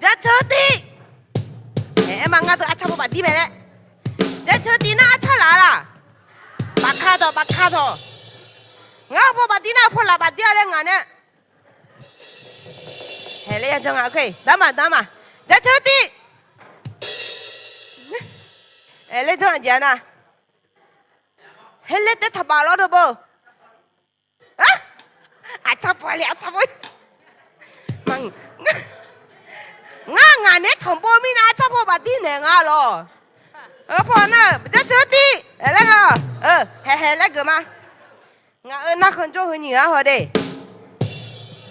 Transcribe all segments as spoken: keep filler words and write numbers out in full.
Jaceuq tiv. Aer ma, ngar deuq arcar paw bafdir mae laer. Jaceuq tiv nar arcar laf-a laq. Bafka dawq, bafka dawq. Ngar paw bafdir nar paw laf bafdir-a laer ngaq nae. Haeq laer ya janr nga, daq ma, daq ma. Jaceuq tiv. Aer laer janr-a jeq-a nar. Haer laer taef taqbaf lawr deuq beu. Arcar paw le, arcar paw. Ngar ngaq nae tanqpov mirnae arcar paw bafdir naeq nga lawq. Heu paw nar jaceuq tiv laer-a. Haeq haeq laer geuf ma. Ngaq-euq narkhan jawr heu nyiq-a haw de.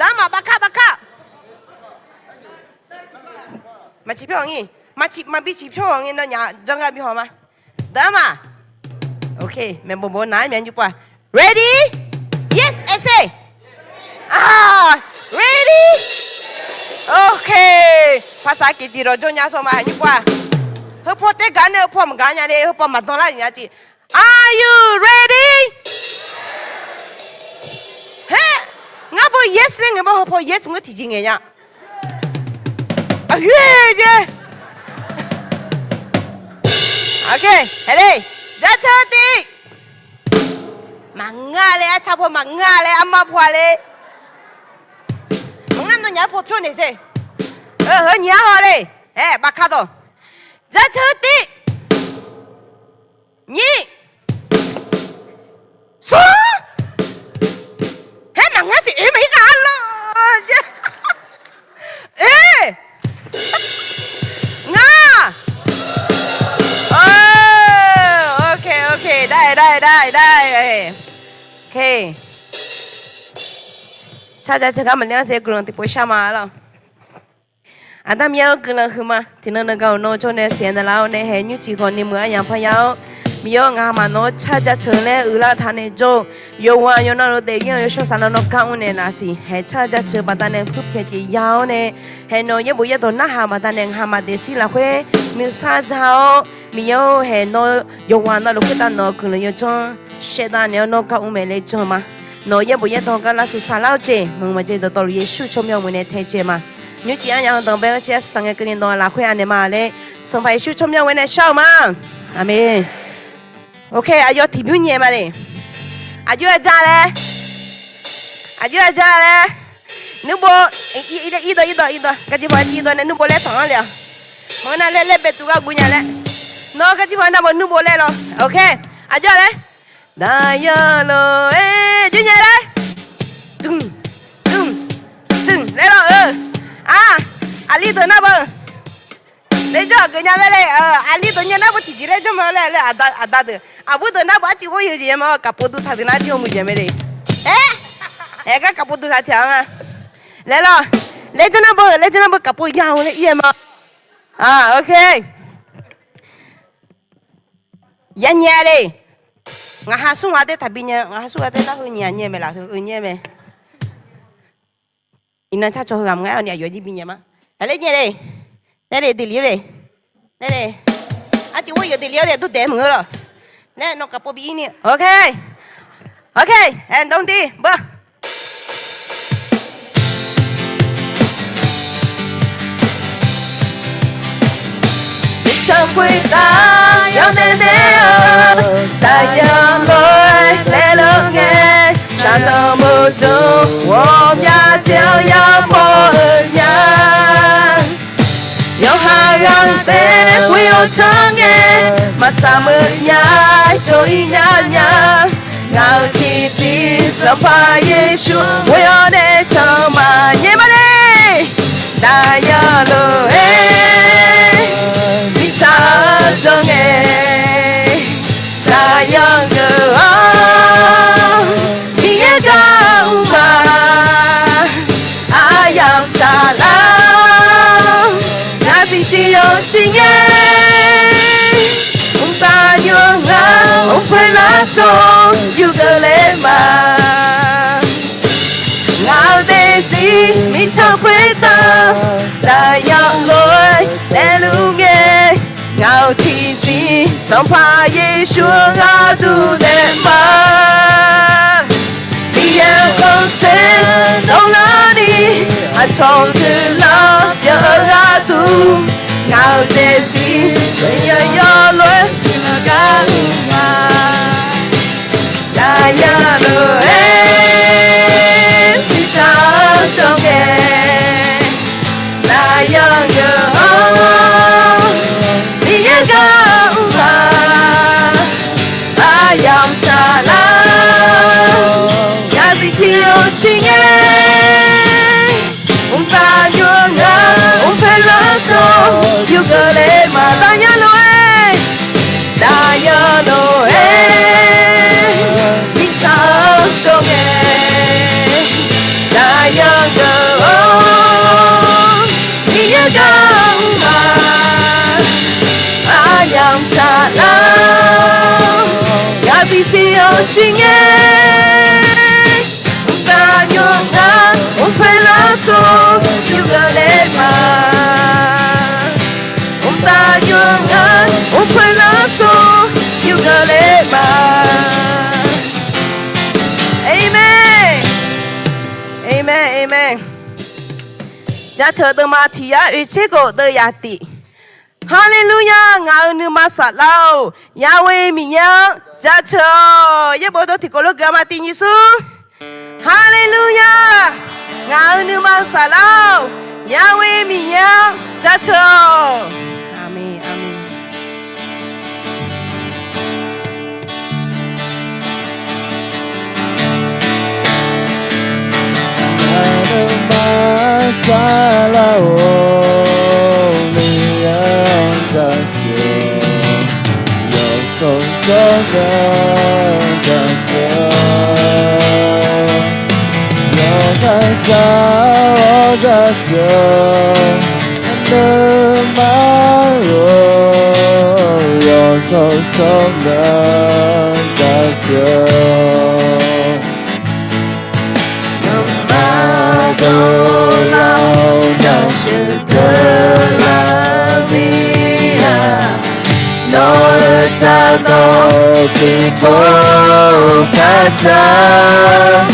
Daq ma, bafka bafka. Maqciq pyawr-awq ngir, maqciq maqbi ciq pyawr-awq ngir, nawnyaf janr gar bi haw ma. Daq ma. Ok, maeqbof bof nar-aer myav nymr pav. Ready? Yes, I say. Ready? Ok. Paqsaq kiq tiq dawq jawr nya sawr ma, haeq nymr pav. Heu paw taef gaq nae heu paw maqgaq nya le, heu paw maqdan lar-euq nya ciq. Are you ready? Haer, ngar paw yes laer ngaeq ma, heu paw yes ngeur tiqjeq ngaeq nya. Aqyoer jeq. Ok, haeq le. Jaceuq tiv. Maqngeur-a le, arcar paw maqngeur-a le, armar paw-a le. Maqngeur, nawnyaf paw pyawr naeq se. Heu nyiq-a haw le. Aer, bafka dawq. Jaceuq tiv. Nyir. Smr. Haer maqngeur siq, oe maqir ghaq-a lawr. Oe. Ngar. Ok, ok, dar-aer, dar-aer, dar-aer, dar-aer. Ok. Car jaceuq gar maqler-anr se guiqlanq tiqpov shar ma lawr. Aqda Miqyaer-anr guiqlanq huiqma. Tiqnan nan gaq-euq nawr jawr nae siqnya nar lar-awr nae haeq nymrcif khawf ni muiq-aer yaq parya-awr, Miqyaer-awr, ngamaf nawq-anr car jaceuq laer uiqlar taq nae jawr-eu yawqghaq yawqnan lof daefzir-anr yawshawr saflar nawr gar mr naeq laf siq. Haeq car jaceuq baqdanae purpyaeq jeq ya-awr nae, haeq nawq yaerbof yaerdawq narhaq baqdanae ngamaf daefzir lafkhoer nuisar za-awr, Miqyaer-or, haeq nawr yawqghaq navluf khoertav nawq-euq guiqlanq yawdzanr shaevdav naeq-awr nawr gar mr mae laer jan ma. Nawq yaerbof yaerdawq gar lavsuf saflar-eu jeq maqngeur maqjeq dawqtawvluf Yeqsur tsawrmyanr-eu moeq nae taejae ma. Nymrcif arnya-anr danqbae-anr ciqsaq ngae keuvni nawq-euq lafkhoer anaeq ma laer, Sanqpaq Yeqsur tsawrmyanr-eu moeq nae shar-eu ma. Aqmeq. Ok, aqyawf tiqbymr nyae ma le. Aqjox-aer jar laer. Aqjox-aer jar laer. Nuirbo, irdawq irdawq irdawq garjir paw arciv irdawq nae nuirbo laer tanq-anr le-awq. Maqngeur nar laer laer baetuv gar guv nya laer. Nawr garjir paw nar baw nuirbo laer lawr. Ok. Aqjox laer. Daqyan lof-aer jir nya laer. Dmq, dmq, dmq laer lawr-eu. Aq, aqli deuq nar baw. Laer janr-aq geuf nya mae le. Aqli deuq nya nar baw tiqjeq laer janr ma laer laer aqda deuq aqbur deuq nar baw arciv ghof yeu jeq ya ma, kaqpov duv taq deuq nar jir-eu muiq jeq mae le. Aer, aer gar kaqpov duv taq tiq-a nga. Laer lawr, laer janr nar baw, laer janr nar baw kaqpov ya-eu laer ir-aer ma. Ok. Ya nyae le. Ngaq ha smr ghaq taer taqbi nya, ngaq ha smr ghaq taer nar heu nyiq ghaq nyae mae laf heu-eu nyae mae. Iqnan car cawq heu ghaq maqngar-awq ni aqyawf jir bi nyae ma. Aqler nyae le. Laer le deqli-awr le. Laer le. Arciv ghof yeuq deqli-awr le dur daef meuq-eu lawq. Laer nawq kaqpov bi ir ni. Ok. Ok. Aer dawr dir bawr. Miqcaq khoertav yawdaef daef-eu daqyan lof-aer laer lor ngae, shaqzanq meuq jeuq ghawqmya jeq-anr yamawr-eu nya. Yawqha ghaq bae ghoe-awr canr ngae, maqsaq meuq nya, tsov ir nya nya. Ngaq-euq tiqsiq Sanqpaq Yeqsur ghoe-awr nae tanq ma nyae ma le. Daqyan lof-aer mirtsaq-anr jawr ngae, daqyan geuf-awr Miqyaer gar mr ma. Aryamq tsaqlar-awr, ngar tiqjeq yawshuif ngae, mqtav nymr ngar mq khoerlar sawr yurgeuf ler ma. Ngaq-euq daefzir mirtsaq khoertav daqyan lof-aer daefluf ngae, ngaq-euq tiqsiq Sanqpaq Yeqsur gharduq daef ma. Miqyaer-euq khanqsaer dawrlarni, tsawrhaq deuq lar pyeuf-eu gharduq, ngaq-euq daefzir tsoeqyar yawlof-aer guiqlanq gar-eu ma. Naqya lof-aer mirtsaq-anr jawr ngae, naqya ngeur-awr Miqyaer gar-eu ma. Aryamq tsaqlar-awr, yabi tiq-awr shir ngae, mqtav nymr-anr nga, mqpoeq lar tsawr yurgeuf le ma. Naqya lof-aer, naqya lof-aer mirtsaq-anr jawr ngae, naqya ngeur-awr Miqyaer gar-eu ma. Aryamq tsaqlar-awr, yabi tiq-awr shir ngae, mqtav nymr-anr nga, mqpoeq lar tsawr yurgeuf le ma. Mqtav nymr-anr nga, mqpoeq lar tsawr yurgeuf le ma. Aqmeq. Aqmeq, aqmeq. Jaceuq deuvma tiq yar oeq tser khof deuv yaf tiq. Haleluya! Ngaq-euq nuima saflar-or, Yahweh Miqyaer-anr jaceuq-awq. Yaerbof dov tiqkawv lof guiqlanq ma tiq nyiq smr. Haleluya! Ngaq-euq nuima saflar-or, Yahweh Miqyaer-anr jaceuq-awq. Aqmeq, aqmeq. Ngaq-euq nuima saflar-or, Miqyaer-anr jaceuq-awq. Yawshawr tsawrmyanr jaceuq-awq. Yawqghaq dzaq-awr jaceuq-awq. Nuima-or, yawshawr tsawrmyanr jaceuq-awq. Nuima dovlar-awr, jaceuq dovlar mir-a. Nawq-euq tsaqdawq tiqpov khardzaq,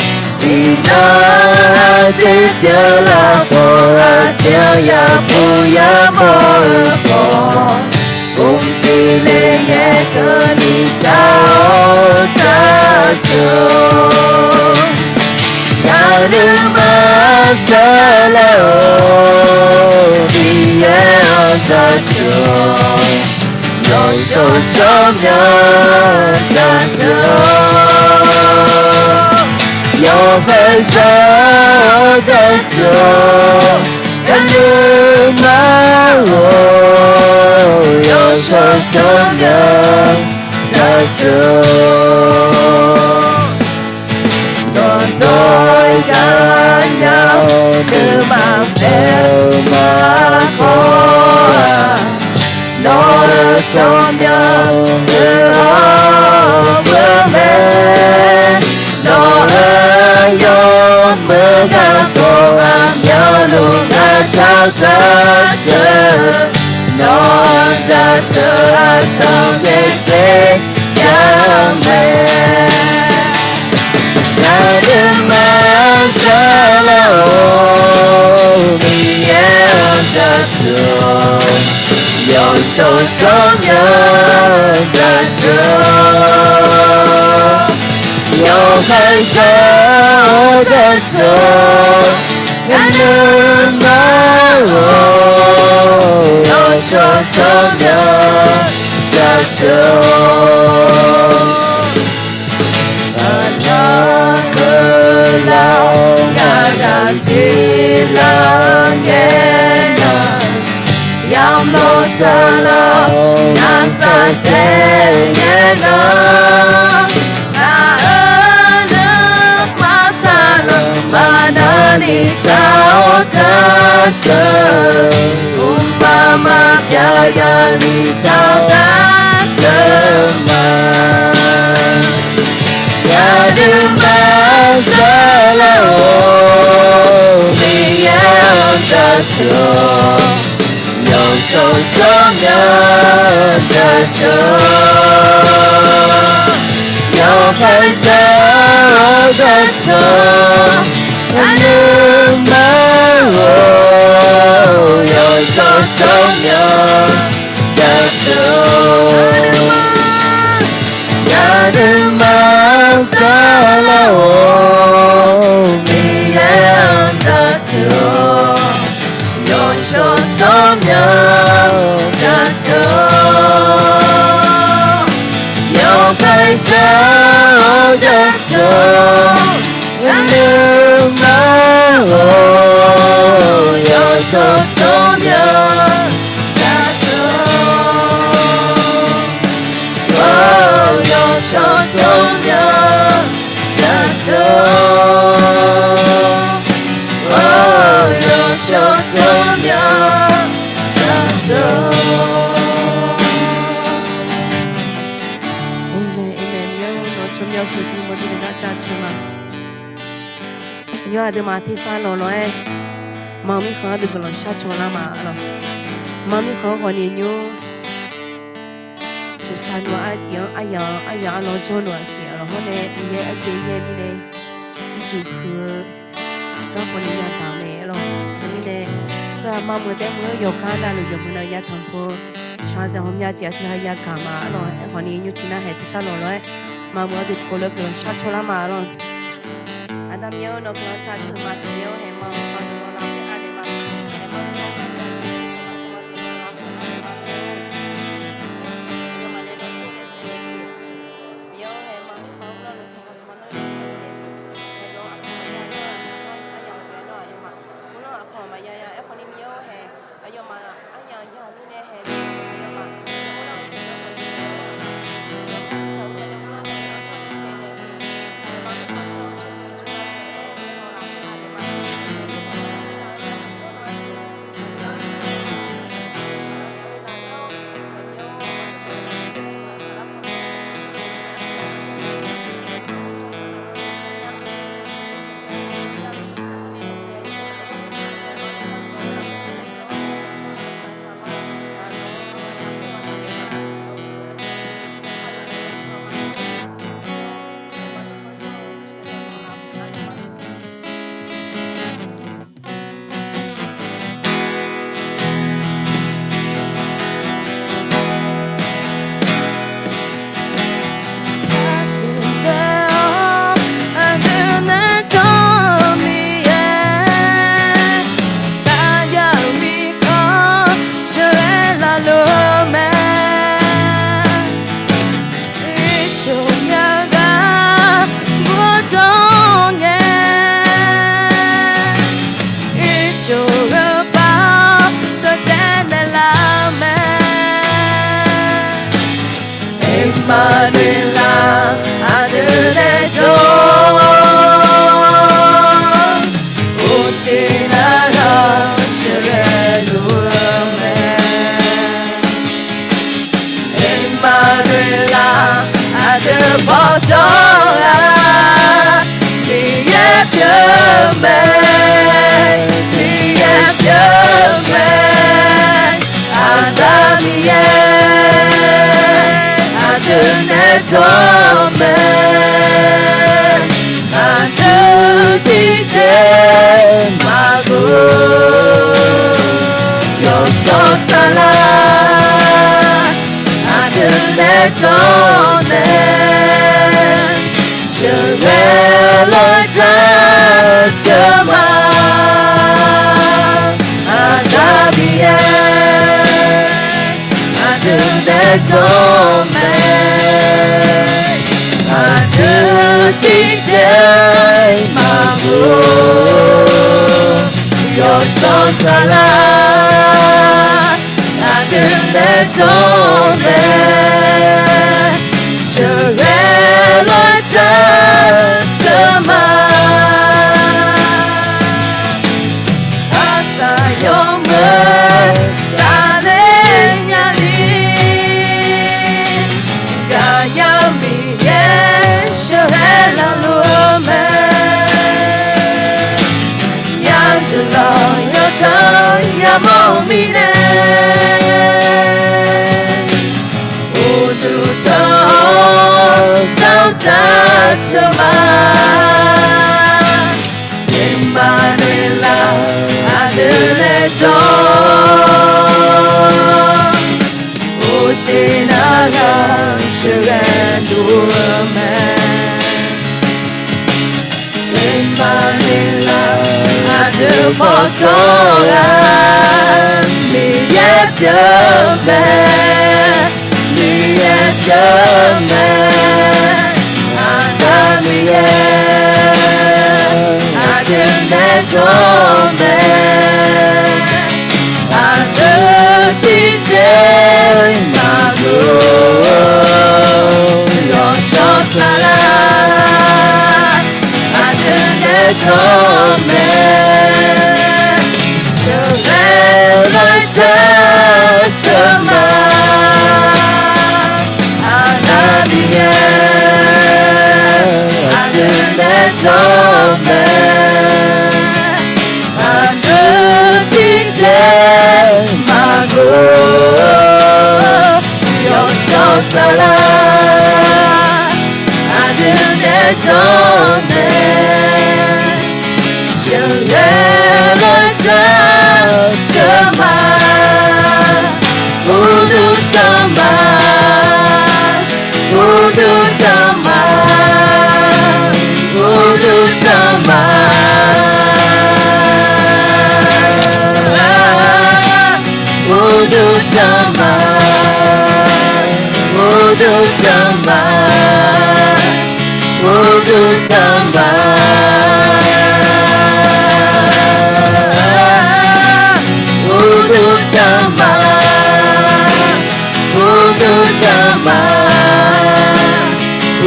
iqnan aqjeq pyeuflar khawf, aqjeq-anr yapuq yamawr-eu khawf, mqtiq le ngae keuvni tsaq-awr jaceuq-awq. Ngaq-euq nuima saflar-or, Miqyaer-anr jaceuq-awq. Yawshawr tsawrmyanr jaceuq-awq. Yawqghaq dzaq-awr jaceuq-awq. Ngaq-euq nuima-or, yawshawr tsawrmyanr jaceuq-awq. Nawq-anr zawr gar nya-awr, nuima paeq-eu ma khawf-aq, nawq-euq tsawrmyanr-anr beu mae. Nawq-euq yawmuiq garkawv aqmyanluf ngar tsaq jaceuq, nawq-anr jaceuq aqcawq ngaeqtser ya mae. Ngaq-euq nuima saflar-or, Miqyaer-anr jaceuq-awq. Yawshawr tsawrmyanr jaceuq-awq. Yawqghaq dzaq-awr jaceuq-awq. Ngaq-euq nuima-or, yawshawr tsawrmyanr jaceuq-awq. Aqda keuvlar-awr, ngaq daq tiqlar ngae nar, yamawr tsaqlar-awr, ngaq saftaeq ngae nar, ngaq-euq nuima saflar-awr, maqnarni tsaq-awr jaceuq, mqmaq maqbyav yawni tsaq-awr jaceuq ma. Ngaq-euq nuima saflar-or, Miqyaer-anr jaceuq-awq. Yawshawr tsawrmyanr jaceuq-awq. Yawqghaq dzaq-awr jaceuq-awq. Aqnuimaf-or, yawshawr tsawrmyanr jaceuq-or, aqnuimaf-anr saflar-or, Miqyaer-anr jaceuq-or, yawshawr tsawrmyanr jaceuq-or, yawkhaer jar-awr jaceuq-or, aqnuimaf-or, yawshawr tsawrmyanr jaceuq-or, yawshawr tsawrmyanr jaceuq-or, yawshawr tsawrmyanr jaceuq-or. Amen, amen. Miqyaer-or, nawq-eu tsawrmyanr huiqdui mawrdir naeq gar jaceuq ma. Nymr aqduimaf tersar lawq lof-aer, maqmir khanq-anr deuq guiqlanq shar caw lar ma lawq. Maqmir khanq-anr khawf ni nymr suqsaq nymr-anr aqyawf-anr aryamq aryamq arlawr jawrluf-aq siq lawq. Hawr nae Miqyaer arjeq yaer mirnae ircuf huiq-eu garkawv ni yadaq-eu mae lawq. Teumirnae, heu-aq maqmuiq taef meuq-eu yawqgar navluf yawqmuiq nav yatanq pov shaqzanq ghawqmya jeq aqdui ha yagaq ma lawq. Aerkhawf ni nymr tiq nar haeq tersar lawq lof-aer, maqmuiq-eu deuq tiqkawv lof-aer guiqlanq shar caw lar ma lawq. Aqda Miqyaer-or, nawq guiqlanq jaceuq ma. Miqyaer-or, haeq maqmuiq-eu deuq nawq lavpyaeq lar naeq ma. Haeq maqmuiq-eu deuq nawq lavpyaeq lar naeq ma. Aqyawfmaf nae nawq jawr nae siqnya siq. Miqyaer-or, haeq maqmuiq-eu deuq nawq lavpyaeq lar naeq ma. Aqyawfmaf aqkawq maqya nar, aqyawfmaf aqkawq maqya ya. Aerkhawf ni Miqyaer-or, haeq aqyawfmaf aryamq yamq mirnae haeq aqyawfmaf Aqdui nae jawr-eu Miqyaer, saqyaq-euq mirkhanq sheuqghae laf luf-eu mae. Ircuf yagaq murjawr ngae, ircuf-eu bav-awr sawqtsaev naeqlaf-eu mae. Iqmanuilav aqdui nae jawr-awr, uqcif nar-awr sheuqghae luf-eu mae. Iqmanuilav aqdui bawjawr-aq, Miqyaer pyeuf-eu mae, Miqyaer pyeuf-eu mae. Aqda Miqyaer aqdui nae jawr-eu mae. Aqdui tiqjeq maqguv, yawshawr saflar aqdui nae jawr nae, sheuqghae lof-aer jaceuq ma. Aqda Miqyaer aqdui nae jawr mae. Aqdui tiqjeq maqguv, yawshawr saflar aqdui nae jawr mae. Sheuqghae lof-aer jaceuq ma. Arsaq yawmuiq saqler nyani, gaqyar Miqyaer sheuqghae laf luf-eu mae. Yagaq lawq yawtanq yamawr-eu mirnae, uqduq tanq-awr jawr jaceuq ma. dawr, uqcif nar ghaq sheuqghae dov-eu mae. Iqmaeqlaer, aqdui pawtawv-aq, Miqyaer pyeuf mae, Miqyaer pyeuf mae, Aqda Miqyaer, aqdui nae dawr mae, aqdui tiqjeq maqghof, yawshawr saflar, aqdui nae dawr mae, sheuqghae lof-aer taq ceuq ma, Aqda Miqyaer, aqdui nae dawr mae, aqdui tiqjeq maqghof, yawshawr saflar, aqdui nae dawr mae, sheuqghae lof-aer taq ceuq ma, uqduq tanq ma, uqduq tanq ma, uqduq tanq ma, uqduq tanq ma, uqduq tanq ma, uqduq tanq ma, uqduq tanq ma, uqduq tanq ma,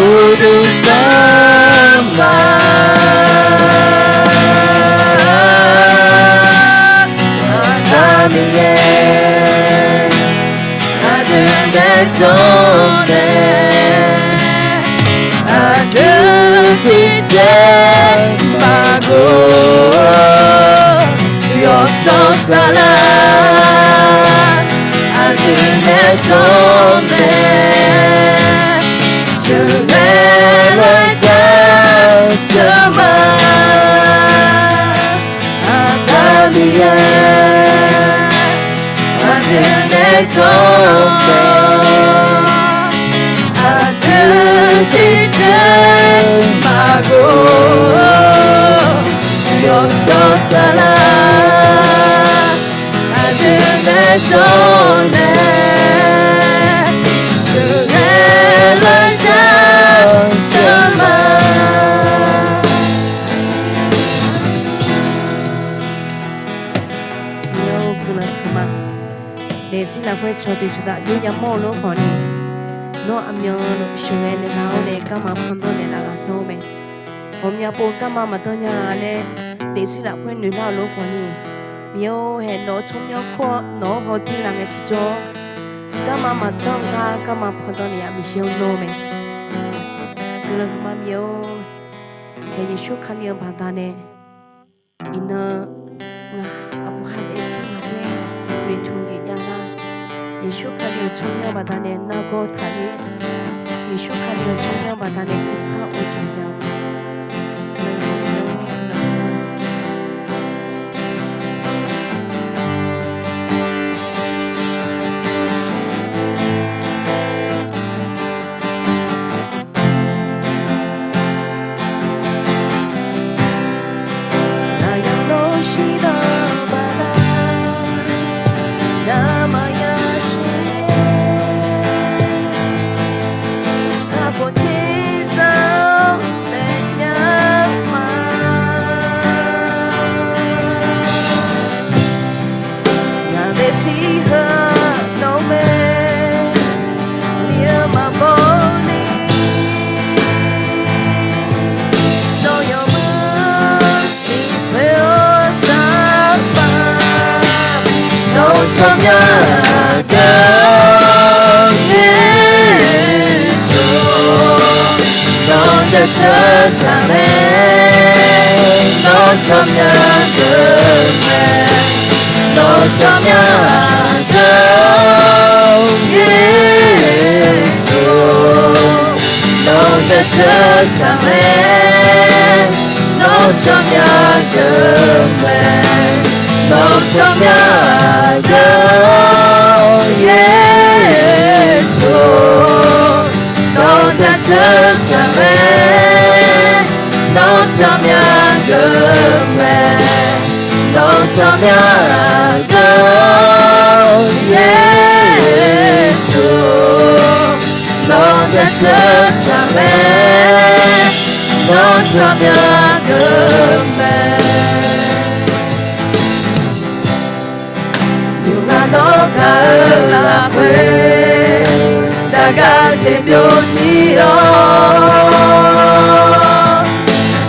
uqduq tanq ma, Aqda Miqyaer, aqdui nae dawr mae, aqdui tiqjeq maqghof, yawshawr saflar, aqdui nae dawr mae, sheuqghae lof-aer taq ceuq ma, Aqda Miqyaer, aqdui nae dawr mae, aqdui tiqjeq maqghof, yawshawr saflar, aqdui nae dawr mae, sheuqghae lof-aer taq ceuq ma. Miqyaer-or, guiqlanq huiqma. Daefzir lafkhoer cawqdui cawqdav jov yamawr-eu lof khawfni, nawr aqmyanluf sheuqghae naeqlaf-awr nae garma pandanr naeqlaf ghaq nar-eu mae. Ghawqmya pov garma maqdanr nya laer daefzir lafkhoer noeqlar-eu lof khawfni, Miqyaer-or, haeq nawq-eu tsawrmyanr kur-awr nawq-anr hawdir laf ngae tiqjawr, garma maqdanr-eu gar garma pandanr naeq yaf Miqyaer-or nar-eu mae. Guiqlanq huiqma Miqyaer-or, haeq Yeqsur Kali-eu baqdanae iqnan ngaq aqbu ha daefzir lafkhoer noeqtmq jeq jav nar, Yeqsur Kali-euq tsawrmyanr baqdanae nargawr taqler, Yeqsur Kali-euq tsawrmyanr baqdanae nuisar of jeq jav-eu mae. Aqyawf lor shirdan-eu baqdanae, ngamaf yashir, kakhof terzar-awr naeqnya ma. Ngaq daefzir heu nawq-anr mae, li-eu maqbaw ni, nawq yawmuiq tiqpoeq-awr taqpar, nawq-eu tsawrmyanr deuq-anr Yeqsur, nawq-anr deuq teu taqmae, nawq-eu tsawrmyanr deuq mae, nawq-eu tsawrmyanr deuq-anr Yeqsur, nawq-anr deuq teu taqmae, nawq-eu tsawrmyanr deuq mae. Nawr tsawrmyanr deuq-or Yeqsur, nawq-anr jaceuq tsaq mae. Nawr tsawrmyanr deuq mae. Nawr tsawrmyanr deuq-or Yeqsur, nawq-anr jaceuq tsaq mae. Nawr tsawrmyanr deuq mae. Yawqghaq nawr gaq-eu lafkhoer, daqgar jeq byovjir-awr,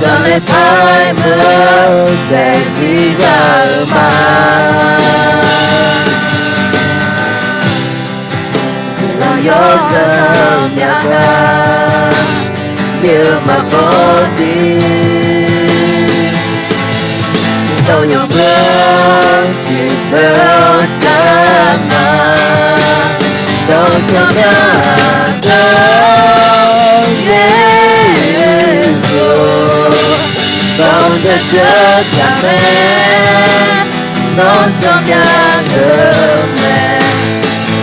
zanqler par-aer meuq-eu daefzir za-eu ma. Guiqlanq yawdzanr myaq gar, bi-eu maqbawr dir. Dawq yawqbeur tiqpov-awr tsar ma. Nawr tsawrmyanr deuq-or Yeqsur, nawq-anr jaceuq tsaq mae. Nawr tsawrmyanr deuq mae.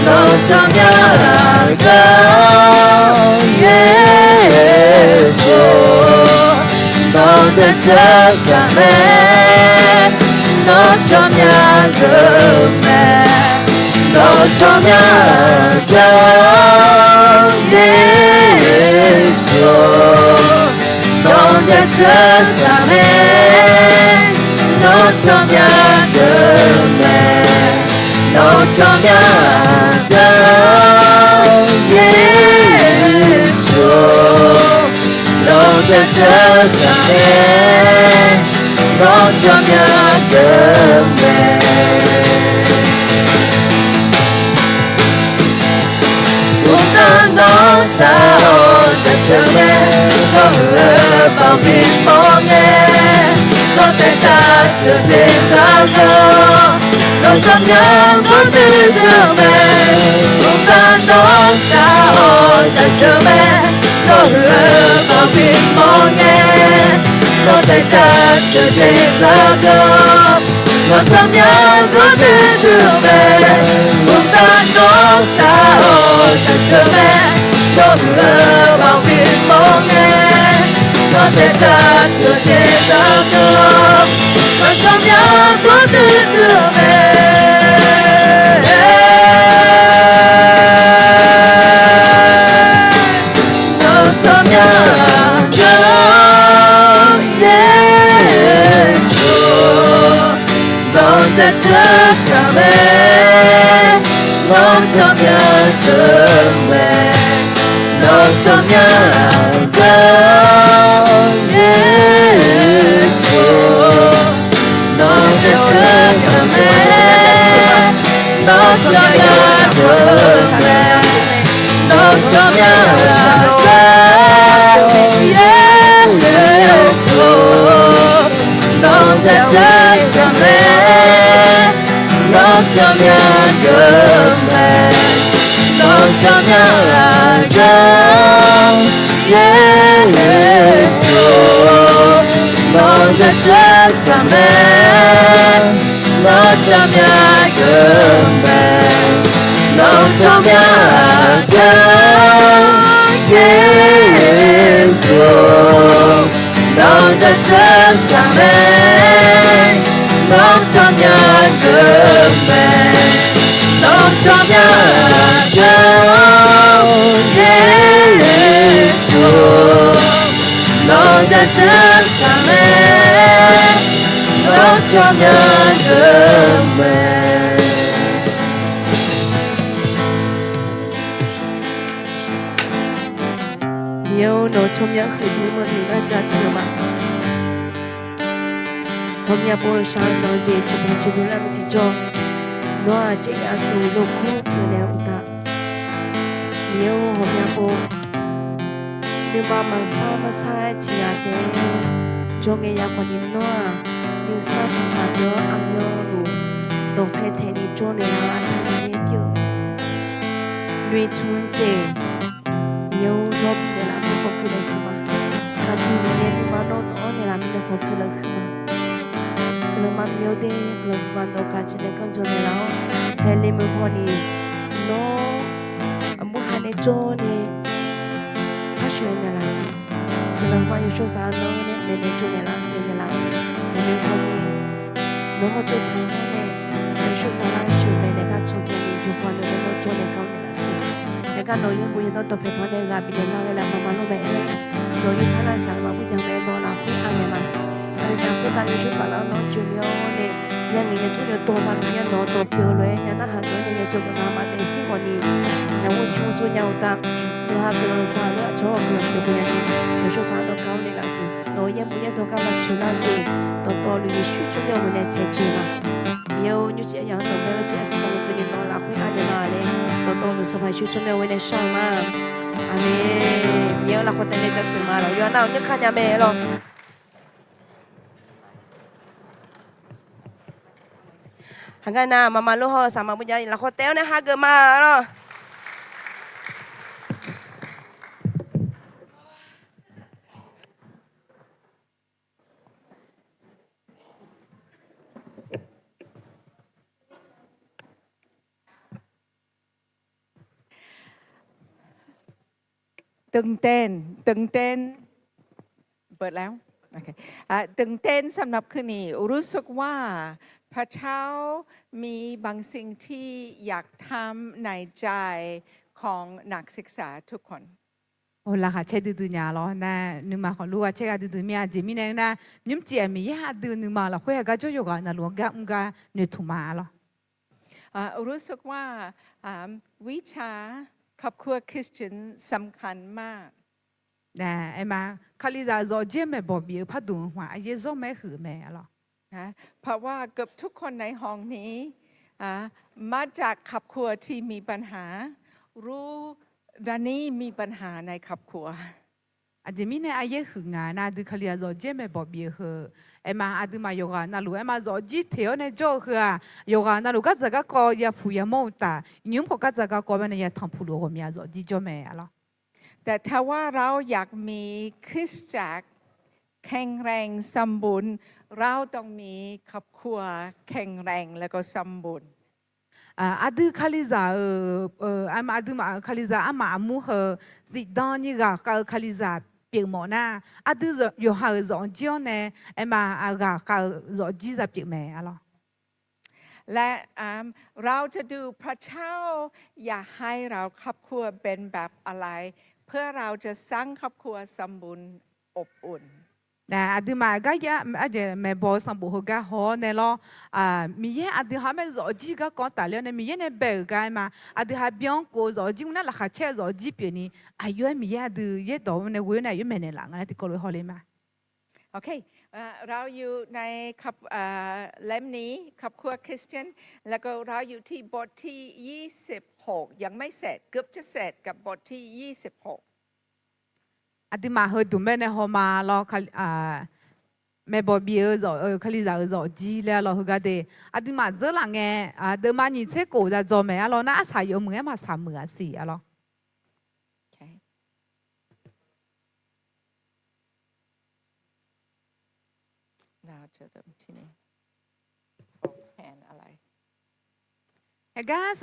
Nawr tsawrmyanr deuq-or Yeqsur, nawq-anr jaceuq tsaq mae. Nawr tsawrmyanr deuq mae. Nawr tsawrmyanr deuq-or Yeqsur, nawq-anr jaceuq tsaq mae. Nawr tsawrmyanr deuq mae. Nawr tsawrmyanr deuq-or Yeqsur, nawq-anr jaceuq tsaq mae. Nawr tsawrmyanr deuq mae. Mqtav nawr tsaq-awr jaceuq mae. Nawr-euq baoq bimawr ngae, nawr taef jaceuq jeq zar geur. Nawr tsawrmyanr gawrdui dui-eu mae. Mqtav nawr tsaq-awr jaceuq mae. Nawr-euq baoq bimawr ngae, nawr taef jaceuq jeq zar geur. Nawr tsawrmyanr gawrdui dui-eu mae. Mqtav nawr tsaq-awr jaceuq mae. Nawr-euq baoq bimawr ngae, nawr taef jaceuq jeq zar geur. Nawr tsawrmyanr gawrdui dui-eu mae. Nawr tsawrmyanr deuq-or Yeqsur, nawq-anr jaceuq tsaq mae. Nawr tsawrmyanr deuq mae. Nawr tsawrmyanr deuq-or Yeqsur, nawq-anr jaceuq tsaq mae. Nawr tsawrmyanr deuq mae. Nawr tsawrmyanr deuq-or Yeqsur, nawq-anr jaceuq tsaq mae. Nawr tsawrmyanr deuq mae. Nawr tsawrmyanr deuq-or Yeqsur, nawq-anr jaceuq tsaq mae. Nawr tsawrmyanr deuq mae. Nawr tsawrmyanr deuq-or Yeqsur, nawq-anr jaceuq tsaq mae. Nawr tsawrmyanr deuq mae. Nawr tsawrmyanr deuq-or Yeqsur, nawq-anr jaceuq tsaq mae. Nawr tsawrmyanr deuq mae. Miqyaer-or, nawq-eu tsawrmyanr huiqdui mawrni ngar jaceuq ma. Ghawqmya pov-eu shaqzanq-eu jeq tiqpov tiqdov lar-eu tiqjawr, nawr-aq jeq yaf tov-eu lorkur pyeufnaeq-eu uqtaf, Miqyaer-or, ghawqmya pov. Nuima maqsar marsar-aer tiq ghaq taef-aer jawr ngae ya khawf ni, nawr-aq nuisar sanqpaq deuq-anr aqmyanluf dawqpae taeq ni jawr naeqlaf-eu aqda Miqyaer pyeuf-eu mae. Noeqtmq-eu jeq, Miqyaer-or, nawr bifnaeq laf mirnae khawf keuvlaf huiq ma. Khaqduq Miqyaer nuima nawr dawq-anr naeqlaf mirnae khawf keuvlaf huiq ma. Guiqlanq ma Miqyaer-or, guiqlanq huiqma nawq-eu gaq jeq nae ganr jawr naeqlaf-awr, haeq le meuq paw ni nawr aqbur ha nae jawr nae par sheuq-aer naeqlaf siq. Guiqlanq huiqma yawshawr saflar nawr nae maeqnaeq jawr naeqlaf-awr sheuq naeqlaf-awr, haeq le paw ni nawr hawr jawr taq-awr nae yawshawr saflar sheuq maeqnaeq gar can tae ni yawqghaq nawq nae nawr jawr nae ganr naeqlaf siq. Haeqgar nawq-euq yaerbof yaerdawr dawqpaeq taq-awr nae ghaq bifnaeq lar ghae laf maqma lor mae-aer, nawq-euq yawqha lavsaq laf maqbur ja mae dawq lafkhoer anaeq ma. Aqyawf taq khoertav yawshawr saflar-anr nawr jawrle-awr nae, ya ngeq ya tur ya dawq navluf ya nawq-eu dawq pyeuf-eu lof-aer ya narhaq geuf-awr nae ya jawrgeuf nga ma daef shir khawf ni, ya ghorsur ghorsur nya uqtaf, yawqha guiqlanq za-eu lof-aer aqcawq-awr guiqlanq pyeuf-eu nya ni, yawshawr saflar nawr gar-awr naeqlaf siq. Nawq-euq yaerbof yaerdawr gar maqcoeq lar-eu jeq dawqtawvluf Yeqsur tsawrmyanr-eu ghawq nae taeq jeq ma. Miqyaer-or, nymrcif aqyawf-anr dawqpae-eu jeq arsiq sanq ni keuvni nawq-eu lafkhoer anaeq ma laer, dawqtawvluf Sanqpaq Yeqsur tsawrmyanr-eu ghawq nae shar-eu ma. Aqmeq. Miqyaer-or, lafkhoer taef nae jaceuq ma lawq. Yawqha nar-euq nuikar nya mae lawq. Haqgar nar maqma lor haw-eu saq maqbur ja lafkhoer taef-awr nae hageuf ma lawq.ตื่นเต้น ตื่นเต้น เปิดแล้ว โอเค อ่ะ ตื่นเต้นสำหรับคืนนี้ รู้สึกว่าพระเจ้ามีบางสิ่งที่อยากทำในใจของนักศึกษาทุกคน Laqkhaq caer duidui nya lawr nar, nuima khawfluf ghaq caer ghaq duidui mir-a. Aqjeq mirnae nar, nymrcif-aq Miqyaer aqdui nuima lafkhoer heugar jawr yawqghaq navluf-anr gar mr gar noeqtmq ma lawr. รู้สึกว่า วิชาครอบครัวคริสเตียนสำคัญมาก Aerma, Kalizaq-euq zawqjir maeqbawq bif-eu pardmq-eu hmq-aq aqyaer zawr mae-aer huiq-eu mae lawr. เพราะว่าเกือบทุกคนในห้องนี้ มาจากครอบครัวที่มีปัญหา หรือตอนนี้มีปัญหาในครอบครัว Aqjeq mirnae aqyaer huiq nga nar, aqdui Kalizaq zawqjir maeqbawq bif-eu heu, aerma aqduimaf yawqghaq navluf aerma zawqjir teq-awr nae jawr-eu heu-aq, yawqghaq navluf gardzaq garkawv yapuq yamawr-eu taf, nymr khawf gardzaq garkawv baenae yatanq puq luf-eu ghawqmya zawqjir jawr mae lawr. แต่ถ้าว่าเราอยากมีคริสตจักรแข็งแรงสมบูรณ์ เราต้องมีครอบครัวแข็งแรงและก็สมบูรณ์ Aqdui Kalizaq-euq, aerma aqduimaf-euq Kalizaq armaf armur heu zifdan ni ghaqkhav-eu Kalizaq pyeuf mawf nar, aqdui yawqha-euq zawqjir-anr nae aerma ghaqkhav-eu zawqjir za pyeuf mae lawr. และเราจะดูพระเจ้าอยากให้เราครอบครัวเป็นแบบอะไร เพื่อเราจะสร้างครอบครัวสมบูรณ์อบอุ่น Aqduimaf gar maeqbawq-eu sanqbof heugar haw-awr nae lawr, Miqyaer aqdui ha-anr mae zawqjir garkawv-anr tafler-awr nae Miqyaer nae bae-euq gar aerma, aqdui ha byan-anr kov-eu zawqjir mr nar laqkhaq caer-eu zawqjir pyeuf ni, aqyawf-aer Miqyaer aqdui yaerdawq-anr nae ghoe-awr nae aqyawf maeqnaeq laf nga laer tiqkawv lof-aer hawle ma. โอเค เราอยู่ในเล่มนี้ ครอบครัวคริสเตียน แล้วก็เราอยู่ที่บทที่ ยี่สิบหก ยังไม่เสร็จ เกือบจะเสร็จกับบทที่ ยี่สิบหก Aqduimaf heu dmq bae nae hawma lawr, maeqbawq bif-eu Kalizaq-euq zawqjir laer lawr heugar de. Aqduimaf dzeurlaf ngae, deuvma nyiq tser khof za dzaw mae-a lawr nar, arsaq yawmuiq-aer maqsaq muiq-a siq-a lawr. Heugar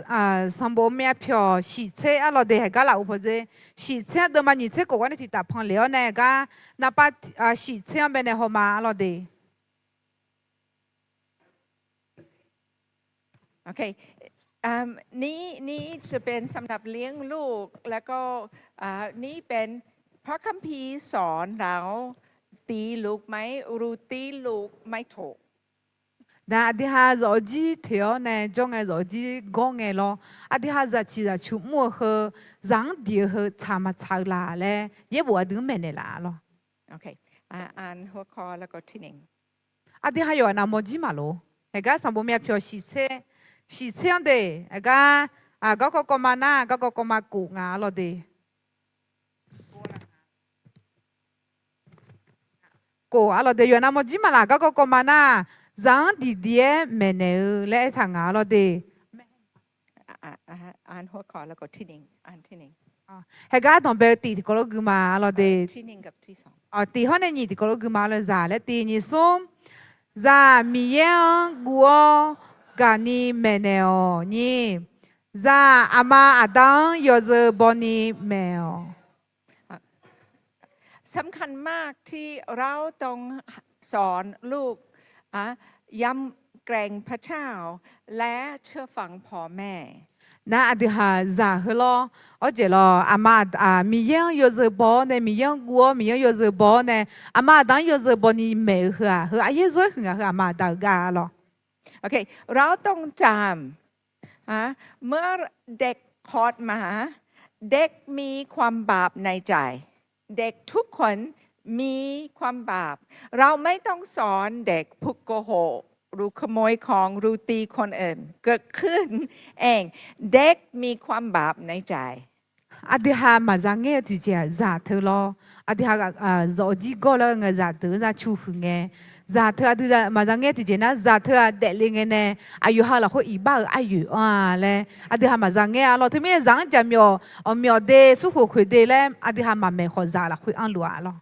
sanqbof myav pyawq shiq tser-a lawr de, heugar laf uq pawdzer shiq tser-anr deuvma nyiq tser khof gar nae tiqtaf panlef-awr nae heugar naqpav shiq tser-anr bae nae hawma-a lawr de. Okay. นี่ นี่จะเป็นสำหรับเลี้ยงลูก แล้วก็ อ่า นี่เป็นพระคัมภีร์สอนเรา ตีลูกไหม หรือตีลูกไม่ถูก Nar aqdui ha zawqjir teq-awr nae jawr ngae, zawqjir gawr ngae lawr, aqdui ha zaqciq zaqcuf mr-eu heu, zaq-anr diq-eu heu tsaq maqtsaq-eu la laer yaerbof aqdui-anr maeqnaeq laf-a lawr. Aqdui ha yawqghaq navmawr jir maqlof. Heugar sanqbof myav pyawq shiq tser, shiq tser-anr de, heugar garkawv kawv ma nar, garkawv kawv ma khof nga-a lawr de. Khof-a lawr de, yawqghaq navmawr jir maqlaf, garkawv kawv ma nar, zaq-anr diqdiq-aer maeqnaeq-eu laer aertaq nga-a lawr de. Heugar ardanqbae-eu tif tiqkawv lof gui ma-a lawr de. Tif hawr nae nyiq tiqkawv lof gui ma lawr, zaq laer tiv nyiq smr. Zaq Miqyaer-anr guv-awr gaqni maeqnaeq-awq nyi. Zaq aqma aqda-anr yawzeu bawni maeq-awq. สำคัญมากที่เราต้องสอนลูก อ่ะ ยำเกรงพระเจ้า และเชื่อฟังพ่อแม่ Nar aqdui haq zaq heu lawr, awr jeq lawr, aqma aq, Miqyaer-anr yawzeu baw-awr nae, Miqyaer-anr guv-awr, Miqyaer-anr yawzeu baw-awr nae, aqma aqda-anr yawzeu bawni maeq-eu heu-aq, heu aryaer zawr-aer huiq ngaq heu aqma aqda-euq gar-a lawr. โอเค เราต้องจำ ฮะ เมื่อเด็กคลอดมา เด็กมีความบาปในใจ เด็กทุกคนมีความบาป เราไม่ต้องสอนเด็กพูดโกหก หรือขโมยของ หรือตีคนอื่น เกิดขึ้นเอง เด็กมีความบาปในใจ Aqdui haq maqza ngaer-eu tiqjeq-aq zaq teu lawr. Aqdui haq zawf jir gawr laer ngae, zaq deuq-anr za cu huiq ngae, zaq teu aqdui maqza ngaer tiqjeq nar, zaq teu-aq daefle ngae nae aqyawf ha lafkhoer iqbax-euq aryoeq anr-a laer aqdui haq maqza ngaer-a lawr. Teumirnae zaq-anr jaqmyawf, awqmyawf de, smrkhof khoeq de laer aqdui haq maqmaeq khawf zaq lafkhoer anrluf-a lawr.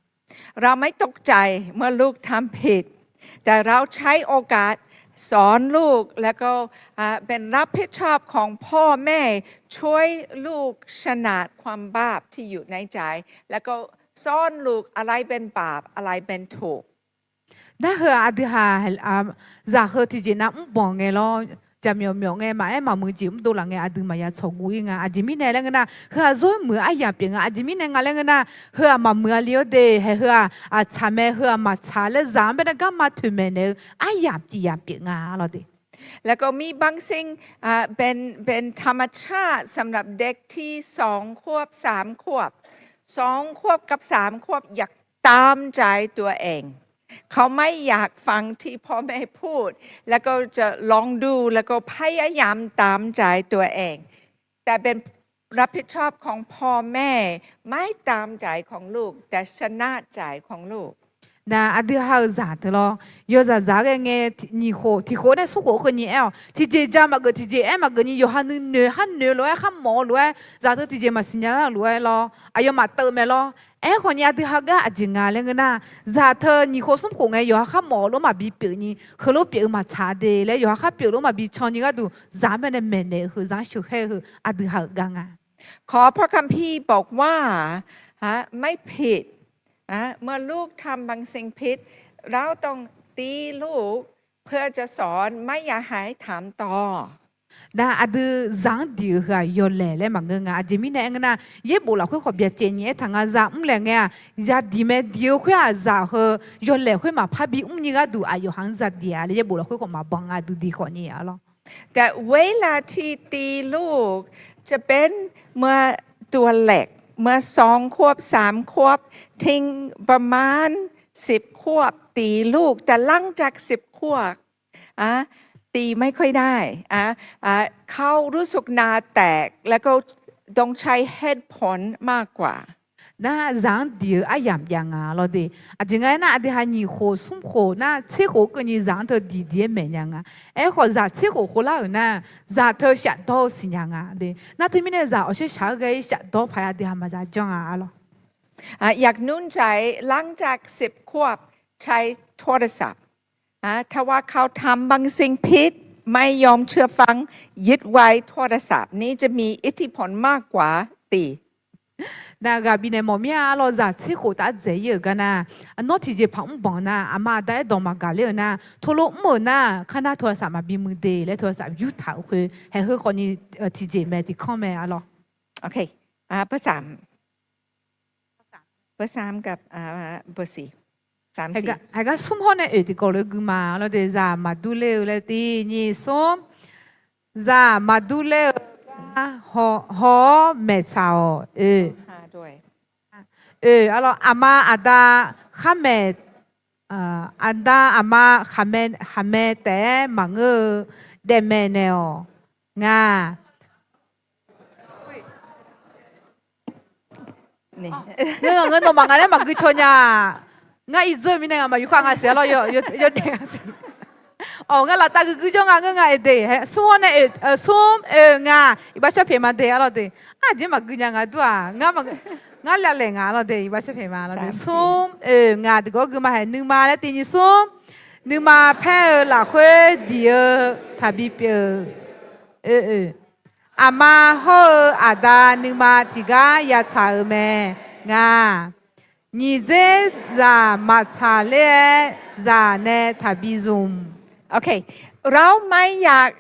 เราไม่ตกใจเมื่อลูกทำผิด แต่เราใช้โอกาสสอนลูก แล้วก็ อ่า เป็นรับผิดชอบของพ่อแม่ ช่วยลูกชนะความบาปที่อยู่ในใจ แล้วก็สอนลูกอะไรเป็นบาป อะไรเป็นถูก Nar heu-aq aqdui haq zaq heu tiqjeq nar mrbanq ngae lawr, jaqmyawf myawf ngae, maqaer maqmuiq jeq mrdov laf ngae aqdui maqya tsawqguv-ir nga. Aqjeq mirnae laer ngeur nar, heu-aq zawr-aer muiq-eu aryamq pyeuf nga. Aqjeq mirnae nga laer ngeur nar, heu-aq maqmuiq-a li-awr de, haeq heu-aq tsaq mae, heu-aq maqtsaq laer zaq-anr baenae garma toeqmaeq naeq-eu aryamq tiq yamq pyeuf nga lawr de. แล้วก็มีบางสิ่ง อ่า เป็น เป็นธรรมชาติสำหรับเด็กที่สองขวบ สามขวบ สองขวบกับสามขวบ อยากตามใจตัวเอง เขาไม่อยากฟังที่พ่อแม่พูด แล้วก็จะลองดู แล้วก็พยายามตามใจตัวเอง แต่เป็นรับผิดชอบของพ่อแม่ ไม่ตามใจของลูก แต่ชนะใจของลูก Nar aqdui ha-euq zaq teu lawr, yawzaq zaq-aer ghae ngae, nyiq khof tiq khof nae smr khof heu nyi aer-awq. Tiqjeq ja maqgeuf, tiqjeq aer maqgeuf ni yawqha nuinoeq khar noeq lof-aer, khar mawf-eu lof-aer, zaq teu tiqjeq maqsiq nya lar-eu lof-aer lawr, aqyawfmaf teuv mae lawr. Aerkhawf ni aqdui ha gar aqjeq nga laer ngeur nar, zaq teu nyiq khof smr khof ngae yawqha khar mawf-eu lof maqbi pyeuf ni, heulof pyeuf-eu maqtsaq de laer yawqha khar pyeuf lof maqbi can ni gharduq zaq-anr baenae maeqnaeq-eu heu, zaq-anr sheuqkhaer-eu heu aqdui ha-euq gar nga. ขอพระคัมภีร์บอกว่า ฮะ ไม่ผิด นะ เมื่อลูกทำบางสิ่งผิด เราต้องตีลูก เพื่อจะสอน ไม่อยากให้ทำต่อ Nar aqdui zaq-anr diq-eu heu-aq yawlaeq laer maqngeur nga. Aqjeq mirnae aer ngeur nar, yaerbof lafkhoer khawf byacaevni aertaq nga, zaq mrlaeq ngae-aq, ya diq mae, diq-eu khoer-aq zaq heu yawlaeq khoer maqpar bi mr ni gharduq aqyawf ha-anr za diq-a laer yaerbof lafkhoer khawf maqbanq nga, aqdui diq khawf ni-a lawr. แต่เวลาที่ตีลูกจะเป็นเมื่อตัวเล็ก เมื่อสองขวบ สามขวบ ถึงประมาณสิบขวบ ตีลูก แต่หลังจากสิบขวบ อ่ะ ตีไม่ค่อยได้ อ่ะ อ่ะ เขารู้สึกหน้าแตก แล้วก็ต้องใช้เหตุผลมากกว่า Nar zaq-anr diq-eu aryamq jav nga lawr de. Aqjeq nga aernar, aqdui ha nyiq khof smr khof nar, tser khof keuvni zaq-anr teu diq diq-aer maeq nya nga. Aerkhawf zaq tser khof khoflar-euq nar, zaq teu shafdawr-eu siqnya nga de. Nar teumirnae zaq awqshar shaq-aer ghae-ir shafdawr paq-aer aqdui ha maqza janr-a lawr. อ่ะ อยากหนุนใจ หลังจากสิบขวบ ใช้โทรศัพท์ อ่ะ ถ้าว่าเขาทำบางสิ่งผิด ไม่ยอมเชื่อฟัง ยึดไว้โทรศัพท์นี้จะมีอิทธิพลมากกว่าตี Nar ghaq bifnaeq mawf mir-a lawr, zaq tser khof taf-aer dzaeq-ir-euq gar nar, arnawr tiqjeq paq mrbanq nar, aqma aqda aerdawq maqgaq ler-euq nar, tolo mr-euq nar, kar nar โทรศัพท์ maqbi muiq de laer โทรศัพท์ yurtaq-euq khoer, haeq heu khawfni tiqjeq mae, tiqkanr mae-a lawr. เบอร์สามกับ เบอร์สี่ สาม สี่ Haeq gar smr hawr nae oeq tiqkawv lof-aer gui ma lawr de. Zaq maqdur ler-eu laer tiq nyiq smr. Zaq maqdur ler-eu gar haw-awr maeqtsaq-awq. Oe, oe, aqma aqda khar maeq, aqda aqma khaqmae taef-aer maqngeur-eu daefmaeq naeq-awq. Nga Ngeur ngaq ngeur nawmaf ngaq nae maqgui caw nya. Ngar irdzeur-eu mirnae ngaq maqyuf khav nga siq-a lawr, yawdaef nga siq. Awq, ngar laftav guiqguir jawr nga ngeur nga aer de. Smr hawr nae, smr, oe, nga, iqbax shar pyaeq ma de-a lawr de. Aqjeq maqgui nya nga dur-aq, ngar laeq nga lawr de, iqbax shar pyaeq ma lawr de. Smr, oe, nga tiqkawv gui ma haeq nuima laer tiq nyiq smr. Nuima paer-eu lafkhoer diq-eu taqbi pyeuf-eu. Oe, oe. Aqma hawr-eu aqda nuima tiqgar yatsaq-euq mae. Nga. Nyiq dzer zaq maqtsaq ler-aer zaq nae taqbi zmq. โอเค เราไม่อยาก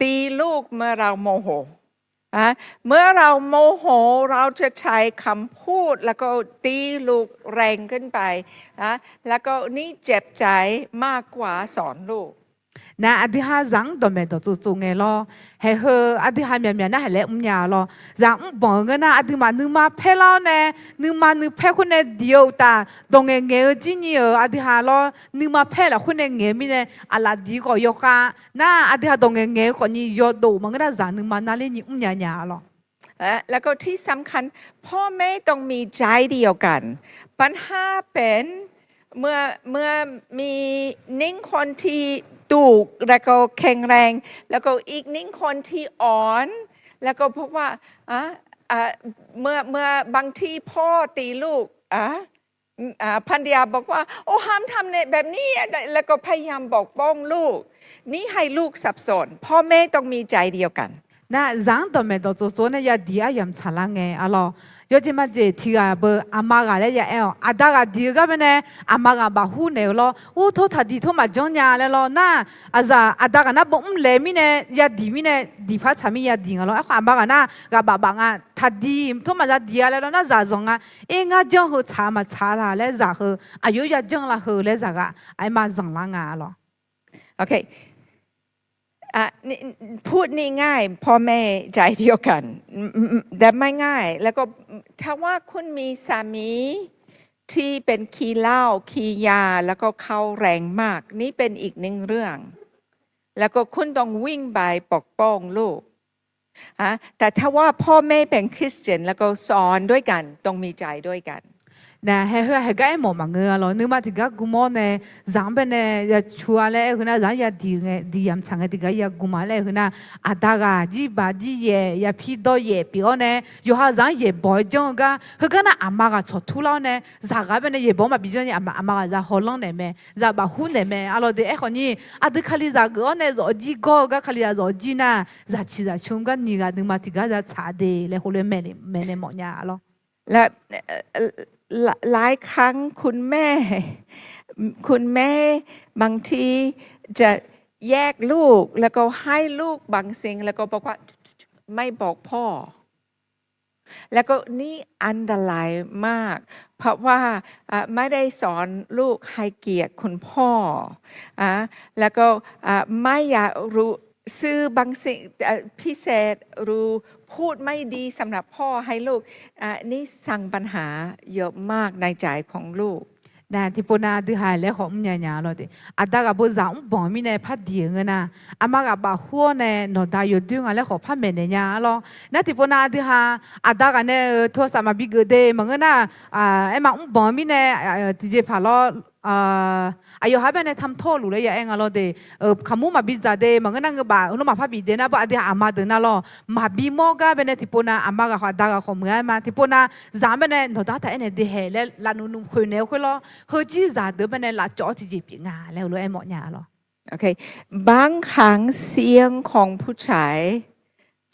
ตีลูก เมื่อเราโมโห นะ เมื่อเราโมโห เราจะใช้คำพูด แล้วก็ตีลูกแรงขึ้นไป นะ แล้วก็นี่เจ็บใจมากกว่าสอนลูก Nar aqdui ha zaq-anr dawqmaeq dawqtsov tsov ngae lawr. Haeq heu aqdui ha myaqmyaq nar haeq laer mrnya lawr. Zaq mrbanq-eu ngeur nar aqduimaf nuima paer lar-awr nae, nuima nuipaer khoer nae diq-eu uqtaf, dawq ngaeqngaeq-eu jir ni-euq aqdui ha lawr, nuima paer lafkhoer nae ngaeq-eu mirnae, aqlaf diq khawf yawkhav nar aqdui ha dawq ngaeqngaeq-eu khawfni yawdov maqngeur nar zaq nuima narler ni mrnya nya lawr. และก็ที่สำคัญ พ่อแม่ต้องมีใจเดียวกัน ปัญหาเป็น เมื่อ เมื่อมีหนึ่งคนที่ดุ แล้วก็แข็งแรง แล้วก็อีกหนึ่งคนที่อ่อน แล้วก็พบว่า อ่ะ อ่ะ เมื่อ เมื่อบางทีพ่อตีลูก อ่ะ อ่ะ ภรรยาบอกว่า โอ้ ห้ามทำเนี่ยแบบนี้ แล้วก็พยายามปกป้องลูก นี่ให้ลูกสับสน พ่อแม่ต้องมีใจเดียวกัน Nar zaq-anr dawqmaeq dawqtsov tsov nae yadiq aryamq tsaqlar ngae arlawr. Yawjeq majeq tiq ghaq beu aqma ghaq laer ya aer-awq. Aqda ghaq diq-eu gar baenae aqma ghaq bafhur naeq-eu lawr. Ur, tor taqdiq tor maqjanr nya laer lawr. Nar aqzaq aqda ghaq nar beu mrlaeq mirnae yadiq mirnae diqpar tsaq mir yadiq nga lawr. Aerkhawf aqma ghaq nar ghaq baf baf nga, taqdiq tor maqza diq-a laer lawr. Nar zaq zanq nga, ir, ngar janr heu tsaq maqtsaq laq laer zaq heu, aqyawf-anr yajanr lar heu laer zaq ghaq aqma zanqlar nga lawr. อ่ะ นี่ พูดนี่ง่าย พ่อแม่ใจเดียวกัน แต่ไม่ง่าย แล้วก็ ถ้าว่าคุณมีสามีที่เป็นขี้เหล้า ขี้ยา แล้วก็เขาแรงมาก นี่เป็นอีกหนึ่งเรื่อง แล้วก็คุณต้องวิ่งไปปกป้องลูก อ่ะ แต่ถ้าว่าพ่อแม่เป็นคริสเตียน แล้วก็สอนด้วยกัน ต้องมีใจด้วยกัน Nar haeq heu haeq gar aermawf maqngeur-a lawr. Nuima tiqgar gmr-awr nae zaq-anr baenae ya cu-a laer aer-eu heu nar, zaq-anr yadiq ngae, diq yamq tsaq ngae tiqgar ya gmr-a laer aer-eu heu nar, aqda ghaq jirbaq jiryaef yapir dawryaef pyeuf-awr nae, yawqha zaq-anr yaeqbawq-aer janr-eu gar, heugar nar aqma ghaq tsawqtur lar-awr nae, zaq ghaq baenae yaeqbawq-anr maqbi janr ni aqma ghaq za hawlanr naeq mae, za bafhur naeq mae arlawr de. Aerkhawf ni aqdui kalizaq geuf-awr nae zawq jir gawr-eu gar kalizaq zawq jir nar, zaq ciq zaq cu gar nyiq ghaq nuima tiqgar za tsaq de laer heulof-aer maeqnaeq mawfnya lawr. และ หลายครั้งคุณแม่ คุณแม่บางทีจะแยกลูก แล้วก็ให้ลูกบางสิ่ง แล้วก็บอกว่า ไม่บอกพ่อ แล้วก็นี่อันตรายมาก เพราะว่า อ่ะ ไม่ได้สอนลูกให้เกียรติคุณพ่อ อ่ะ แล้วก็ อ่ะ ไม่อยากรู้ สื่อบางสิ่ง อ่ะ พิเศษ หรือพูดไม่ดีสำหรับพ่อให้ลูก อ่ะ นี่สร้างปัญหาเยอะมากในใจของลูก Nar tiqpov nav aqdui ha laer khawf mrnya nya lawr de. Aqda ghaq beu zaq mrbanq mirnae par diq-eu ngeur nar, aqma ghaq bafhur-awr nae nawqda yawdoer nga laer khawf par maeqnaeq nya lawr. Nar tiqpov nav aqdui ha aqda ghaq nae-euq tawsaf maqbi geuf de maqngeur nar, aerma mrbanq mirnae tiqjeqpaq lawr, aqyawf ha baenae tamtawr luf laer ya aer nga lawr de. Kaqmur maqbi dzaq de maqngeur nar, ngeur baf heulof maqpar bif de nar, beu aqdui ha aqma deuq nar lawr, maqbi mawr gar baenae tiqpov nav aqma ghaq khawf aqda ghaq khawf muiq-a aer ma. Tiqpov nav zaq-anr baenae nawqdar taq aernaeq de haeq laer lafnuq nuq khoeqnaeq-eu khoer lawr, heujir zaqdeuq baenae lafcawv-awr tiqjeq pyeuf nga laer heulof-aer mawfnya lawr. บางครั้งเสียงของผู้ชาย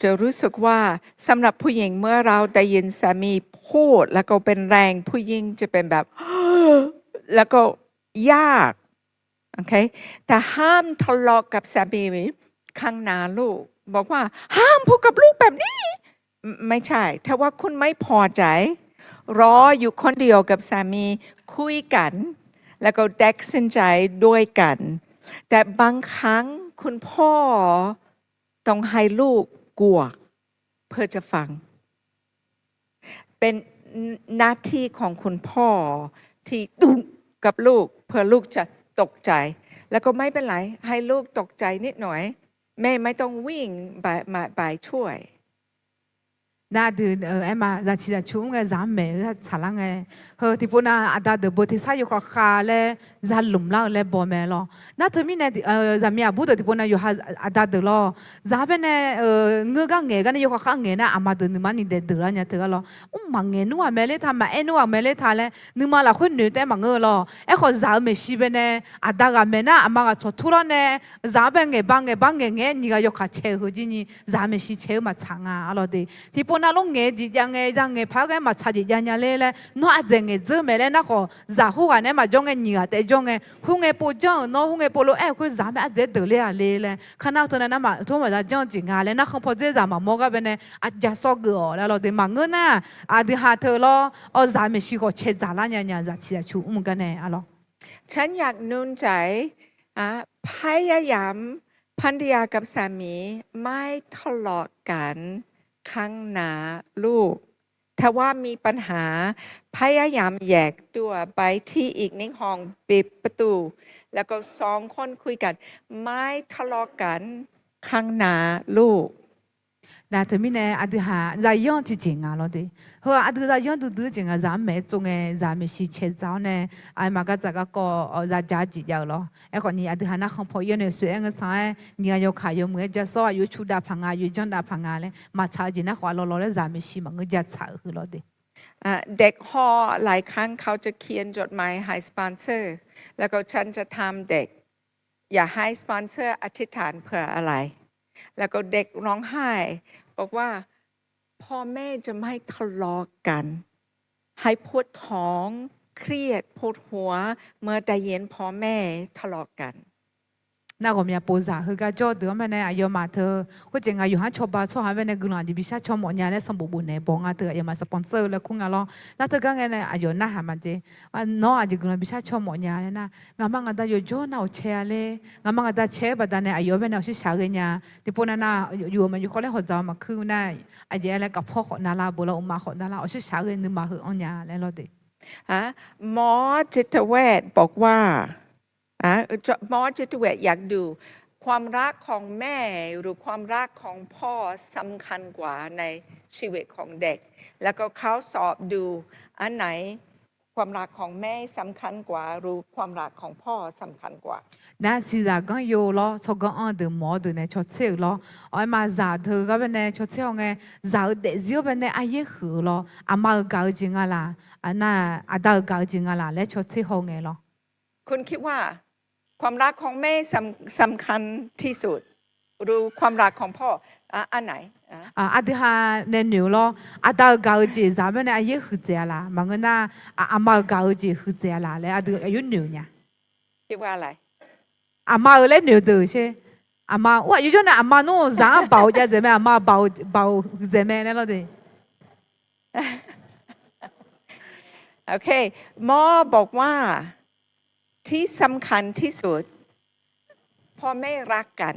จะรู้สึกว่า สำหรับผู้หญิง เมื่อเราได้ยินสามีพูด แล้วก็เป็นแรง ผู้หญิงจะเป็นแบบ แล้วก็ยาก โอเค แต่ห้ามทะเลาะกับสามีข้างหน้าลูก บอกว่า ห้ามพูดกับลูกแบบนี้ ไม่ใช่ ถ้าว่าคุณไม่พอใจ รออยู่คนเดียวกับสามี คุยกัน แล้วก็ตัดสินใจด้วยกัน แต่บางครั้งคุณพ่อต้องให้ลูกกลัว เพื่อจะฟัง เป็นหน้าที่ของคุณพ่อที่ดุกับลูก เพื่อลูกจะตกใจ แล้วก็ไม่เป็นไร ให้ลูกตกใจนิดหน่อย แม่ไม่ต้องวิ่งไป มา ไปช่วย Nar aqdui aer ma, zaqciq zaqcu mr ngae zaq-anr maeq-eu tsaqlar ngae, heu tiqpov nav aqda deuq beu tersar yawkhav khav laer zalmq lar-eu laer baw mae lawr. Nar teumirnae zaqmiq aqbur deuq tiqpov nav yawqha aqda deuq lawr, zaq-anr baenae ngeur gar ngaeq gar nae yawkhav khav ngaeq nar aqma deuq nuima ni daef deuq lar nya teu gar lawr. Mr maqngaeq nmr ghaq mae ler ta, maqaer nmr ghaq mae ler ta laer nuima lafkhoer noeq taef-aer maqngeur-eu lawr. Aerkhawf zaq-euq maeqshi baenae aqda ghaq maeq nar aqma ghaq tsawqtur lar nae zaq-anr bae ngaeq bar ngaeq bar ngaeq ngaeq-aer nyiq ghaq yawkaq cae-eu heu jir nyi zaq-euq maeqshi cae-eu maqtsaq nga ar lawr de. Tiqpov nav lor ngaeq jeq jav ngae, za ngaeq paq-aer ghae maqtsaq jeq jav nya ler laer nawr ardzaeq ngaeq dzeur mae laer nar khawf, zaq khoerghaq naeq-aer maqjawr ngae nyiq ghaq taef jawr ngae, khoerngae pov janr-euq nawr khoerngae pov lof-aer khoer zaq-anr bae ardzaeq deuq ler-aq ler laer, kar nar teu nav nar maqtov maqza janr-eu jeq nga laer narkhan pawdzer zaq maqmawr gar baenae aqja sawr geuf-awq laer lawr de. Maqngeur nar aqdui ha teu lawr, awr zaq maeqshi khawf cae dzaq lar nya nya zaqciq zaqcu mr-eu gar nae ar lawr. ฉันอยากหนุนใจ พยายาม ภรรยากับสามี ไม่ทะเลาะกัน ข้างหน้าลูก ถ้าว่ามีปัญหา พยายามแยกตัวไปที่อีกหนึ่งห้อง ปิดประตู แล้วก็สองคนคุยกัน ไม่ทะเลาะกัน ข้างหน้าลูก Nar teumirnae aqdui ha zayanr tiqjeq nga lawr de. Heu-aq aqdui zayanr duidui-eu jeq nga, zaq-anr maeq-aer tsov ngae zaq maeqshi cae dzaq-awr nae, aqyawfmaf gardzaq garkawv za ja-eu jeq jav-euq lawr. Aerkhawf ni aqdui ha narkhan paw ir-awr nae soeq-aer ngeur sanq-aer nyiq ghaq yawkaq yawmuiq-aer ja sawr aqyawf-anr cu dav paq nga, aqyawf-anr janr dav paq nga laer maqtsaq-eu jeq nar khawf-a lawlawr laer zaq maeqshi maqngeur ja tsaq-euq heu lawr de. เด็กฮอ หลายครั้งเขาจะเขียนจดหมายให้สปอนเซอร์ แล้วก็ฉันจะถามเด็ก อยากให้สปอนเซอร์ อธิษฐานเผื่ออะไร แล้วก็เด็กร้องไห้ บอกว่าพ่อแม่จะไม่ทะเลาะกัน ให้ปวดท้อง เครียด ปวดหัว เมื่อได้ยินพ่อแม่ทะเลาะกัน Nar ghawqmya pov zaq heugar jawr deuq-anr baenae aqyawfmaf teu khoerjeq nga yawqha-anr cawba tsawrhaq-anr baenae guiqlanq jeq bishar caw mawf nya laer sanqbof bofnaeq baw nga teu aqyawfmaf sponsor-eu laer kur nga lawr. Nar teugar ngae nae aqyawf narhaq maqjeq. Nawr aqjeq guiqlanq bishar caw mawf nya laer nar, ngaqma ngaqda yawqjawr nar-awq cae-a ler, ngaqma ngaqda cae-aer baqdanae aqyawf-anr baenae awqshir shaq ghae nya. Tiqpov nav nar yuf-euq maqyuf khawf laer hawq dzaq-eu maqkuir nar, aqjeq-aer laer kavpawr khawf navlar, boflar uqma khawf navlar, awqshir shaq ghae nuima heu-anr nya laer lawr de. หมอจิตเวชบอกว่า หมอจิตเวชอยากดู ความรักของแม่หรือความรักของพ่อสำคัญกว่าในชีวิตของเด็ก แล้วก็เขาสอบดูอันไหน ความรักของแม่สำคัญกว่าหรือความรักของพ่อสำคัญกว่า Nar siqzaq ganr yo lawr, tsawrganr anr-eu deuq mawf-awr deuq nae caw tser-euq lawr. Awr-aer ma zaq teu gar baenae caw tser-awr ngae, zaq-euq daefzir-awr baenae aryaer huiq-eu lawr, aqma-euq gaq-eu jeq nga laq, nar aqda-euq gaq-eu jeq nga laq laer caw tser haw ngae lawr. คุณคิดว่าความรักของแม่สำ- สำคัญที่สุด หรือความรักของพ่อ อันไหน Aqdui ha nae noeq-eu lawr, aqda-euq gaq-eu jeq zaq-anr baenae aryaer huiqdzaeq-a laq, maqngeur nar aqma-euq gaq-eu jeq huiqdzaeq-a laq laer aqdui aqyawf noeq nya. คิดว่าอะไร Aqma-euq laer noeq deuq sher. Aqma or aqyawf jawr nae aqma nmr zaq-anr baoq jav dzaeq mae, aqma baoq baoq huiqdzaeq mae laer lawr de. โอเค หมอบอกว่าที่สำคัญที่สุด พ่อแม่รักกัน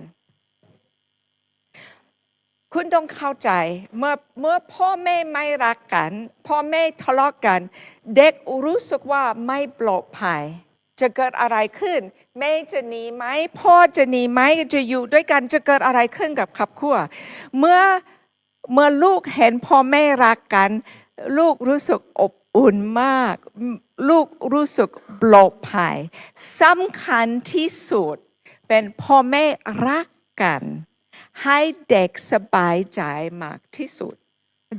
คุณต้องเข้าใจ เมื่อ- เมื่อพ่อแม่ไม่รักกัน พ่อแม่ทะเลาะกัน เด็กรู้สึกว่าไม่ปลอดภัย จะเกิดอะไรขึ้น แม่จะหนีไหม พ่อจะหนีไหม จะอยู่ด้วยกัน จะเกิดอะไรขึ้นกับครอบครัว เมื่อ- เมื่อลูกเห็นพ่อแม่รักกัน ลูกรู้สึกอบอุ่นมาก ลูกรู้สึกปลอดภัย สำคัญที่สุด เป็นพ่อแม่รักกัน ให้เด็กสบายใจมากที่สุด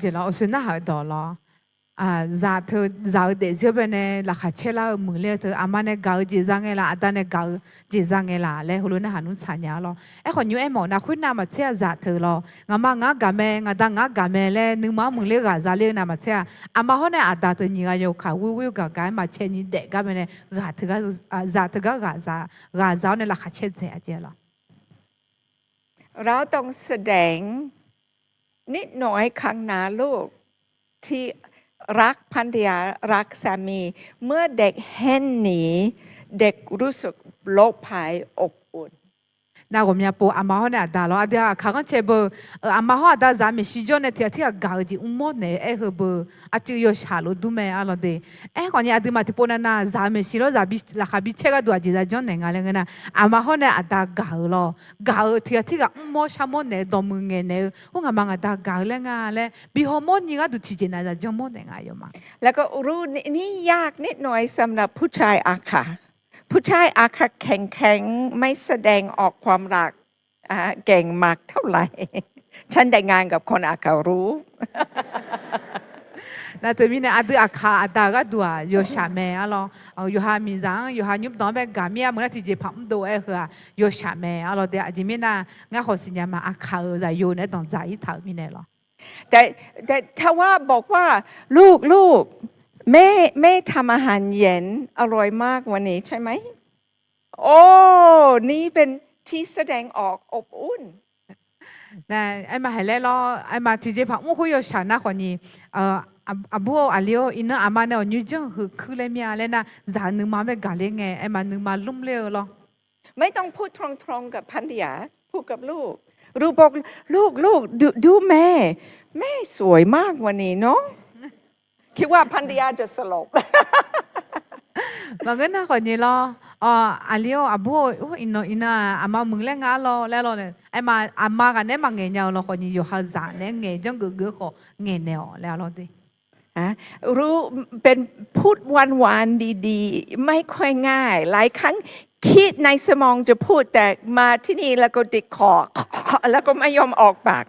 Jeq lawr, awqsoeq narhaq-eu dawq lawr. Zaq teu zaq-eu daefzir-awr baenae laqkhaq caer lar-eu muiqler-eu teu aqma nae gaq-eu jeq za ngae laf, aqda nae gaq-eu jeq za ngae laf laer heulof narhaq nmr tsaq nya-a lawr. Aerkhawf nymr aer mawf nar khoernav maqtser-a zaq teu lawr. Ngaqma ngaq-anr gaq mae, ngaqda ngaq-anr gaq mae laer nuima-anr muiqler ghaq za ler-eu nav maqtser-a. Aqma hawr nae aqda teu nyiq ghaq yawkaq ghoer ghoer gaq gaq-aer maqcae ni daef gar baenae ghaq teu- zaq teugar ghaq za- ghaq za-awr nae laqkhaq caer dzaeq-a jeq lawr. เราต้องแสดงนิดหน่อยข้างหน้าลูกที่รักภรรยารักสามี เมื่อเด็กเห็นนี้ เด็กรู้สึกปลอดภัยอบอุ่น Nav ghawqmya pov aqma hawr nae aqda lawr. Aqdui-aq, aqkaq ghanrcae beu, aqma hawr aqda zaq-eu maeqshi jawr nae tiq ghaq tirghaq gaq-eu jeq mrmawr naeq-eu aer heu beu, aqcuiv yawshaq lofdur mae arlawr de. Aerkhawf ni aqduimaf tiqpov navnav zaq-eu maeqshi lawr zaq bi laqkhaq bi caer gharduq aqjeq za janrnaeq nga laer ngeur nar, aqma hawr nae aqda gaq-euq lawr. Gaq-euq tiq ghaq tirghaq mrmawr sharmawr naeq-eu dawqmuiq ngaeqnaeq-eu khoer ngaqma ngaqda gaq-eu laer nga laer bi hawmawr ni gharduq tiqjeq nav za janrmawr naeq nga yawma. แล้วก็รู้นิยากนิดหน่อยสำหรับผู้ชายอาคา ผู้ชายอาคาแข็งๆ ไม่แสดงออกความรัก อ่า เก่งมากเท่าไหร่ ฉันแต่งงานกับคนอาคารู้ Nav teumirnae aqdui aqkaq aqda-eu gharduq-aq yawshaq mae arlawr. Yawqha miqzaq-anr yawqha nymrdanq-anr bae gaq mir-a meuq nar tiqjeqpaq mrdov-aer heu-aq yawshaq mae arlawr de. Aqjeq mirnae ngar khawf siqnya ma aqkaq-euq zaqyo naeq-aer danqdzaq-ir taq-euq mirnae lawr. แต่ แต่ถ้าว่าบอกว่า ลูก ลูก แม่ แม่ทำอาหารเย็นอร่อยมากวันนี้ใช่ไหม โอ้ นี่เป็นที่แสดงออก อบอุ่น Nav aerma haiq laer lawr, aerma tiqjeqpaq mr khoer yawshaq nar khawf ni, aqbur-or aqli-or iqnan aqma nae awq nyoer janr-eu heu kuir laer mir-a laer nar, zaq-eu nuima bae gaq ler ngae aerma nuima lmr ler-eu lawr. ไม่ต้องพูดตรงๆกับภรรยา พูดกับลูก ลูกบอก ลูก ลูก ดู ดูแม่ แม่สวยมากวันนี้เนาะ คิดว่าภรรยาจะสลบ Maqngeur nar khawf ni lawr, aqli-or aqbur-or, iqnan iqnan-aq aqma muiq laer nga arlawr laer lawr nae, aerma aqma ghaq naeq-aer maqngaeq nya-eu lawr khawf ni yawqha zaq naeq-aer ngaeq janrgeuf geuf-eu khawf ngaeqnaeq-awq laer arlawr de. รู้ เป็น พูดหวานๆ ดีๆ ไม่ค่อยง่าย หลายครั้งคิดในสมองจะพูด แต่มาที่นี่แล้วก็ติดคอ แล้วก็ไม่ยอมออกปาก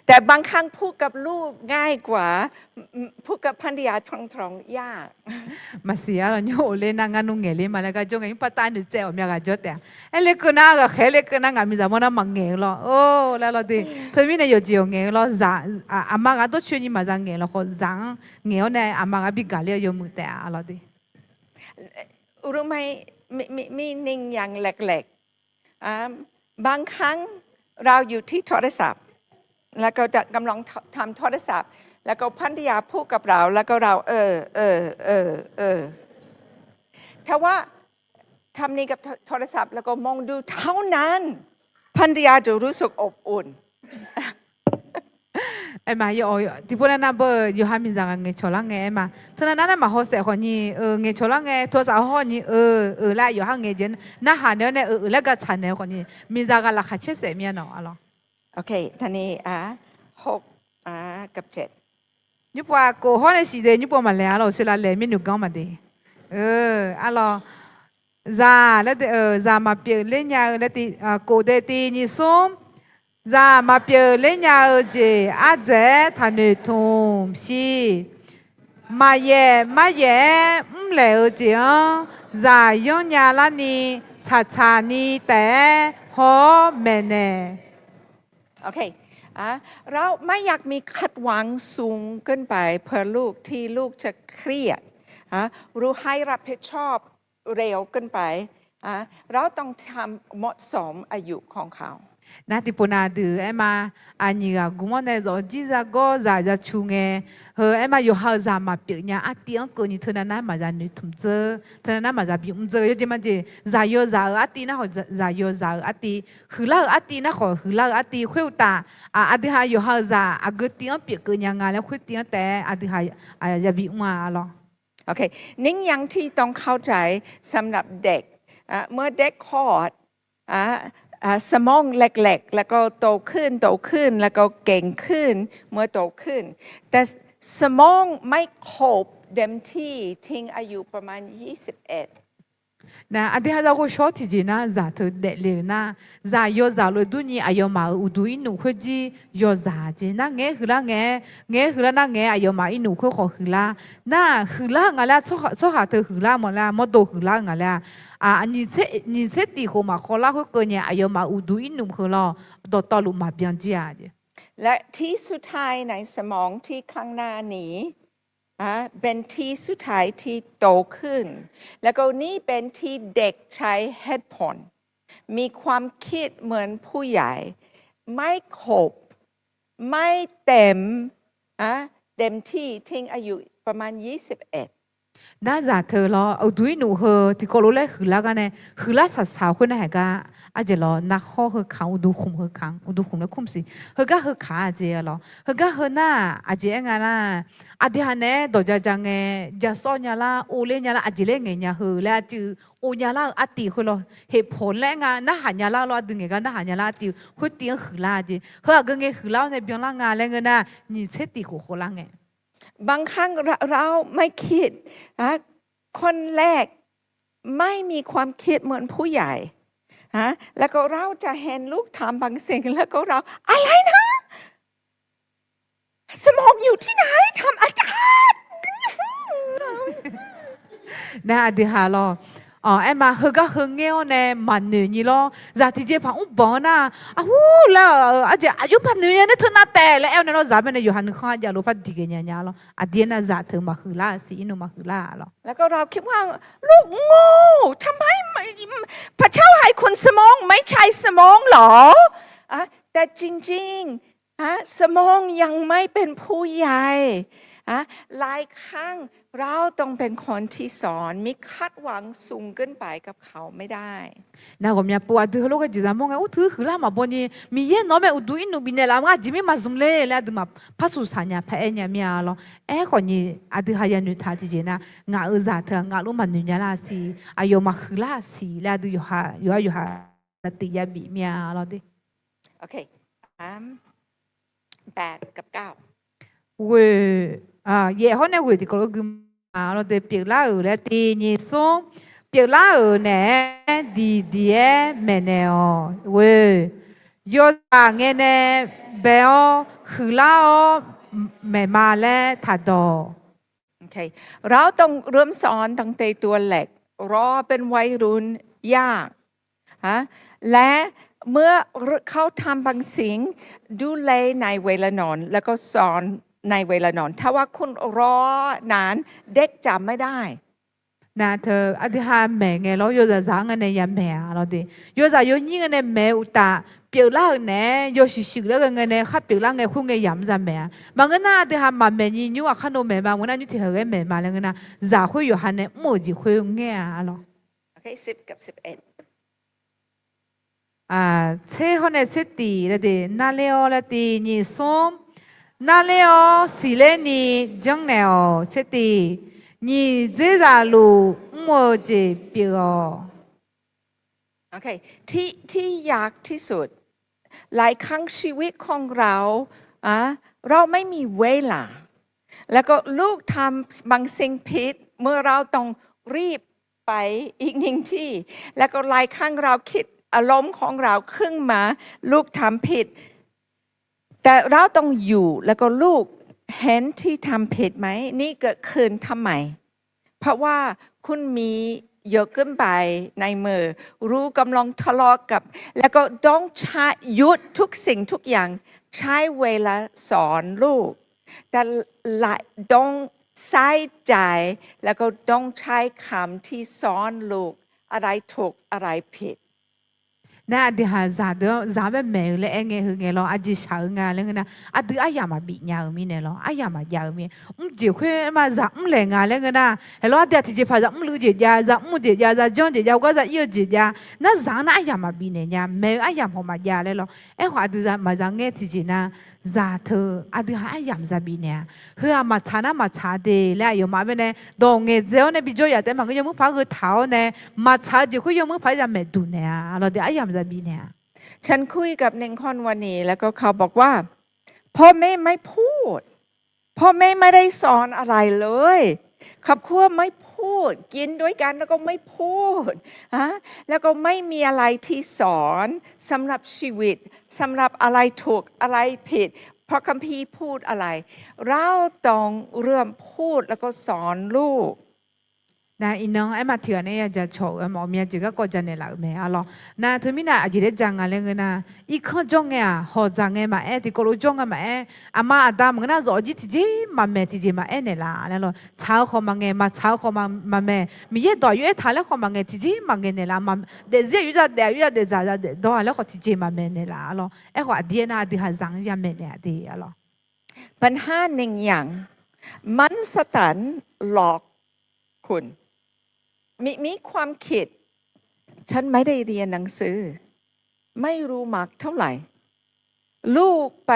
แต่บางครั้งพูดกับลูกง่ายกว่า พูดกับภรรยาตรงๆ ยาก Maqsiq arlawr nymr of ler nar ngar nmr ngaeq ler ma laer gar jawr ngae, nymr pavtav noeqtsaev ghawqmya ghaq jawr taef-a. Aer ler keuv nar ghaqkhaer ler keuv nar ngaq miqzaq mawr nar maqngaeq-eu lawr, or laer lawr de. Teumirnae yawqjeq yawqngaeq-eu lawr, zaq aqma ghaq dawrcoeni maqza ngaeq lawr khawf zaq-anr ngaeq-awr nae aqma ghaq bi gaq ler-eu yawmuiq taef-a arlawr de. รู้ไหม มีมีมีหนึ่งอย่างแหลกๆ อ่า บางครั้งเราอยู่ที่โทรศัพท์ แล้วก็จะกำลังทำโทรศัพท์ แล้วก็ภรรยาพูดกับเรา แล้วก็เรา เออ เออ เออ เออ ถ้าว่าทำนี่กับโทรศัพท์ แล้วก็มองดูเท่านั้น ภรรยาจะรู้สึกอบอุ่น Aerma, tiqpov navnav beu yawqha miqzaq ghaq ngaeqcawq lar ngae aerma. Teunav nar nae maqhaw saef khawf ni, ngaeqcawq lar ngae, tawsaf hawr ni, eu, eu laer yawqha ngaeq jeq narhaq naeq-awr nae, eu, eu laer ga tsaq naeq-eu khawf ni, miqzaq ghaq laqkhaq caer saef mir-a nawq arlawr. Nymr pov-aq kof hawr nae siq de, nymr pov maqlaeq arlawr, uqshoe lavlaeq mirnuq ganr maqde. Arlawr, zaq laer de, zaq maqpyeuf ler nya-eu laer tiv, kof de tiv nyiq smr. Zaq maqpyeuf ler nya-eu jeq ardzaeq-aer taqnoeq tmq siq. Maqyaef maryaef-aer mrlaeq-eu jeq-anr zaq yanrnya larni tsaqtsaq ni taef-aer haw-awr maeqnaeq. เราไม่อยากมีคาดหวังสูงเกินไปเผื่อลูกที่ลูกจะเครียด รู้ให้รับผิดชอบเร็วเกินไป เราต้องทำเหมาะสมอายุของเขา Nar tiqpov navdeuq aerma, aqnyiq ghaq gmr-awr nae zawq jir za gawr zaq ya cu ngae, heu aerma yawqha-euq zaq maqpyeuf nya artiv-anr keuvni teunav nar maqya noeqtmq dzeur, teunav nar maqya bimr dzeur, yawjeq majeq zaq yawzaq-euq artiv nar khawf zaq yawzaq-euq artiv, huiqlar-euq artiv nar khawf huiqlar-euq artiv khoeruqtaf, aqdui ha yawqha-euq zaq aqgeu tiv-anr pyeuf keuv nya nga laer khoer tiv-anr taef-aer aqdui ha ya bimr-a arlawr. หนึ่งอย่างที่ต้องเข้าใจสำหรับเด็ก เมื่อเด็กคลอด สมองเล็กๆ แล้วก็โตขึ้น โตขึ้น แล้วก็เก่งขึ้น เมื่อโตขึ้น แต่สมองไม่ครบเต็มที่ ทิ้งอายุประมาณยี่สิบเอ็ด Nar aqdui ha za ghovshaw tiqjeq nar zaq teu daefle-euq nar, zaq yawzaq lof-aer durni aqyawfmaf-euq uqduq irnuf khoerjir yawzaq jeq nar ngaeq-aer huiqlar ngae-aer, ngaeq-aer huiqlar nar ngaeq-aer aqyawfmaf irnuf khoer khawf huiqlar. Nar huiqlar-eu nga laer tsawrhaq teu huiqlar mawf laer mawrdo huiqlar-eu nga laer, nyiq tser tiq khof maqkhawvlar khoerkeuvni aqyawfmaf uqduq irnuf heu lawr dawqtawvluf maqbyan jir-a. และที่สุดท้ายในสมองที่ข้างหน้านี้ เป็นที่สุดท้ายที่โตขึ้น แล้วก็นี่เป็นที่เด็กใช้เหตุผล มีความคิดเหมือนผู้ใหญ่ ไม่ครบ ไม่เต็ม เต็มที่ ทิ้งอายุประมาณยี่สิบเอ็ด Nar zaq teu lawr uqduq irnuf heu tiqkawv lof laer huiqlar gar nae, huiqlar saqsaq khoer nar haiq gar, Arjeq lawr, narkhawr heu kaq, uqduq khmq heu kaq, uqduq khmq laer kur maqsiq. Heugar heu kaq-a jeq lawr. Heugar heu nar-aq, aqjeq aer nga nar, aqdui haq naeq-aer dawq ja ja ngae, ja sawr nya lar, or ler nya lar, aqjeq laer ngaeq nya heu laer artiv-eu, or nya lar-eu artiv khoer lawr. Heqpawq laer nga narhaq nya lar lawr, aqdui ngaeq gar narhaq nya lar artiv-eu, khoertiv-anr huiqlar jeq. Heu aqgeu ngae huiqlar-awr nae byanlar nga laer ngeur nar, nyiq tser tiq khof khoflar ngae. บางครั้งเราไม่คิด คนแรกไม่มีความคิดเหมือนผู้ใหญ่ แล้วก็เราจะเห็นลูกทำบางสิ่ง แล้วก็เรา อะไรนะ สมองอยู่ที่ไหน ทำอะไร Nar aqdui haq lawr, aer ma, heugar heu ngaer-awr nae maqnoeq nyi lawr. Zaq tiqjeqpaq mrbanq-anr nar, aqhur laer-eu arjeq aqjox maqnoeq nya nae teunav taef laer aer-awr nae lawr, zaq bae nae yawqha nuikhanr-anr javluf par diqgaeq nya nya lawr. Aqdui aernar zaq teu maqhuiqlar siq, irnmr maqhuiqlar lawr. แล้วก็เราคิดว่า ลูกโง่ ทำไม พระเจ้าให้คนสมอง ไม่ใช่สมองเหรอ แต่จริงๆ สมองยังไม่เป็นผู้ใหญ่ หลายครั้งเราต้องเป็นคนที่สอน มีคาดหวังสูงเกินไปกับเขาไม่ได้ Nar ghawqmya pov aqdui heulof ghae jeq zaq mawr ngae, ur teu huiqlar maqbaw ni, Miqyaer nawq-anr mae uqduq irnmr bifnaeq laf-eu nga, aqjeq mir maqzmq le laer aqduimaf par suqsaq nya par aer nya mir-a lawr. Aerkhawf nyiq aqdui haq yanoeq taq tiqjeq nar, ngaq-euq zaq teu-aq ngaq lof maqnoeq nya lar siq, aqyawf maqhuiqlar siq laer aqdui yawqha yawqha yawqha tif yabif mir-a lawr de. Ghoeq, yaef hawr nae ghoeq tiqkawv lof gui ma lawr de. Pyeuflar-euq laer tiq nyiq smr, pyeuflar-euq naeq-aer diqdiq-aer maeqnaeq-awq. Ghoeq, yawzaq ngae nae bae-awr huiqlar-awr maeqma laer taqdawq. เราต้องเริ่มสอนตั้งแต่ตัวเล็ก รอเป็นวัยรุ่นยาก และเมื่อเขาทำบางสิ่ง ดูแลในเวลานอน แล้วก็สอนในเวลานอน ถ้าว่าคุณรอนาน เด็กจำไม่ได้ Nar teu aqdui haq maeq ngae lawr, yawzaq zaq-anr ngae nae ya maeq-a lawr de. Yawzaq yawnyir ngae nae maeq-eu uqtaf, pyeuflar-euq naeq-aer yawshuif shuif laer ghae ngae nae khar pyeuflar ngae khoer ngae yamq za maeq-a. Maqngeur nar aqdui haq maqmaeq nyi nymr aqkar nov maeq ma, ngeur nar nymr tiq haq ghae maeq ma laer ngeur nar, zaq khoer yawqha nae mr-euq jeq khoer ngaer-a lawr. Tser hawr nae tser tiq laer de, narler-awr laer tiq nyiq smr, narler-awr siqler ni janrnaeq-awq. Tser tiq, nyiq dzer zaqluf mr-eu jeq pyeuf-awq. ที่ยากที่สุด หลายครั้งชีวิตของเรา เราไม่มีเวลา แล้วก็ลูกทำบางสิ่งผิด เมื่อเราต้องรีบไปอีกหนึ่งที่ แล้วก็หลายครั้งเราคิด อารมณ์ของเราขึ้นมา ลูกทำผิด แต่เราต้องอยู่ แล้วก็ลูกเห็นที่ทำผิดไหม นี่เกิดขึ้นทำไม เพราะว่าคุณมีเยอะเกินไปในมือ ลูกกำลังทะเลาะกับ แล้วก็ต้องใช้ หยุดทุกสิ่งทุกอย่าง ใช้เวลาสอนลูก แต่ละ ต้องใส่ใจ แล้วก็ต้องใช้คำที่สอนลูก อะไรถูก อะไรผิด Nar aqdui haq zaqdeuq-anr zaq-anr bae maeq-eu laer aer ngae heu ngae lawr, aqjeq shaq-eu nga laer ngeur nar, aqdui aryamq maqbif nya-eu mirnae lawr, aryamq maqjav-eu mirnae. Mr jeq khoer ma zaq mr laeq nga laer ngeur nar, haeq lawr aqdui-aq tiqjeqpaq zaq mrluiv jeq jav, zaq mr jeq jav, zaq janr jeq jav, ugar zaq ir-eu jeq jav, nar zaq-anr nar aryamq maqbif naeq nya, maeq-eu aryamq hawq maqjav laer lawr. Aerkhawf aqdui maqza ngaer tiqjeq nar, zaq teu aqdui haq aryamq za bif naeq-a. Heu-aq maqtsaq nar maqtsaq de laer aqyawfmaf bae nae dawq ngaeqdzae-awr nae bijawr yaf taef maqngeur, yawmuiq paq-aer gheutaq-awr nae maqtsaq-eu jeq khoer yawmuiq paq-aer ya maeqduq naeq-a lawr de, aryamq za bif naeq-a. ฉันคุยกับหนึ่งคนวันนี้ แล้วก็เขาบอกว่า พ่อแม่ไม่พูด พ่อแม่ไม่ได้สอนอะไรเลย ครอบครัวไม่พูด กินด้วยกันแล้วก็ไม่พูด ฮะ แล้วก็ไม่มีอะไรที่สอนสำหรับชีวิต สำหรับอะไรถูก อะไรผิด พระคัมภีร์พูดอะไร เราต้องเริ่มพูดแล้วก็สอนลูก Nar iqnan aer ma tiq ghaq nae ya jacawq-euq aer ma, ghawqmya jeq garkawv janaeq laf-euq mae-a lawr. Nar teumirnae aqjeq laer ja nga laer ngeur nar, irkanr jawr ngae-aq, hawqdzaq ngae maqaer, tiqkawv lof jawr ngae maqaer, aqma aqda maqngeur nar zawq jir tiqjeq maqmaeq tiqjeq maqaer naeqlaf laer lawr. Tsaq-eu khawf maqngaeq, maqtsaq-eu khawf maqmaeq, Miqyaer dawq aqyawf aertaq laer khawf maqngaeq tiqjeq maqngaeq naeqlaf, daefzir aqyawf za daef, aqyawf za daefzaq za daefdawr-a laer khawf tiqjeq maqmaeq naeqlaf-a lawr. Aerkhawf aqdir aernar aqdui haq zaq-anr ya maeqnaeq-a de-a lawr. ปัญหาหนึ่งอย่าง มันสตันหลอกคุณ มี มีความคิด ฉันไม่ได้เรียนหนังสือ ไม่รู้มากเท่าไหร่ ลูกไป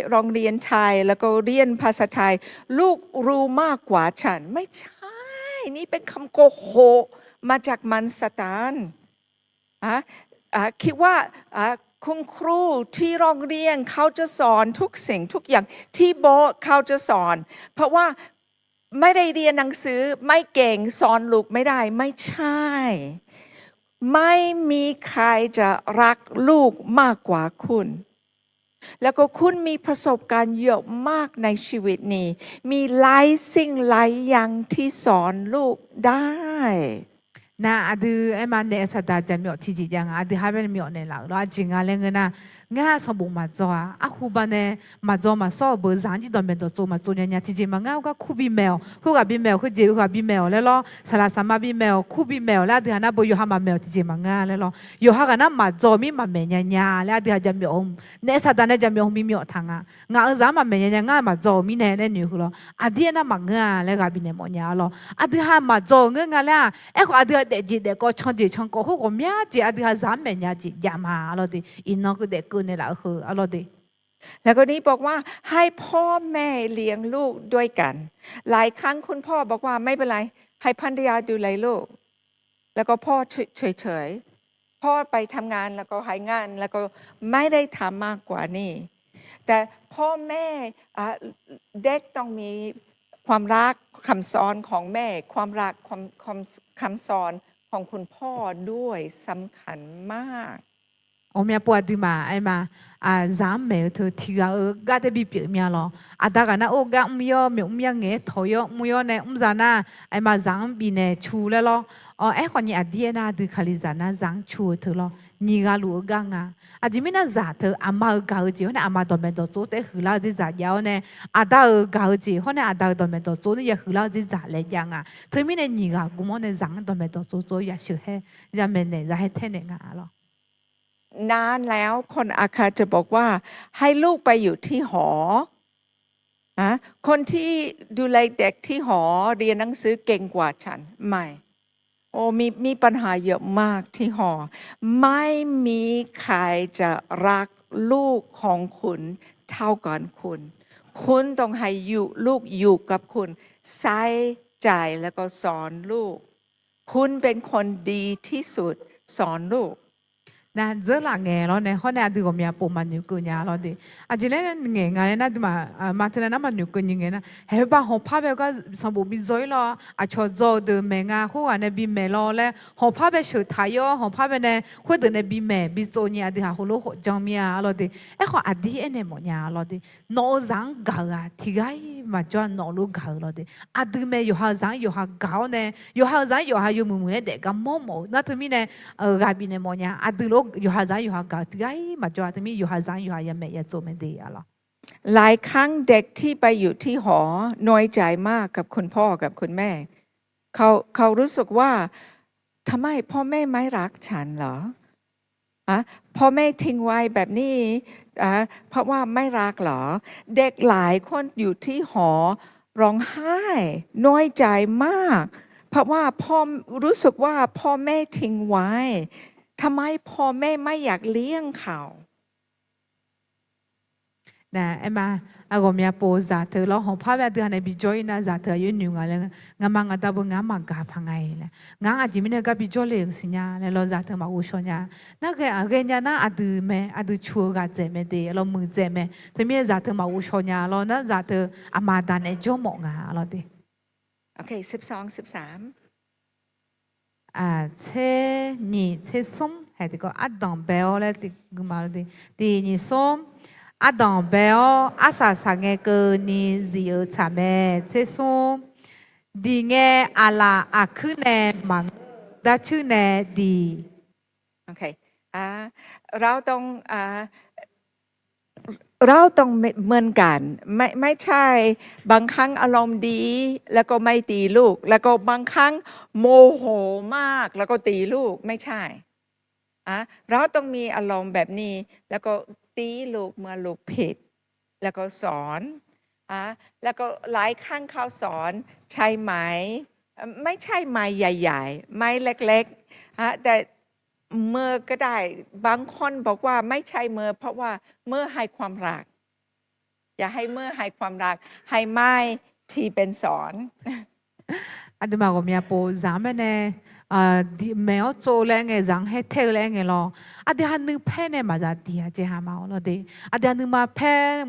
โรงเรียนไทย แล้วก็เรียนภาษาไทย ลูกรู้มากกว่าฉัน ไม่ใช่ นี่เป็นคำโกหก มาจากมารซาตาน อ่ะ อ่ะ คิดว่า อ่ะ คุณครูที่โรงเรียนเขาจะสอนทุกสิ่งทุกอย่าง ที่โบสถ์เขาจะสอน เพราะว่าไม่ได้เรียนหนังสือ ไม่เก่ง สอนลูกไม่ได้ ไม่ใช่ ไม่มีใครจะรักลูกมากกว่าคุณ แล้วก็คุณมีประสบการณ์เยอะมากในชีวิตนี้ มีหลายสิ่งหลายอย่างที่สอนลูกได้ Nar aqdui aerma naef saqdaq jaqmyawf tiqjeq jav nga, aqdui ha bae nae myawf naeqlaf-euq lawr. Aqjeq nga laer ngeur nar, ngar sanqbof maqdzaw-a, arhu ba nae maqdzaw maqsawr-euq beu zaq-anr jir dawqmaeq dawqtsov maqtsov nya nya. Tiqjeq maqngeur, khoergar kur bimaeq-awq, khoerghaq bimaeq-awq, khoerjeq khoerghaq bimaeq-awq laer lawr, saqlaq saqma bimaeq-awq, kur bimaeq-awq laer aqdui ha nar beu yawqha maqmaeq-awq tiqjeq maqngeur laer lawr. Yawqha ghaq nar maqdzaw-eu mir maqmaeq nya nya laer aqdui ha jaqmyawf hmq, naef saqdaq nae jaqmyawf hmq bimyawf taq nga. Ngaq-euq zaq-anr maqmaeq nya nya, ngar maqdzaw-euq mirnae laer noeq heu lawr. Aqdir aernar maqngeur-a laer ghaq bifnaeq mawf nya-a lawr. Aqdui ha maqdzaw-euq ngeur nga laer-aq, aerkhawf aqdui ha daefjeq daefkawv canjeq cankawv khoerghawqmya jeq aqdui ha zaq-anr maeqnya jeq jav ma-a lawr de. Iqnan keuv daefkeuv naeqlaf-eu heu-a lawr de. แล้วก็นี่บอกว่า ให้พ่อแม่เลี้ยงลูกด้วยกัน หลายครั้งคุณพ่อบอกว่า ไม่เป็นไร ให้ภรรยาดูแลลูก แล้วก็พ่อเฉยๆ พ่อไปทำงาน แล้วก็หายงาน แล้วก็ไม่ได้ทำมากกว่านี้ แต่พ่อแม่ อ่ะ เด็กต้องมีความรัก คำสอนของแม่ ความรัก ความ ความ คำสอนของคุณพ่อด้วย สำคัญมาก Ghawqmya pov aqduimaf aerma, zaq-anr maeq-eu teu tiqghaq-eu gar tae bipyeuf mya lawr. Aqda ghaq nar or gar mr yawr, maeq mr yar ngaeq-aer tawq yawr mr yawr nae mr za nar, aerma zaq-anr bifnaeq cu laer lawr. Aerkhawf nyi aqdir aernar aqdui kalizaq nar zaq-anr cu-eu teu lawr. Nyiq ghaq luf-eu gar nga. Aqjeq mirnae zaq teu aqma-euq gaq-eu jeq hawr nae aqma dawqmaeq dawqtsov taef huiqlar-eu dzerzaq jav-awr nae, aqda-euq gaq-eu jeq hawr nae aqda-euq dawqmaeq dawqtsov nae ya huiqlar-eu dzerzaq laer jav nga. Teumirnae nyiq ghaq gmr-awr nae zaq-anr dawqmaeq dawqtsov tsov ya sheuqhaer, ya maeqnaeq ya haer taenaeq nga lawr. นานแล้ว คนอาจจะบอกว่า ให้ลูกไปอยู่ที่หอ คนที่ดูแลเด็กที่หอ เรียนหนังสือเก่งกว่าฉัน ไม่ โอ้ มี มีปัญหาเยอะมากที่หอ ไม่มีใครจะรักลูกของคุณเท่ากับคุณ คุณต้องให้อยู่ ลูกอยู่กับคุณ ใส่ใจแล้วก็สอนลูก คุณเป็นคนดีที่สุด สอนลูก Nar dzeurlaf ngaeq lawr nae hawr nae aqdui ghawqmya pov maqnoeq keuv nya lawr de. Aqjeq laer ngaeq nga laer nar aqduimaf ma teu nar maqnoeq keuv nyiq ngaeq nar, haeq heu ba hawqpar bae gar sanqbof bi dzaw-ir lawr, aqcawq dzaw-eu deuq maeq nga khoerghaq nae bi maeq lawr laer hawqpar bae sheuq taq-ir-awr hawqpar bae nae khoerdeuq nae bi maeq bi tsov nyi aqdui haq heulof khawf jan mir-a lawr de. Aerkhawf aqdir aernaeq mawf nya lawr de. Nawq-eu zaq-anr gaq-euq-aq tiqghaq-ir maqjawr-a, nawq lof gaq-euq lawr de. Aqdui mae yawqha-eu zaq-anr yawqha gaq-awr nae, yawqha-eu zaq-anr yawqha yawmuiq muiq laer daef gar mawr mawf-eu nar teumirnae, ghaq bifnaeq mawf nya. Aqdui lof yawqha zaq-anr yawqha gaq-eu tiqghaq-ir maqjawr-a, teumirnae yawqha zaq-anr yawqha yamaf ya tsov mae de-a lawr. หลายครั้งเด็กที่ไปอยู่ที่หอ น้อยใจมากกับคุณพ่อกับคุณแม่ เขา เขารู้สึกว่า ทำไมพ่อแม่ไม่รักฉันเหรอ อะ พ่อแม่ทิ้งไว้แบบนี้ อะ เพราะว่าไม่รักเหรอ เด็กหลายคนอยู่ที่หอ ร้องไห้ น้อยใจมาก เพราะว่าพ่อ รู้สึกว่าพ่อแม่ทิ้งไว้ ทำไมพ่อแม่ไม่อยากเลี้ยงเขา Nar aerma, ghawqmya pov zaq teu lawr hawqpar bae aqdui ha nae bijawr-ir nar zaq teu aqyawf noeq nga laer, nga'ma nga'da beu ngaq-anr maqgaq paq nga-iq laer, ngaq-anr aqjeq mirnae gar bijawr le-euq siqnya laer lawr zaq teu maqghovshaw nya. Nar ghae-aq ghaenya nar aqdui mae, aqdui cu-eu ghaq dzaeq mae de lawr, muiqdzaeq mae. Teumirnae zaq teu maqghovshaw nya lawr nar zaq teu aqma aqda nae jawr mawf nga lawr de. Tser nyiq tser smr hae tiqkawv ardanq bae-awr laer tiqguiq ma lawr de. Tiq nyiq smr, ardanq bae-awr arsaq saqngae keuvni zif-eu tsaq mae. Tser smr, diq ngae aqlaf aqkuir nae maqngeur-eu darcuir nae diq. เราต้อง เราต้องเหมือนกัน ไม่ ไม่ใช่ บางครั้งอารมณ์ดี แล้วก็ไม่ตีลูก แล้วก็บางครั้งโมโหมาก แล้วก็ตีลูก ไม่ใช่ อ่ะ เราต้องมีอารมณ์แบบนี้ แล้วก็ตีลูกเมื่อลูกผิด แล้วก็สอน อ่ะ แล้วก็หลายครั้งเขาสอน ใช้ไม้ ไม่ใช่ไม้ใหญ่ๆ ไม้เล็กๆ อ่ะ แต่ เมินก็ได้ บางคนบอกว่าไม่ใช่เมิน เพราะว่าเมินให้ความรัก อยากให้เมินให้ความรัก ให้ไม้ที่เป็นสอน Aqduimaf ghawqmya pov zaq-anr baenae maeq-awr tsov laer aer ngae, zaq-anr haer tae-eu laer aer ngae lawr. Aqdui ha nuipaer nae maqzaq diq-a jeq ha ma-awr lawr de. Aqdui ha nuima paer,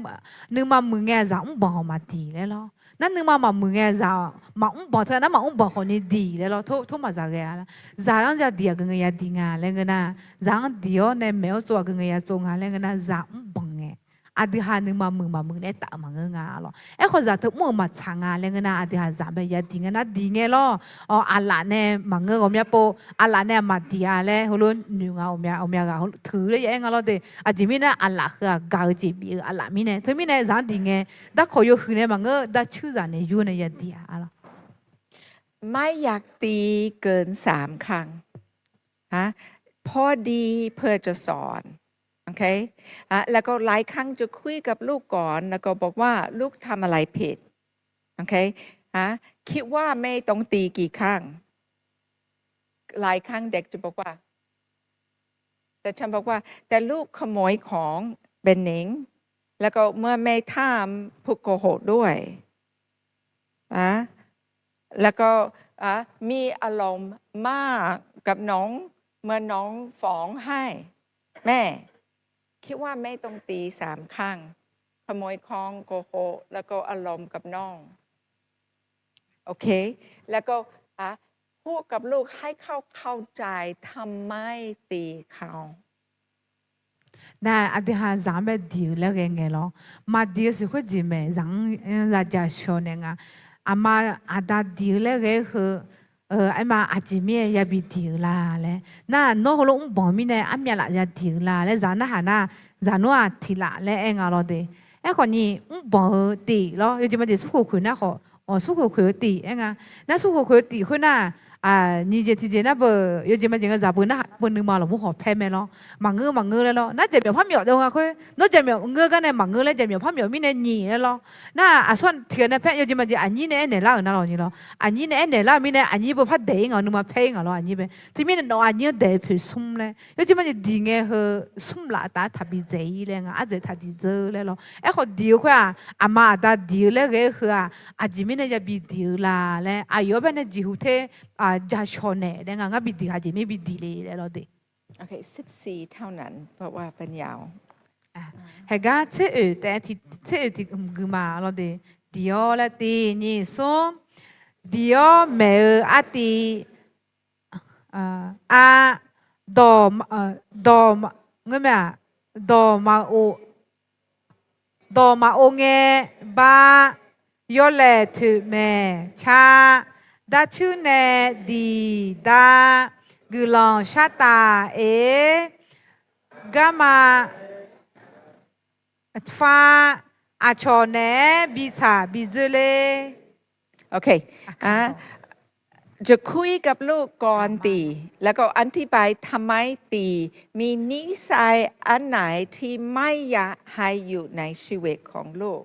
nuima muiq ngae zaq mrbanq khawf maqdiq laer lawr. Nar nuima maqmuiq ngae zaq maqmr banq teu nar maqmr banq khawfni diq laer lawr. Tor maqzaq ghae-a. Zaq-anr ya diq aqgeu ngae ya diq nga laer ngeur nar, zaq-anr diq-awr nae maeq-awr tsov aqgeu ngae ya tsov nga laer ngeur nar, zaq mrbanq ngae aqdui ha nuima muiq maqmuiq nae taf-euq maqngeur nga lawr. Aerkhawf zaq teu mr-euq maqtsaq nga laer ngeur nar, aqdui ha zaq bae ya diq ngae nar diq ngae lawr. Aqlaf nae maqngeur ghawqmya pov, aqlaf nae aqmaq diq-a laer heulof noeq nga, ghawqmya ghaq teuq laer ya aer nga lawr de. Aqjeq mirnae aqlaf heu-aq gaq-eu jeq bif-eu aqlaf mirnae. Teumirnae zaq-anr diq ngae, darkawq yawhuiq nae maqngeur, darcuir zaq naeq yur nae ya diq-a lawr. ไม่อยากตีเกินสามครั้ง ฮะ พอดีเพื่อจะสอน โอเค ฮะ แล้วก็หลายครั้งจะคุยกับลูกก่อน แล้วก็บอกว่าลูกทำอะไรผิด โอเค ฮะ คิดว่าแม่ต้องตีกี่ครั้ง หลายครั้งเด็กจะบอกว่า แต่ฉันบอกว่า แต่ลูกขโมยของเป็นหนิง แล้วก็เมื่อแม่ทำพูดโกหกด้วย นะ แล้วก็ อ่ะ มีอารมณ์มากกับน้อง เมื่อน้องฟ้องให้แม่ คิดว่าแม่ต้องตีสามครั้ง ขโมยของ โกหก แล้วก็อารมณ์กับน้อง โอเค แล้วก็ อ่ะ พูดกับลูกให้เขาเข้าใจทำไมตีเขา Nar aqdui ha zaq-anr bae diq-eu laer ghae ngae lawr. Maqdiq-eu siq khoerjeq maeq zaq-anr ya jashawq naeq nga. Aqma aqda diq-eu laer ghae-eu heu, aerma aqjeq mirnae yabi diq-eu la laer. Nar nawr heulof mrbanq mirnae armyav laf ya diq-eu la laer zaq narhaq nar, zaq nawr-aq tiq laf laer aer nga lawr de. Aerkhawfni mrbanq-eu tif lawr, yawjeq majeq smrkhoeq khoeq nar khawf, smrkhoeq khoeq-eu tif aer nga. Nar smrkhoeq khoeq-eu tif khoernar, nyiq jeq tiqjeq nar beu, yawjeq majeq ngae zaq beu narhaq nar beu nuima lawqbur khawf paer mae lawr. Maqngeur maqngeur laer lawr. Nar jaqmyawf par myawf deuv nga khoer, nawr jaqmyawf ngeur gar nae maqngeur laer jaqmyawf par myawf mirnae nyiq laer lawr. Nar aqsur tiqghaq nae paer, yawjeq majeq aqnyir nae aernaeq lar-euq nar lawq nyi lawr. Aqnyir nae aernaeq lar-euq mirnae aqnyir beu par daeq-ir nga, nuima paer-ir nga lawr aqnyir bae. Teumirnae nawq aqnyir-anr daeq-eu poeq smr laer, yawjeq majeq diq ngae heu smr laf taf-aer taqbi dzaeq-ir laer nga, ardzaeq taqdiq dzeur laer lawr. Aerkhawf diq-eu khoer-aq, aqma aqda diq-eu laer ghae-eu heu-aq, aqjeq mirnae yabi diq-eu la laer aqyawf-anr baenae jeqhu ter jashawq naeq laer nga, ngar bi diq haq jeq mir bi diq le laer lawr de. สิบสี่ เท่านั้น เพราะว่าเป็นยาว Heugar tser oeq taef-aer tser oeq tiq hmq gui ma lawr de. Diq-awr laer tiq nyiq smr. Diq-awr maeq-eu artiv, a, dawq, dawq, ngeur mae-aq, dawq maqov, dawq maqov ngae bar, yawlaeq toeq maeq car, darcuir nae diq dar, guiqlanq shartaf-eq, garma far, aqcawq naeq-aer bi tsaq bi dzoer ler. จะคุยกับลูกก่อนตี แล้วก็อธิบายทำไมตี มีนิสัยอันไหนที่ไม่อยากให้อยู่ในชีวิตของลูก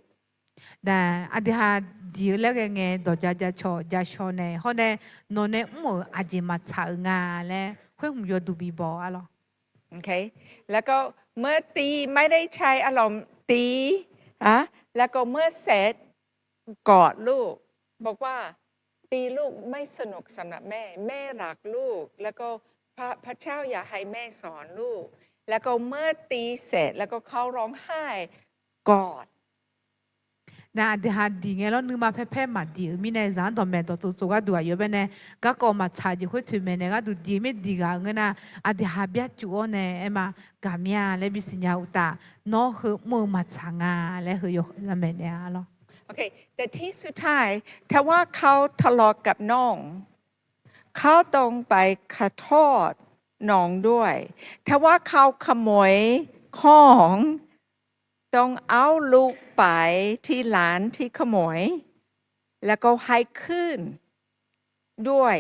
Nar aqdui ha diq-eu laer ghae ngae dawq ja ja cawq ja shawq naeq hawr nae, nawq nae mr-euq aqjeq maqtsaq-euq nga laer khoer hmq yawduq bi baw-a lawr. แล้วก็เมื่อตี ไม่ได้ใช้อารมณ์ตี แล้วก็เมื่อเสร็จ กอดลูก บอกว่า ตีลูกไม่สนุกสำหรับแม่ แม่รักลูก แล้วก็พระเจ้าอยากให้แม่สอนลูก แล้วก็เมื่อตีเสร็จ แล้วก็เขาร้องไห้ กอด Nar aqdui ha diq ngae lawr nuima paer paer maqdiq-eu mirnae zaq-anr dawqmaeq dawqtsov tsov gharduq aqyawf baenae garkawv maqtsaq jeq khoer toeqmaeq nae gharduq diq-eu mir diq ghaq-eu ngeur nar, aqdui ha byarcuf-awr nae aerma gaqmya laer bisiq nya uqtaf, nawr heu mr-eu maqtsaq nga laer heu yawmaeq naeq-a lawr. แต่ที่สุดท้าย ถ้าว่าเขาทะเลาะกับน้อง เขาต้องไปขอโทษน้องด้วย ถ้าว่าเขาขโมยของ ต้องเอาลูกไปที่ร้านที่ขโมย แล้วก็ให้คืนด้วย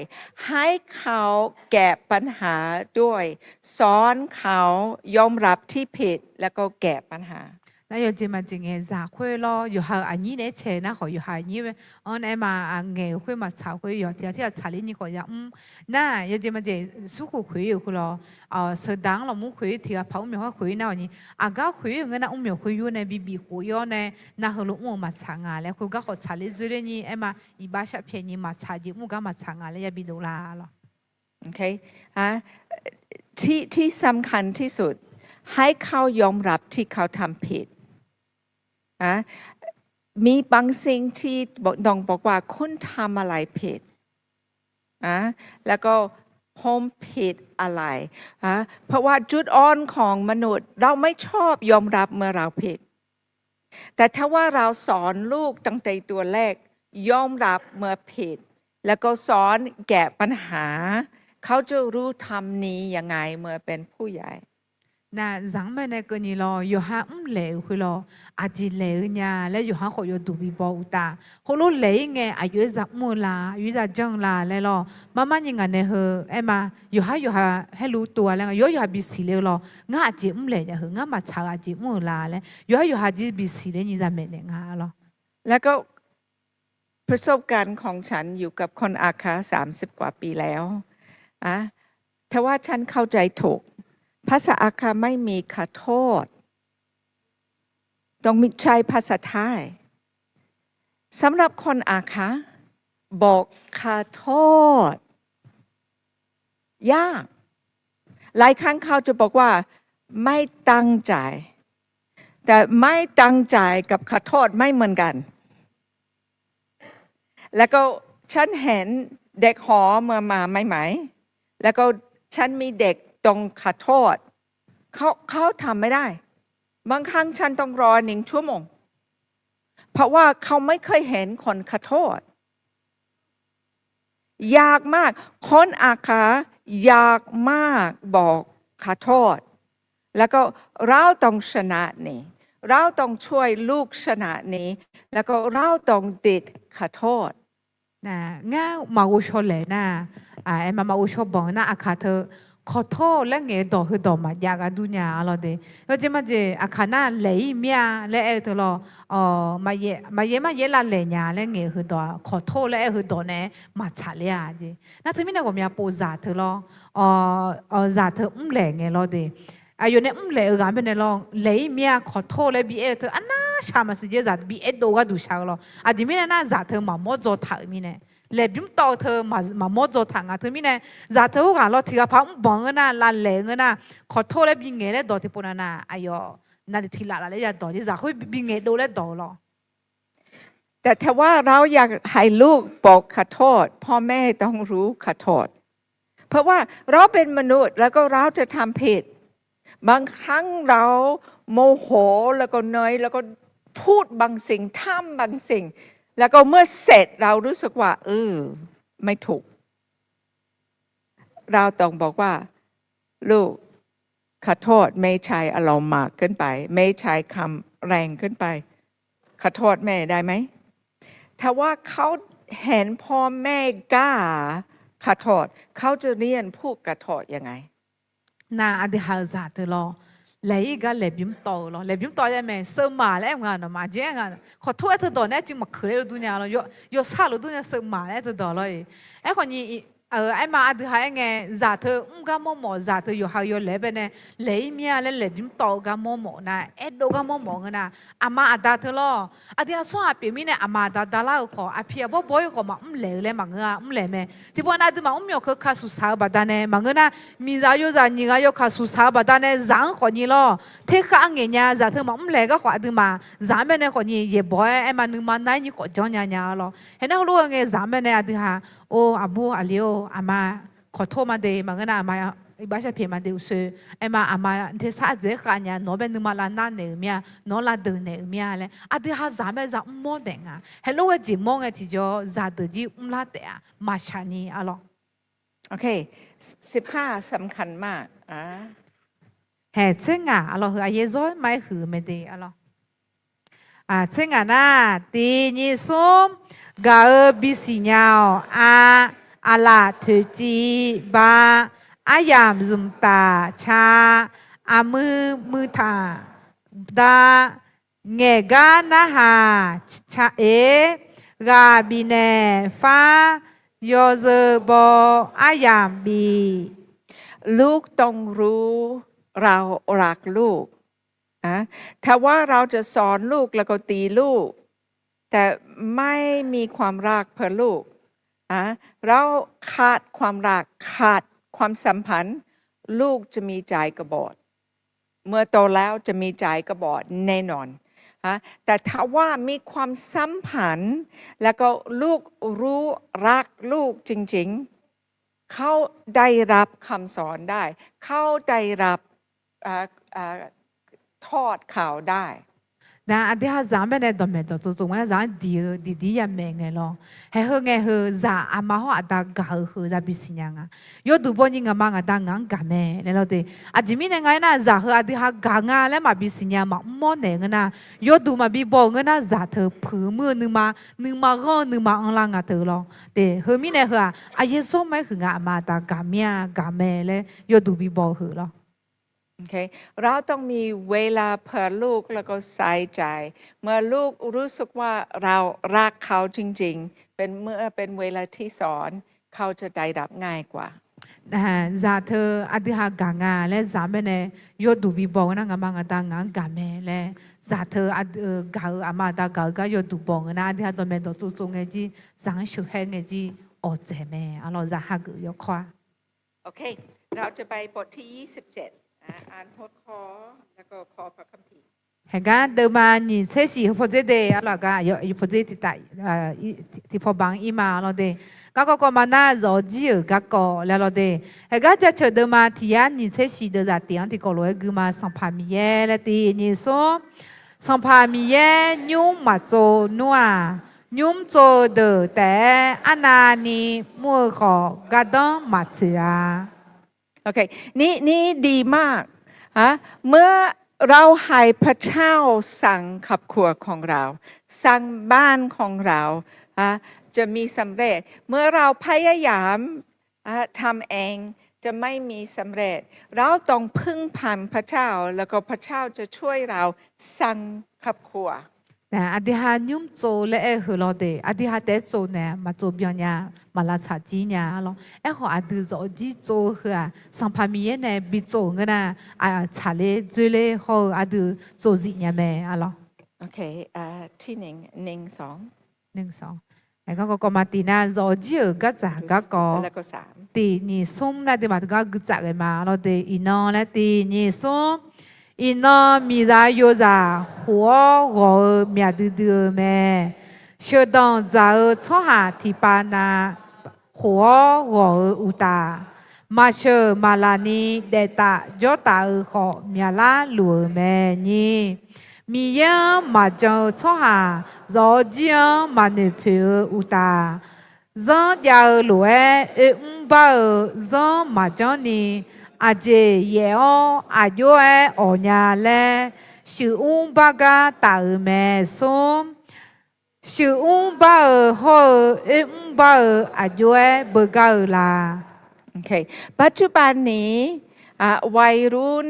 ให้เขาแก้ปัญหาด้วย สอนเขายอมรับที่ผิด แล้วก็แก้ปัญหา Nar yawjeq maqjeq ngae zaq khoer lawr, yawqha-euq aqnyir naeq-aer cae nar khawf, yawqha aqnyir-anr aer ma, ngaeq-euq khoer maqtsaq khoer, yawq tiq ghaq tiq ghaq tsaqler nyi khawf ya mr. Nar yawjeq maqjeq surkhof khoeq-euq khoer lawr, sheuqdaq-anr lawqmur khoeq tiq ghaq paq mr myawq khar khoeq nar-awq ni, aqgar khoeq-eu ngeur nar mr myawq khoer yur nae bibif khof-ir-awr nae, narheulof mr-euq maqtsaq nga laer khoergar khawf tsaqler dzoerler nyi aer ma, iqbax sharpyaeq nyi maqtsaq jeq mr gar maqtsaq nga laer yabi dovlar lawr. ที่สำคัญที่สุด ให้เขายอมรับที่เขาทำผิด มีบางสิ่งที่บ่งบอกว่าคุณทำอะไรผิด แล้วก็ผมผิดอะไร เพราะว่าจุดอ่อนของมนุษย์ เราไม่ชอบยอมรับเมื่อเราผิด แต่ถ้าว่าเราสอนลูกตั้งแต่ตัวแรก ยอมรับเมื่อผิด แล้วก็สอนแก้ปัญหา เขาจะรู้ทำดียังไงเมื่อเป็นผู้ใหญ่ Nar zaq-anr mae nae keuvni lawr, yawqha mrlaeq-euq khoer lawr, aqjeq laeq-eu nya laer yawqha khawf yawduq bibaw uqtaf, heulof laeq-ir ngae aqyawf-aer za mr-eu la, aqyawf-aer za janr-eu la laer lawr, marmar nyi ngaq nae heu aer ma, yawqha yawqha haerlu tov-a laer nga, yawqha yawqha bisiq le-eu lawr, ngar aqjeq mrlaeq nya heu, ngar maqtsaq-euq aqjeq mr-eu la laer, yawqha yawqha jir bisiq ler nyi zamaeq naeq nga lawr. แล้วก็ประสบการณ์ของฉันอยู่กับคนอาคา สามสิบกว่าปีแล้ว แต่ว่าฉันเข้าใจถูก ภาษาอาคาไม่มีขอโทษ ต้องมีใช้ภาษาไทย สำหรับคนอาคา บอกขอโทษ ยาก หลายครั้งเขาจะบอกว่า ไม่ตั้งใจ แต่ไม่ตั้งใจกับขอโทษไม่เหมือนกัน แล้วก็ฉันเห็นเด็กหอเมื่อมาใหม่ๆ แล้วก็ฉันมีเด็กต้องขอโทษ เขา เขาทำไม่ได้ บางครั้งฉันต้องรอหนึ่งชั่วโมง เพราะว่าเขาไม่เคยเห็นคนขอโทษ ยากมาก คนอาคา ยากมากบอกขอโทษ แล้วก็เราต้องชนะนี่ เราต้องช่วยลูกชนะนี่ แล้วก็เราต้องติดขอโทษ Nar ngar maqghov shaw laeq nar, aer ma maqghov shaw banq nar aqkaq teu, ขอโทษ laer ngaeq-eu dawq heudawq maqjav gar dur nya-a lawr de. Yawjeq maqjeq aqkaq nar laeq-ir mir-a laer aer-eu teu lawr, maqyaer maqyaer lavlaeq nya laer ngaeq-eu heudawq-aq, ขอโทษ laer aer-eu heudawq nae maqtsaq ler-a jeq. Nar teumirnae ghawqmya pov zaq teu lawr, zaq teu mrlaeq ngae lawr de. Aqyawf nae mrlaeq-eu ghaq-anr baenae lawr, laeq-ir mir-a ขอโทษ laer bi aer-eu teu arnavshaq maqsiq jeq zaq bi aerdov gharduq shaq-eu lawr. Aqjeq mirnae nar zaq teu maqmawr dzaw taq-euq mirnae, laeqbymr tawv-eu teu maqmawr dzaw taq nga teumirnae, zaq teu khoerghaq lawr tiq ghaq paq mr banq ngeur nar, lavlaeq-eu ngeur nar, ขอโทษ laer bi ngaeq laer dawq tiqpov nav nav, aqyawf navluf tiq laf laf laer ya dawq jeq, zaq khoer bi ngaeq dov laer dawq-eu lawr. แต่ถ้าว่าเราอยากให้ลูกบอกขอโทษ พ่อแม่ต้องรู้ขอโทษ เพราะว่าเราเป็นมนุษย์ แล้วก็เราจะทำผิด บางครั้งเราโมโห แล้วก็นอย แล้วก็พูดบางสิ่ง ทำบางสิ่ง แล้วก็เมื่อเสร็จเรารู้สึกว่า เออ ไม่ถูก เราต้องบอกว่า ลูก ขอโทษ ไม่ใช่อารมณ์มากเกินไป ไม่ใช่คำแรงเกินไป ขอโทษแม่ได้ไหม ถ้าว่าเขาเห็นพ่อแม่กล้าขอโทษ เขาจะเรียนพูดขอโทษยังไง Nar aqdui ha-eu zaq teu lawr, laeq-ir gar laeqbymr tawv-eu lawr, laeqbymr tawv-eu mae, สบาย laer aer nga nawmaf jeq-aer nga, ขอโทษ aer teu dawq nae arcuiv maqkeuq ler-eu dur nya lawr, yawshar luf dur nya สบาย laer aer teu dawq lawr-e. Aerkhawf ni, aer ma aqdui ha aer ngae, zaq teu mr gar mawrmawf, zaq teu yawqha-eu yawlaeq-aer baenae, laeq-ir mir-a laer laeqbymr tawv-eu gar mawrmawf nar, aerdov gar mawrmawf ngeur nar, aqma aqda teu lawr, aqdui ha tsawrhaq pyeuf mirnae aqma aqda dalar-eu khawf, aqpiq aqbawr bawr-ir khawf maqmr laeq-eu laer maqngeur-a, mr laeq mae. Tiqpov nav aqduimaf mr myawq keuv kasuq saq-eu baqdanae maqngeur nar, miqzaq yawzaq nyiq ghaq yawkaq suq saq-eu baqdanae zaq-anr khawf nyi lawr, terkhar ngaeq nya, zaq teu maqmr laeq gar khawf aqduimaf zaq-anr baenae khawf nyi yaeqbawq-aer aer ma nuima nar-ir nyi khawf janr nya nya-a lawr. Haeq nar heulof-eu ngae zaq-anr baenae aqdui ha, or aqbur aqli-or, aqma ขอโทษ ma de maqngeur nar, aqma iqbax sharpyaeq ma de uqshoe, aer ma aqma tersar ardzaeq-aer khav nya, nawq-anr bae nuima lavnar naeq-euq mir-a, nawq-anr lavdeuq naeq-euq mir-a laer aqdui ha zaq-anr bae za mr mawr daef nga. Haeq lof ghae jeq mawr ngae tiqjawr zaqdeuq jir mrlar taef-a, maqshaq ni-a lawr. สิบห้าสำคัญมาก Haeq tser ngaq-a lawr, heu aqyar zawr-aer ma-aer huiq-eu mae de-a lawr. Tser ngaq nar, tiq nyiq smr, gaq-eu bisiq nya-awq, a, aqlaf toeqciv, ba, aryamq zmqtaf, ca, aqmuir muirtaq, dar, Ngaeqgar narhaq ca-eq, ghaq bifnaeq far, yawzeu baw aryamq bif. ลูกต้องรู้ เรารักลูก นะ ถ้าว่าเราจะสอนลูกแล้วก็ตีลูก แต่ไม่มีความรักเพื่อลูก นะ เราขาดความรัก ขาดความสัมพันธ์ ลูกจะมีใจกระบอด เมื่อโตแล้วจะมีใจกระบอดแน่นอน นะ แต่ถ้าว่ามีความสัมพันธ์ แล้วก็ลูกรู้รักลูกจริงๆ เขาได้รับคำสอนได้ เขาได้รับ เอ่อ เอ่อ ทอดข่าวได้ Nar aqdui ha zaq-anr baenae dawqmaeq dawqtsov tsov nga nar zaq-anr diq-eu diqdir yamaeq ngae lawr. Haeq heu ngae heu zaq aqma hawr aqda gaq-eu heu ya bisiq nya nga. Yawduq baw nyi ngaqma ngaqda ngaq-anr gaq mae laer lawr de. Aqjeq mirnae nga aernar zaq heu aqdui ha gaq nga laer maqbisiq nya maqmr mawr naeq-eu ngeur nar, yawduq maqbi baw-euq ngeur nar zaq teu puiq muir-eu nuima, nuima ghanr-eu nuima anrlar nga teu lawr de. Heu mirnae heu-aq aqyawf zawr ma-aer huiq nga aqma aqda gaq mir-a gaq mae laer yawduq bi baw-eu heu lawr. เราต้องมีเวลาเผื่อลูก แล้วก็ใส่ใจ เมื่อลูกรู้สึกว่าเรารักเขาจริงๆ เป็นเวลาที่สอน เขาจะได้รับง่ายกว่า Zaq teu aqdui ha gaq nga laer zaq-anr baenae yawduq bi baw-eu nar ngaqma ngaqda ngaq-anr gaq mae laer zaq teu gaq-eu aqma aqda gaq-eu gar yawduq baw ngeur nar aqdui ha dawqmaeq dawqtsov tsov ngae jir zaq-anr sheuqhaer ngae jir awqtsaeq mae. Arlawq zaq hageuf yawkawr-a. โอเค เราจะไปบทที่ยี่สิบเจ็ด อ่านหัวข้อ แล้วก็ข้อพระคัมภีร์ Haeqgar deuvma nyiq tser shiq heu pawdzer de arlawq gar pawdzer tiqtaf tiqpaw baq-anr ir ma lawr de. Garkawv kawv ma nar zawf-eu jir-euq garkawv laer lawr de. Haeqgar jaceuq deuvma tiq yar nyiq tser shiq deuvzaq tiq-anr tiqkawv lof-aer gui ma Sanqpaq Miqyaer laer tiq nyiq smr Sanqpaq Miqyaer nymr maqtsov nmr-aq, nymr tsov-eu deuq taef-aer arnavni mr-eu khawf gardanr maqtsoeq-a. นี่ นี่ดีมาก ฮะ เมื่อเราให้พระเจ้าสั่งครอบครัวของเรา สั่งบ้านของเรา ฮะ จะมีสำเร็จ เมื่อเราพยายาม ฮะ ทำเอง จะไม่มีสำเร็จ เราต้องพึ่งพาพระเจ้า แล้วก็พระเจ้าจะช่วยเราสร้างครอบครัว Aqdui ha nymr tsov laer aer-eu heu lawr de. Aqdui ha taef-aer tsov nae maqtsov byan nya, maq lavtsaq jir nya lawr. Aerkhawf aqdui zawf jir tsov-eu heu-aq Sanqpaq Miqyaer nae bi tsov-euq ngeur nar, tsaqler dzoerler hawr-eu aqdui tsov zif nya mae arlawq. โอเค อ่า ข้อที่หนึ่ง หนึ่ง สอง Nymr sar kaq heu gardzaq garkawv tiq nyiq smr laer aqduimaf teugar guitsaf ghae ma lawr de. Iqnan laer tiq nyiq smr. Iqnan miqzaq yozaq khof-awr ghawq-eu myaq duidui-eu mae. Sheuqdanq dzaq-eu tsawrhaq tiqpav na khof-awr ghawq-eu uqtaf, maqsheuq maqlaqni daeftaf jawrtaf-eu khawf myaqlar luf-euq mae nyi. Miqyaer-anr maqjan-eu tsawrhaq zawf-eu jir-anr maqnoeq poeq-eu uqtaf, zanr jav-eu lof-aer oermr bar-eu zanr maqjanr ni, aqjeq yaef-awr aqjox-aer awq nya laer shuif mr bar gar taf-euq mae smr. Shuif mr bar-eu hawr-eu oermr bar-eu aqjox-aer beugar-eu la. ปัจจุบันนี้ อ่า วัยรุ่น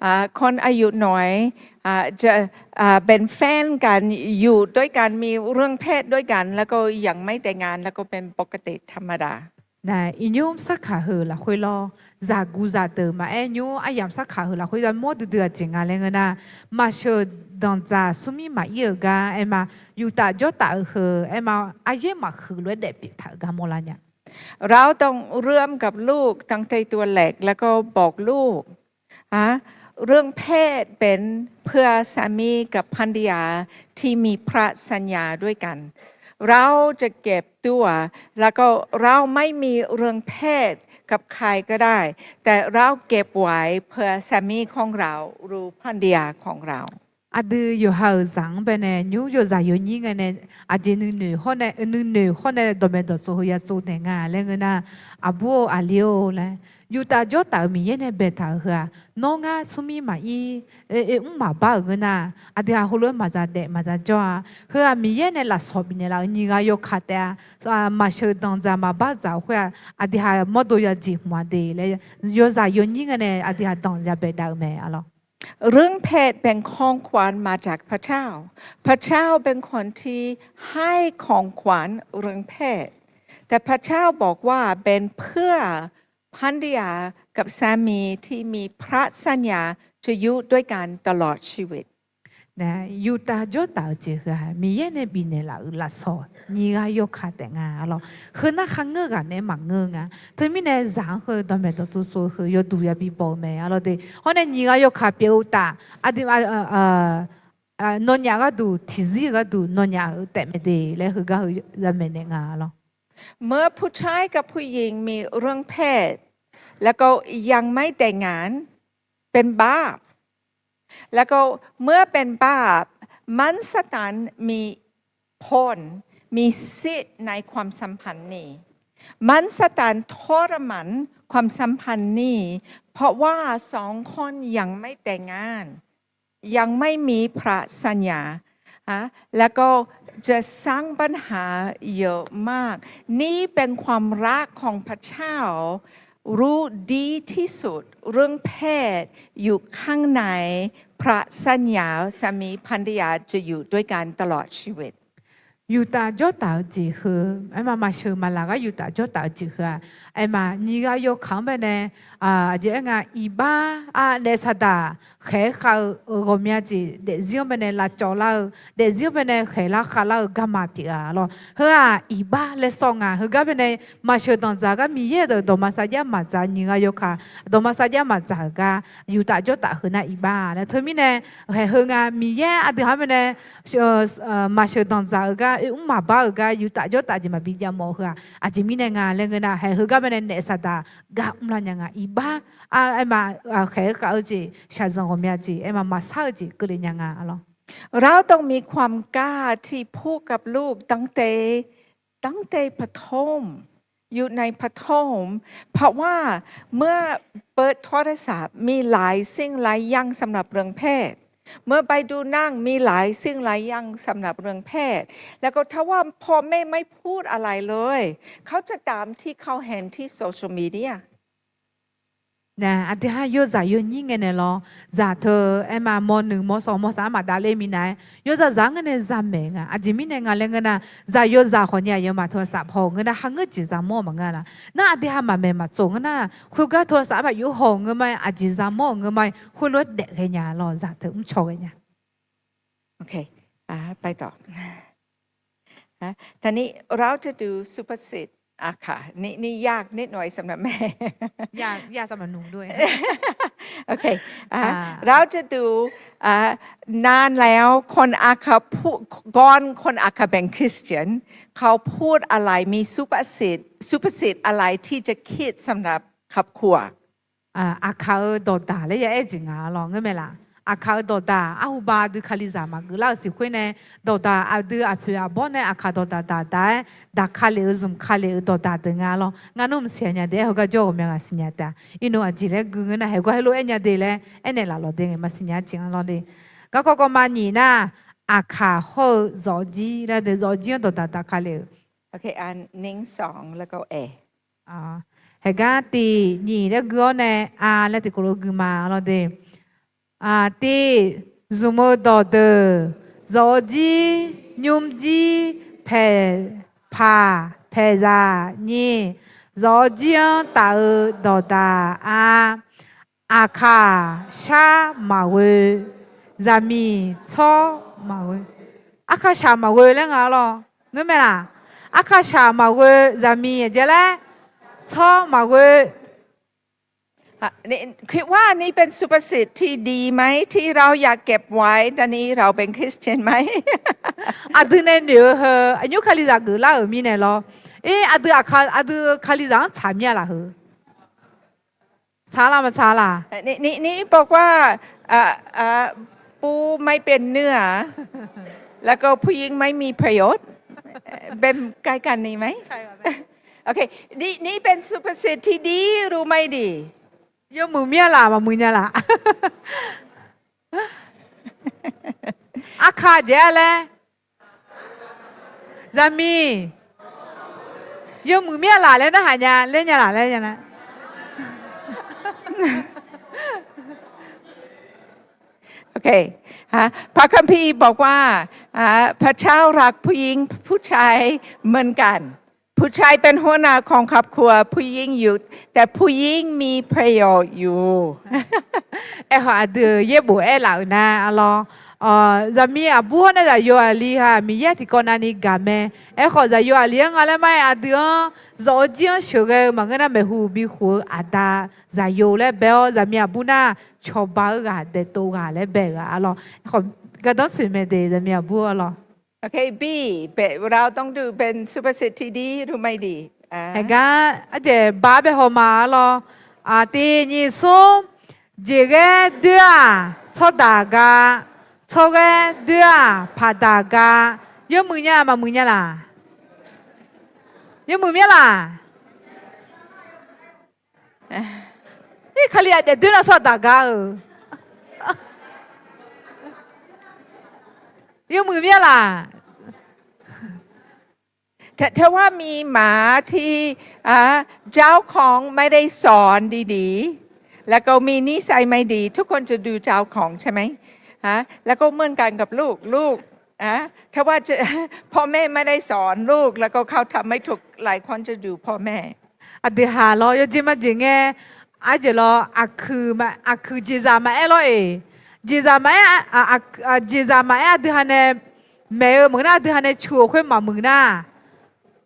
อ่า คนอายุน้อย อ่า จะ อ่า เป็นแฟนกัน อยู่ด้วยกัน มีเรื่องเพศด้วยกัน แล้วก็ยังไม่แต่งงาน แล้วก็เป็นปกติธรรมดา Nar, iqnymr sarkaq heu lafkhoer lawr, zaqguq zaqdeuq maqaer nymr aryamq sarkaq heu lafkhoer yamawr duidui-aq jeq nga laer ngeur nar, maqsheuq danqdzaq smrmir maqir-euq gar aer ma, yuftaf jawrtaf-eu heu aer ma, aryaer maqhuiq lof-aer daef pyeuf taq-euq gar mawrlar nya. เราต้องเริ่มกับลูกตั้งแต่ตัวเล็ก แล้วก็บอกลูก ฮะ เรื่องเพศเป็นเพื่อสามีกับภรรยาที่มีพระสัญญาด้วยกัน เราจะเก็บตัว แล้วก็เราไม่มีเรื่องเพศกับใครก็ได้ แต่เราเก็บไว้เพื่อสามีของเราหรือภรรยาของเรา Aqdui yawqha-euq zaq-anr baenae nymr yawzaq yawnyir ngae nae aqjeq nuinoeq hawr nae, nuinoeq hawr nae dawqmaeq dawqtsov heu ya tsov naeq nga laer ngeur nar, aqbur-or aqli-or laer, yuftaf jawrtaf-euq Miqyaer nae baetaq-euq heu-aq, nawr ngar smrmir maqir, oermr maqbar-euq ngeur nar, aqdui ha heulof-aer maqza daef maqza jawr-a. Heu-aq Miqyaer nae lafsawq bifnaeq laf-euq nyiq ghaq yawkaq taef-a. Maqsheuq danqdzaq maqbar dzaq-euq khoer-aq, aqdui ha mawrdo ya jeq hmq-a de laer, yawzaq yawnyir ngae nae aqdui ha danq ya baedav-eu mae arlawq. เรื่องเพศเป็นของขวัญมาจากพระเจ้า พระเจ้าเป็นคนที่ให้ของขวัญเรื่องเพศ แต่พระเจ้าบอกว่าเป็นเพื่อภรรยากับสามีที่มีพระสัญญาจะอยู่ด้วยกันตลอดชีวิต Nae, yurtav jawrtaf-eu jeq heu-aq, Miqyaer nae bifnaeq laf-euq lafsawq nyiq ghaq yawkaq taef nga arlawr. Heu nar kharngeur ghaq nae maqngeur nga. Teumirnae zaq-anr heu dawqmaeq dawqtsov tsov-eu heu yawduq yabi baw-eu mae arlawr de. Hawr nae nyiq ghaq yawkaq pyeuf-eu uqtaf, aqdui, nawnyaf gharduq tiqzir-eu gharduq nawnyaf-eu taef mae de laer heugar heu yamaeq naeq nga arlawr. เมื่อผู้ชายกับผู้หญิงมีเรื่องเพศ แล้วก็ยังไม่แต่งงาน เป็นบาป แล้วก็เมื่อเป็นบาป มันซาตานมีผล มีสิทธิ์ในความสัมพันธ์นี้ มันซาตานทรมานความสัมพันธ์นี้ เพราะว่าสองคนยังไม่แต่งงาน ยังไม่มีพระสัญญา ฮะ แล้วก็จะสร้างปัญหาเยอะมาก นี่เป็นความรักของพระเจ้า รู้ดีที่สุด เรื่องเพศอยู่ข้างในพระสัญญา สามีภรรยาจะอยู่ด้วยกันตลอดชีวิต Yurtav jawrtaf-eu jeq heu, aerma maqsheuq maqlaq gar yurtav jawrtaf-eu jeq heu-aq, aerma nyiq ghaq yawkaq-anr baenae, aqjeq aer nga, iqbax-a naef saqdaq khaeq-aer khav-eu ghawqmya jeq daefzir-anr baenae lavcawv lar-eu, daefzir-anr baenae khaeq lar khav lar-eu garma pyeuf-a lawr. Heu-aq iqbax laer sawr nga. Heugar baenae maqsheuq danqdzaq gar Miqyaer-euq dawqma sarjax maqdzaq nyiq ghaq yawkaq dawqma sarjax maqdzaq-euq gar yurtav jawrtaf heu nar iqbax laer. Teumirnae khaeq heu nga Miqyaer aqdui-anr baenae maqsheuq danqdzaq-eu gar oermr maqbar-euq gar yurtav jawrtaf jeq maqbi jav mawf-eu heu-aq, aqjeq mirnae nga laer ngeur nar, khaeq heugar baenae naef saqdaq gar mrlar nya nga. Iqbax-a aerma khaeq-aer khav-eu jeq shaqzanq ghawqmya jeq aerma maqsar-eu jeq keuvle nya nga arlawr. เราต้องมีความกล้าที่พูดกับลูกตั้งแต่ ตั้งแต่ประถม อยู่ในประถม เพราะว่าเมื่อเปิดโทรศัพท์มีหลายสิ่งหลายอย่างสำหรับเรื่องเพศ เมื่อไปดูหนังมีหลายสิ่งหลายอย่างสำหรับเรื่องเพศ แล้วก็ถ้าว่าพ่อแม่ไม่พูดอะไรเลย เขาจะตามที่เขาเห็นที่โซเชียลมีเดีย Nae, aqdui ha yawzaq yawnyir ngae naeq lawr, zaq teu aerma mawrnuiq mawrsawq mawrsaf-anr maqdav ler minav-aer, yawzaq zaq-anr ngeur nae zamaeq nga. Aqjeq mirnae nga laer ngeur nar, zaq yawzaq khawf ni aqyawfmaf teu saf paw-euq ngeur nar, kharngeur jeq zamawr-eu maqngeur-a laf. Nar aqdui ha maqmaeq maqtsov ngeur nar, khoergar teu saf-anr maqyur haw-euq ngeur ma-aer, aqjeq zamawr-euq ngeur ma-aer, khoerlof-aer daef ghaenya lawr, zaq teu mrcaw ghaenya. ตอนนี้เราจะดูสุภาษิต อาค่ะ นี่ นี่ยากนิดหน่อยสำหรับแม่ ยาก ยากสำหรับหนูด้วย โอเค อ่ะ อ่า เราจะดู อ่ะ นานแล้วคนอาค่ะพูด ก่อนคนอาค่ะเป็นคริสเตียน เขาพูดอะไร มีสุภาษิต สุภาษิตอะไรที่จะคิดสำหรับครอบครัว Aqkaq-eu dawqdaq laer ya aer jeq nga lawr ngeur mae laf. Aqkaq-eu dawqdaq arhuba aqdui Kalizaq maqgeuf lar-euq siq khoer nae, dawqdaq aqdui aqpoeq aqbawr nae aqkaq dawqdaq daqdaq-aer daq ka lef-eu zmq ka lef-eu dawqdaq deuq nga lawr. Ngar nmr mqsiq nya de-aer heugar jawr-eu ghawqmya ghaq siqnya taef-a. Irnmq aqjeq laer gui ngeur nar, haeqgar heulof-aer nya de laer aernaeq laf lawq de ngae maqsiq nya-a jeq nga lawr de. Garkawv kawv ma nyiq nar, aqkaq hawr-eu zawqjir laer de, zawqjir-anr dawqdaq daq ka lef-euq. Haeqgar tiq nyiq laer gui-awr nae, a laer tiqkawv lof gui ma lawr de. Tiq, zmq-eu dawqdeuq, zawqjir, nymrjir, paeq, paq, paeqzaq, nyiq, zawqjir-anr taf-eu dawqdaq, a, aqkaq shar maqghoe, zaqmiq tsawr maqghoe. Aqkaq shaq maqghoe laer nga lawr ngeur mae laf. Aqkaq shaq maqghoe, zaqmiq aqjeq laer tsawr maqghoe. คิดว่านี่เป็นสุภาษิตที่ดีไหม ที่เราอยากเก็บไว้ ตอนนี้เราเป็นคริสเตียนไหม Aqdui nae noeq-eu heu aqnymr Kalizaq geuflar-euq mirnae lawr. Aqdui aqkaq, aqdui Kalizaq-anr tsaq mir-a laf heu. Tsaq laf maqtsaq laf. นี่ นี่ นี่บอกว่า ปูไม่เป็นเนื้อ แล้วก็ผู้หญิงไม่มีประโยชน์ เป็นใกล้กันนี้ไหม นี่ นี่เป็นสุภาษิตที่ดีหรือไม่ดี Yawmuiq mir-a laf maqmuiq nya laf. Aqkaq jeq-a laer, zaqmiq, yawmuiq mir-a laf laer narhaq nya laer nya laf laer nya nar. โอเค ฮะ พระคัมภีร์บอกว่า อ่า พระเจ้ารักผู้หญิงผู้ชายเหมือนกัน ผู้ชายเป็นหัวหน้าของครอบครัว ผู้หญิงอยู่ แต่ผู้หญิงมีประโยชน์อยู่ Aerkhawf aqdui-euq yaerbof aerlaf-euq nar arlawr, zaqmiq aqbur hawr nae zaqyo aqli ha Miqyaer tiqkawv navni gaq mae. Aerkhawf zaqyo aqli-anr nga laer mar-aer aqdui-anr zawf-eu jir-anr sheuqghae-eu maqngeur nar maeqhu bikhof-eu aqda zaqyo laer bae-awr zaqmiq aqbur nar cawba-eu ghaq daeftov ghaq laer bae-euq-a arlawr. Aerkhawf gardanr tsoeq mae de zaqmiq aqbur arlawr. โอเค B เราต้องดูเป็นสุภาษิตที่ดีหรือไม่ดี อ่า Haeqgar arjaeq ba bae haw ma arlawr. Tiq nyiq smr, jeqghaer doer-aq tsawrdaq gar, tsawrghaer doer-aq paqdaq gar. Yawmuiq nya maqmuiq nya laq? Yawmuiq mir-a laq? Kali-aq daefdoer nar tsawrdaq gar-eu. Yawmuiq mir-a laq? ถ้า ถ้าว่ามีหมาที่ อ่า เจ้าของไม่ได้สอนดีๆ แล้วก็มีนิสัยไม่ดี ทุกคนจะดูเจ้าของใช่ไหม ฮะ แล้วก็เหมือนกันกับลูก ลูก อ่ะ ถ้าว่าจะ พ่อแม่ไม่ได้สอนลูก แล้วก็เขาทำไม่ถูก หลายคนจะดูพ่อแม่ Aqdui haq lawr yawjeq majeq ngae, arjeq lawr aqkuiq jeqzaq maqaer lawr-eq. Jeqzaq maqaer, jeqzaq maqaer aqdui ha nae maeq-eu maqngeur nar aqdui ha nae cuq-euq khoer maqmuiq nar,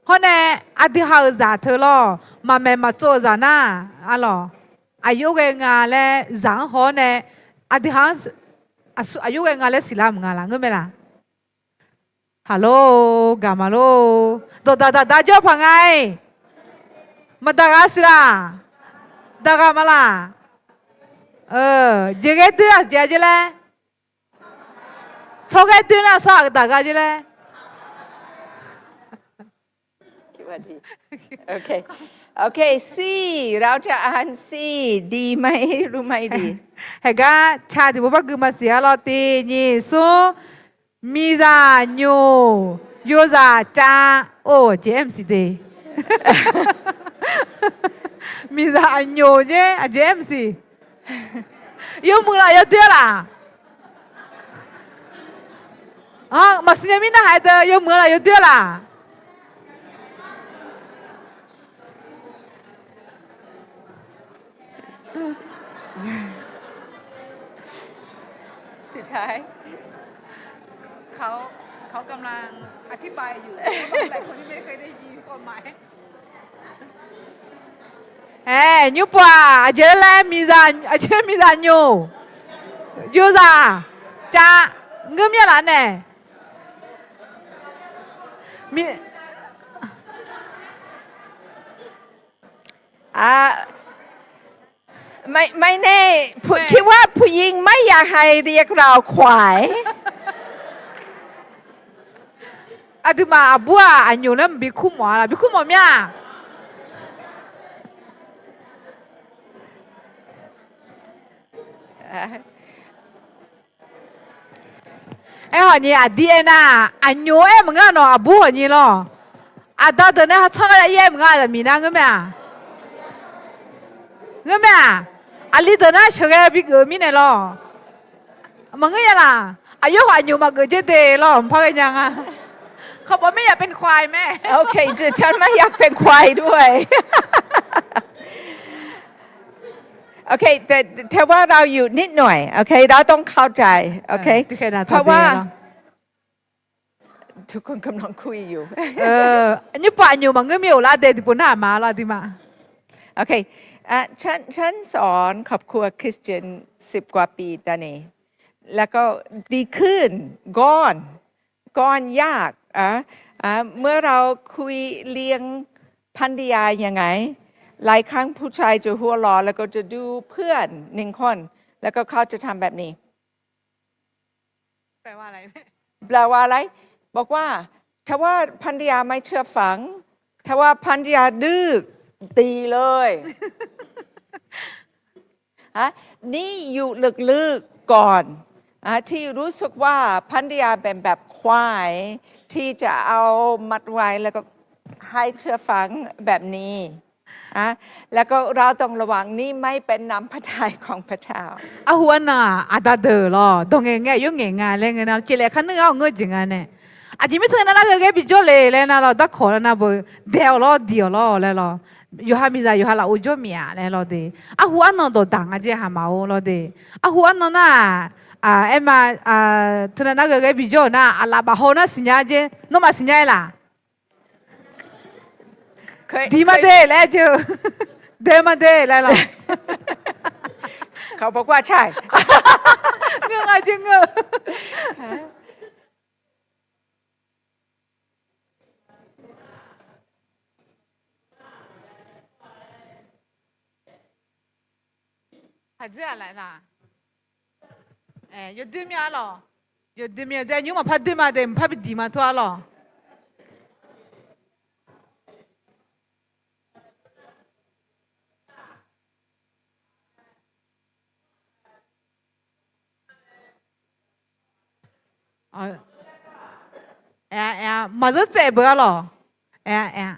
hawr nae aqdui ha-euq zaq teu lawr maqmaeq maqtsov-eu zaq nar, arlawr, aqyawf ghae nga laer zaq-anr haw-awr nae aqdui ha-anr aqyawf ghae nga laer siqlar maqnga laq ngeur mae laq? Haqlor, gaq maqlor. Dawqdaq daqda jawr paq nga-iq. Maqdaq ghaq siq laq? Daq ghaq ma laq? Jeqghaer doer-aq jeq-a jer laer? Tsawrghaer doer nar tsawrhaq daq gar jer laer? โอเค โอเค C เราจะอ่าน C ดีไหม หรือไม่ดี Haeqgar ca tiqpov bargui maqsiq arlawr tiq nyiq smr, miqzaq nyoq, yozaq cav. Or, aqjeq aer maqsiq de. Miqzaq aqnyoq jer aqjeq aer maqsiq. Yawmuiq laf yawdoer laq? Maqsiq nya mirnae haq-aer deuq yawmuiq laf yawdoer laq? สุดท้าย เขา เขากำลังอธิบายอยู่ หลายคนที่ไม่เคยได้ยินความหมาย Aer, nymrpov-aq aqjeq laer laer, aqjeq miqzaq nyoq, yozaq cav, ngeur mir-a laf nae? ไม่แน่ คิดว่าผู้หญิงไม่อยากให้เรียกเราควาย Aqduimaf aqbur-aq aqnyoq laer maqbi kur mawf-a laq? Bi kur mawf mir-a? Aerkhawf ni aqdir aernar, aqnyoq-aer maqngeur nawq aqbur hawq nyi lawr. Aqda deuq nae ha tsanr gar ya ir-aer maqnga zaqmiq nar ngeur mae-aq? Ngeur mae-aq? Aqli deuq nar sheuqghae bigeuf-eu mirnae lawr. Maqngeur nya laq? Aqyawf khawf aqnyoq maqgeuf jer de lawr, mqpar ghae nya nga. เขาบอกไม่อยากเป็นควายแม่ โอเค ฉันไม่อยากเป็นควายด้วย โอเค แต่ แต่ว่าเราอยู่นิดหน่อย โอเค เราต้องเข้าใจ โอเค เพราะว่า ทุกคนกำลังคุยอยู่ Nymrpov aqnyoq maqngeur mir-euq lar dae tiqpov nar aqma lawr aqduimaf. โอเค ฉัน ฉันสอนครอบครัวคริสเตียน สิบกว่าปีตอนนี้ แล้วก็ดีขึ้น ก่อน ก่อนยาก อ่ะ อ่ะ เมื่อเราคุยเรื่องภรรยายังไง หลายครั้งผู้ชายจะหัวเราะ แล้วก็จะดูเพื่อนหนึ่งคน แล้วก็เขาจะทำแบบนี้ แปลว่าอะไรแม่ แปลว่าอะไร บอกว่า ถ้าว่าภรรยาไม่เชื่อฟัง ถ้าว่าภรรยาดื้อ ตีเลย ฮะ นี่อยู่ลึกๆก่อน อ่ะ ที่รู้สึกว่าภรรยาเป็นแบบควาย ที่จะเอามัดไว้ แล้วก็ให้เชื่อฟังแบบนี้ แล้วก็เราต้องระวังนี่ไม่เป็นน้ำพระทัยของพระเจ้า Arhu arnan-aq, aqda deuq lawr, dawq ngaeq ngae aqyawf ngaeq nga laer ngae nar, cevlaef kar nuir-awr ngeur jeq nga nae. Aqjeq mirnae teunav nar ghae ghae bijawr le laer nar lawr, darkawq lar nar beu, daeq-awq lawr, diq-awq lawr laer lawr, yawqha miqzaq yawqha lafov jawr miq-aq laer lawr de. Arhu arnan dawqdaq nga jeq haqmaq-or lawr de. Arhu arnan nar-aq, aer ma, teunav nar ghae ghae bijawr-euq nar, aqlaf bafhaw nar siqnya jeq, nawmaf siqnya-aer laq? Diq ma de laer jir-eu, daeq ma de laer lawr. Ngeur nga jeq ngeur-eu. Haqdzeur-aq laf nar, yawdoer mir-a lawq. Yawdoer mir-a de, nymr maqpar doer ma de, maqpar bi diq ma tawr-a lawq. Maqzeur tsaev beu-a lawq. Aer-a, aer-a.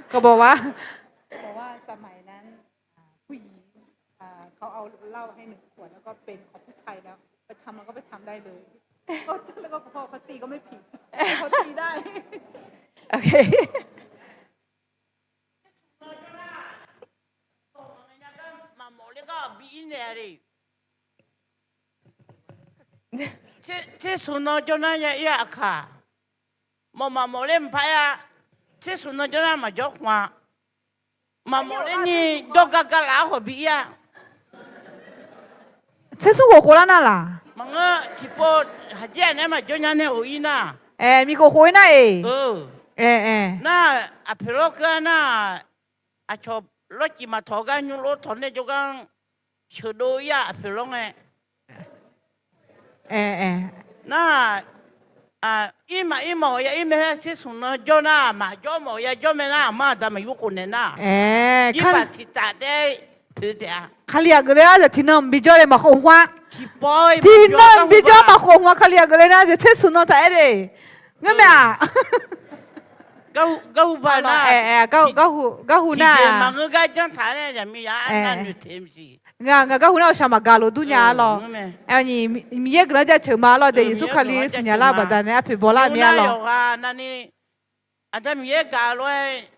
เขาบอกว่าสมัยนั้นผู้หญิงเขาเอาเหล้าให้หนึ่งขวดแล้วก็เป็นของผู้ชายแล้ว ไปทำอะไรก็ไปทำได้เลย ก็แล้วก็พอเขาตีก็ไม่ผิด เขาตีได้ โอเค Maqmawf ler gar bi ir naeq-a le. Tser smq nan jawr nar ya ir-a aqkaq. Mawf maqmawf ler mqpar aer-a. Tser smq nan jawr nar maqjawr khmq-a. Maqmawf ler ni jawrgar gar laf-aer khawf bi ir-a. Tser smq khof khof lar nar laq? Maqngeur, tiqpov haqjir-aq naeq-aer maqjawr nya nae of ir nar. Aer, miqkhof khof ir nar-eq. Aer, aer. Nar, aqpoeq lawr keuv-a nar, aqcawq lawrcif maqtawq gar nymr lor tawq nae jawrgar-anr sheuqdov ir-a aqpoeq lawr ngae. Aer, aer. Nar, ir maqir mawf ya ir mae laer tser smq nan jawr nar, maqjawr mawf ya jawr mae nar, aqma aqda maqyur khof naeq nar. Aer, jirbaq tiqtaf taef-aer poeq taef-a. Kali aqgeuf ler-a zaq tiqnan mq bijawr le maqkhof hmq-a. Tiqnan mq bijawr maqkhof hmq-a, Kali aqgeuf ler nar zaq tser smq nan taq-aer de. Ngeur mae-aq. Garhu nar, garhu nar, maqngeur gar janr taq-aer nae zaqmiqzaq-anr nar noeqteq maqsiq. Ngaq, ngaq garhu nar-aq shaq maqgaq lof dur nya-a lawr. Aer-a ni, Miqyaer guiqlanq jaceuq ma lawr de, Yeqsur Kali siqnya lar baqdanae arpoeq bawlar mir-a lawr. Yawqghaq navni, Aqda Miqyaer gaq lof-aer,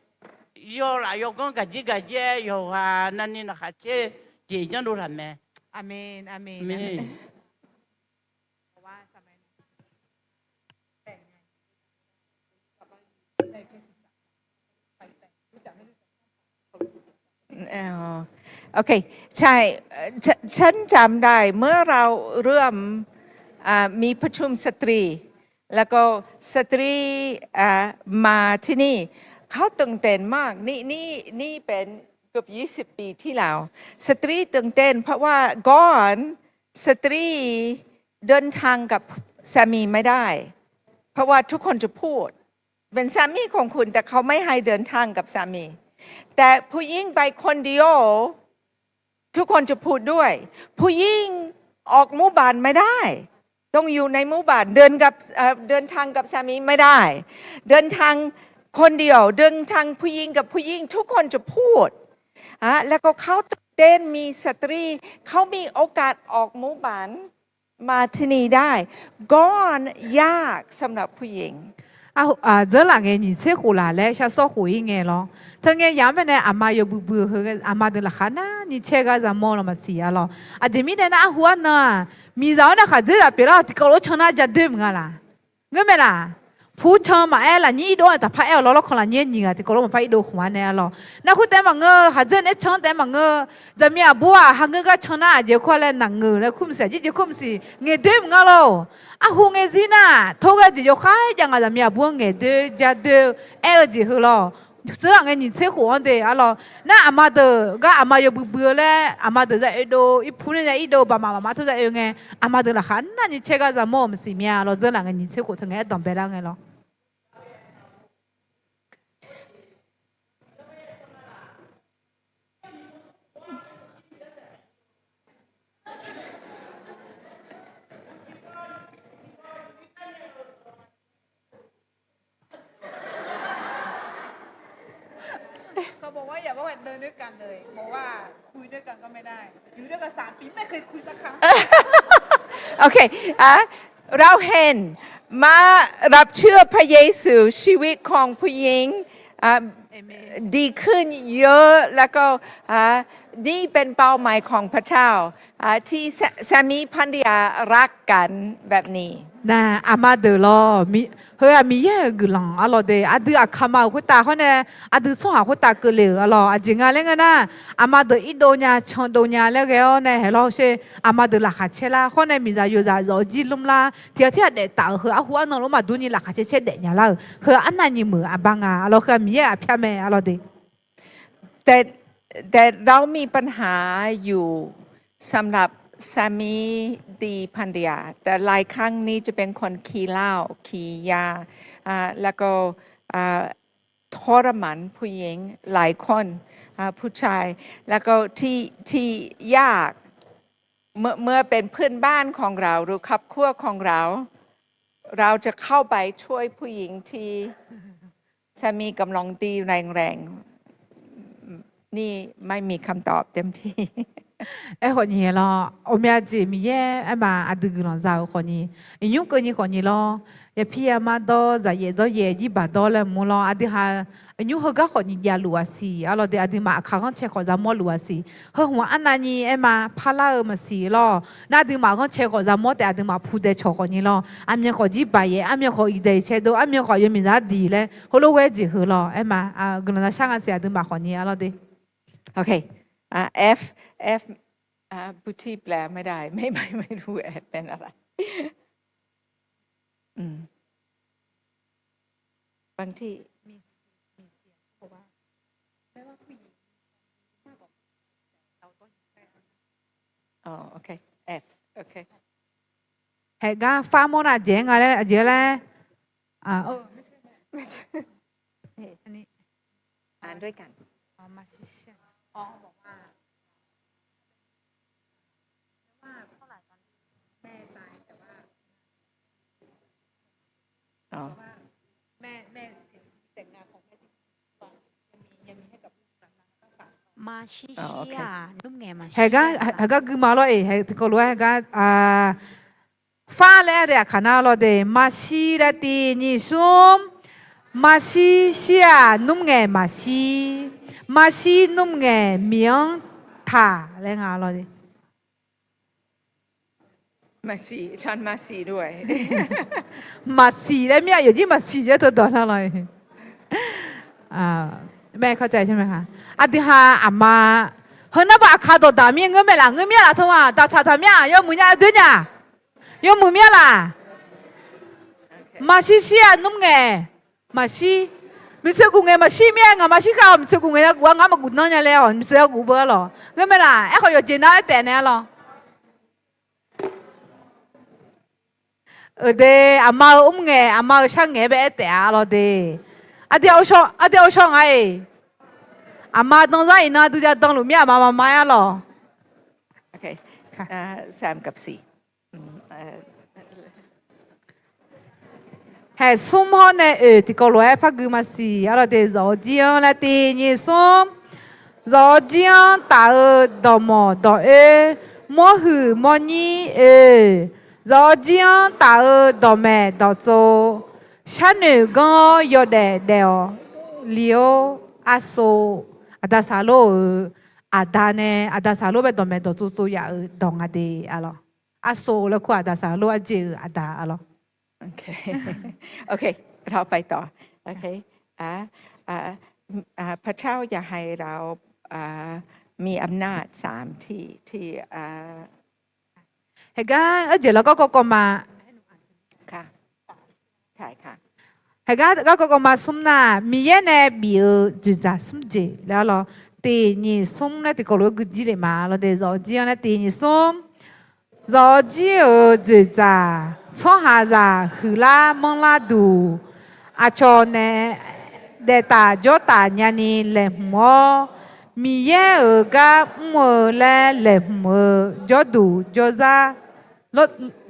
yawlaf yawganr gaqjir gaqjir-aer yawqghaq navni laqkhaq caer jeq janrdov laq mae. Aqmeq, aqmeq.โอเค ใช่ เอ่อ ฉ- ฉันจำได้ เมื่อเราเริ่ม อ่า มีประชุมสตรี แล้วก็สตรี อ่า มาที่นี่ เขาตื่นเต้นมาก นี่ นี่ นี่เป็นเกือบยี่สิบปีที่แล้ว สตรีตื่นเต้น เพราะว่าก่อน สตรีเดินทางกับสามีไม่ได้ เพราะว่าทุกคนจะพูด เป็นสามีของคุณ แต่เขาไม่ให้เดินทางกับสามี แต่ผู้หญิงไปคนเดียว ทุกคนจะพูดด้วย ผู้หญิงออกหมู่บ้านไม่ได้ ต้องอยู่ในหมู่บ้าน เดินกับ เอ่อ เดินทางกับสามีไม่ได้ เดินทางคนเดียว เดินทางผู้หญิงกับผู้หญิง ทุกคนจะพูด อ่ะ แล้วก็เขาตื่นเต้น มีสตรี เขามีโอกาสออกหมู่บ้าน มาที่นี่ได้ ก่อน ยากสำหรับผู้หญิง Dzeur laf ngae nyiq tser khof laf laer shar sawr khof ir ngae lawr. Teu ngae yamq-anr baenae aqma yawbui bui-eu heu ngae aqma deuq laqkhaq narni caer gar zaqmawr lawr maqsiq-a lawr. Aqjeq mirnae nar arhu arnan-aq, miqzaq-anr nae khaqdzerzaq pyeuflar-awq tiqkawv lof-aer can nar ja doer maqnga laq? Ngeur mae laq? Pu can maqaer lafnyir irdov-anr taqpar aer-awq lawr lawrkawq lafnyir-aer nyiq ghaq tiqkawv lof maqpar irdov khmq-a nae-a lawr. Nar khoertav maqngeur, khaqdzer naeq-aer can taef-aer maqngeur. Zaqmiq aqbur-aq hangeur gar can nar aqjeq khoer laer naqngeuq laer kur maqsiq, aqjeq jeq kur maqsiq, ngaeqdoer maqnga lawr. Arhu ngae zir nar, tov ghae jeq yawkhav jav nga zaqmiq aqbur-anr ngaeqdoer jadoer-eu aer-eu jeq heu lawr. Dzeur laf ngae nyiq tser khof-anr de-a lawr. Nar aqma deuq gar aqma yawbui bui-eu laer aqma deuq za oedov irpu nae za irdov baqmaf mafma tov za oe ngae, aqma deuq laqkhaq narni caer gar zaqmawr-eu maqsiq mya lawr. Dzeur laf ngae nyiq tser khof teu ngae aer danqbae lar ngae lawr. บอกว่าอย่าว่าเดินด้วยกันเลย บอกว่าคุยด้วยกันก็ไม่ได้ อยู่ด้วยกันสามปีไม่เคยคุยสักครั้ง โอเค อ่ะ เราเห็นมารับเชื่อพระเยซู ชีวิตของผู้หญิง อ่ะ เอเมน ดีขึ้นเยอะ แล้วก็ อ่ะ นี่เป็นเป้าหมายของพระเจ้า อ่ะ ที่สา- สามีภรรยารักกันแบบนี้ Nar, aqma deuq lawr, heu-aq Miqyaer-euq guiqlanq arlawr de, aqdui aqkaqma-euq khoertav hawr nae, aqdui tsawrhaq khoertav keuvle-euq arlawr. Aqjeq nga laer ngeur nar, aqma deuq irdov nya candov nya laer ghae-awr nae haeq lawr sher, aqma deuq laqkhaq caer lar hawr nae miqzaq yozaq zawq jir lmr lar tiqghaq tirghaq daef taf-euq heu arhu arnan lor maqdur ni laqkhaq caer caer daef nya lar-euq heu arnavni meuq aqbar nga arlawr. Heu-aq Miqyaer-euq aqpyar mae arlawr de. แต่ แต่เรามีปัญหาอยู่ สำหรับสามีตีภรรยา แต่หลายครั้งนี้จะเป็นคนขี้เหล้า ขี้ยา อ่า แล้วก็ อ่า ทรมานผู้หญิง หลายคน อ่า ผู้ชาย แล้วก็ที่ ที่ยาก เมื่อ เมื่อเป็นเพื่อนบ้านของเรา หรือครอบครัวของเรา เราจะเข้าไปช่วยผู้หญิงที่ สามีกำลังตีแรงๆ นี่ไม่มีคำตอบเต็มที่ Aerkhawf ni lawr, ghawqmya jeq Miqyaer aerma aqdui guiqlanq za-euq khawf ni, iqnymr keuvni khawf ni lawr, yaqpir yama dawr, zaqyaef dawryaef, jirbaq dawr laer mq lawr, aqdui ha iqnymr heugar khawf ni javluf aqsiq arlawr de, aqduimaf aqkaq ghanrcae khawf zamawr luf aqsiq. Heu hmq arnavni aerma parlar-eu maqsiq lawr. Nar aqduimaf ghanrcae khawf zamawr taef, aqduimaf pudae cawq khawf ni lawr, aqmyan khawf jirbaq yaef, aqmyan khawf iqdaeq iqcae dov, aqmyan khawf aqyawf miqzaq-anr diq laer heulof ghae jeq heu lawr aerma, guiqlanq za shar nga siq aqduimaf khawf ni arlawr de. โอเค อ่ะ F F อ่ะ บางทีแปลไม่ได้ ไม่ ไม่ ไม่รู้ เป็นอะไร อืม บางที มี มีเสียงเขาบอกว่า ไม่ว่าผู้หญิงมากกว่าผู้ชาย แต่เราต้องอยู่ใกล้กัน อ๋อ โอเค F โอเค Haeqgar far mawr nar jeq nga laer, aqjeq laer. ไม่ใช่ ไม่ใช่ นี่ อันนี้ อ่านด้วยกัน อ๋อ มาชิเชีย อ๋อ บอกว่า ว่าเท่าไหร่ตอนแม่ตาย แต่ว่า อ๋อ แม่ แม่เสียชีวิต แต่งานของแม่ที่ยังมี ยังมีให้กับลูกหลาน อ๋อ โอเค Haeqgar, haeqgar guima lawr-eq, haeq tiqkawv lof-aer haeqgar, far laer aer de aqkaq nar lawr de, maqshir laer tiq nyiq smr, maqshir shir-aq nmr ngaeq maqshir, maqshir nmr ngaeq miq-anr taq laer nga lawr de. Maqsiq laer mir-aq, yawqjir maqsiq laer teu dawq nar lawr-eq. ไม่เข้าใจใช่ไหมคะ Aqdui ha aqma, heu nar ba aqkaq dawqdaq mir ngeur mae laf, ngeur mir-a laf teu-aq, daqtsaq taq mir-aq, yawmuiq nya doer nya, yawmuiq mir-a laf. Maqshir shir-aq nmr ngaeq maqshir, miqtsoeq guf ngaeq maqshir mir-aer, ngaq maqshir khav-awq, miqtsoeq guf ngaeq yaguf-a, ngar maqguf nanr nya laer-awq, miqtsoeq yaguf beu-a lawq. Ngeur mae laf, aerkhawf yawqjeq nar aertaef naeq-a lawq. Euq de, aqma-euq mr ngaeq, aqma-euq shar ngaeq bae aer taef-a lawr de. Aqdui aqdui aqshawr nga-eq. Aqma danzar iqnan aqdui ja danluf mir-aq, aqma maqma-aer-a lawq. Haeq smr hawr nae oeq tiqkawv lof-aer par gui maqsiq-a lawr de, zawq-eu jir-anr laer tiq nyiq smr. Zawq-eu jir-anr taf-eu dawqmawq dawq oer, mawrhuiq mawrnyir oe. Zawq-eu jir-anr taf-eu dawqmaeq dawqtsov, sharnoeq ganr-awr yawdaef daef-awq li-or, arsov. Aqda saqlor-euq aqda nae, aqda saqlor bae dawqmaeq dawqtsov tsov yaf-euq dawq nga de-a lawr. Arsov laer kur aqda saqlor arjeq-euq aqda-a lawr. โอเค เราไปต่อ โอเค อ่า อ่า อ่า พระเจ้าอยากให้เรา อ่า มีอำนาจสามที่ ที่ อ่า Haeqgar arjeq lawr garkawv kawv ma. ค่ะ ใช่ค่ะ Haeqgar garkawv kawv ma smr nar, Miqyaer nae bif-eu dzoeqdzaq smr jeq laer-a lawr, tiq nyiq smr laer tiqkawv lof-aer gui jir le ma lawr de, zawq-eu jir-anr laer tiq nyiq smr. Zawq-eu jir-euq dzoeqdzaq, tsawrhaqzaq huiqlar manrlar duq, aqcawq nae daeftaf jawrtaf nyani laeqhmq-awr, Miqyaer-euq gar mr-eu laer laeqhmq-eu jawrduq jawrzar,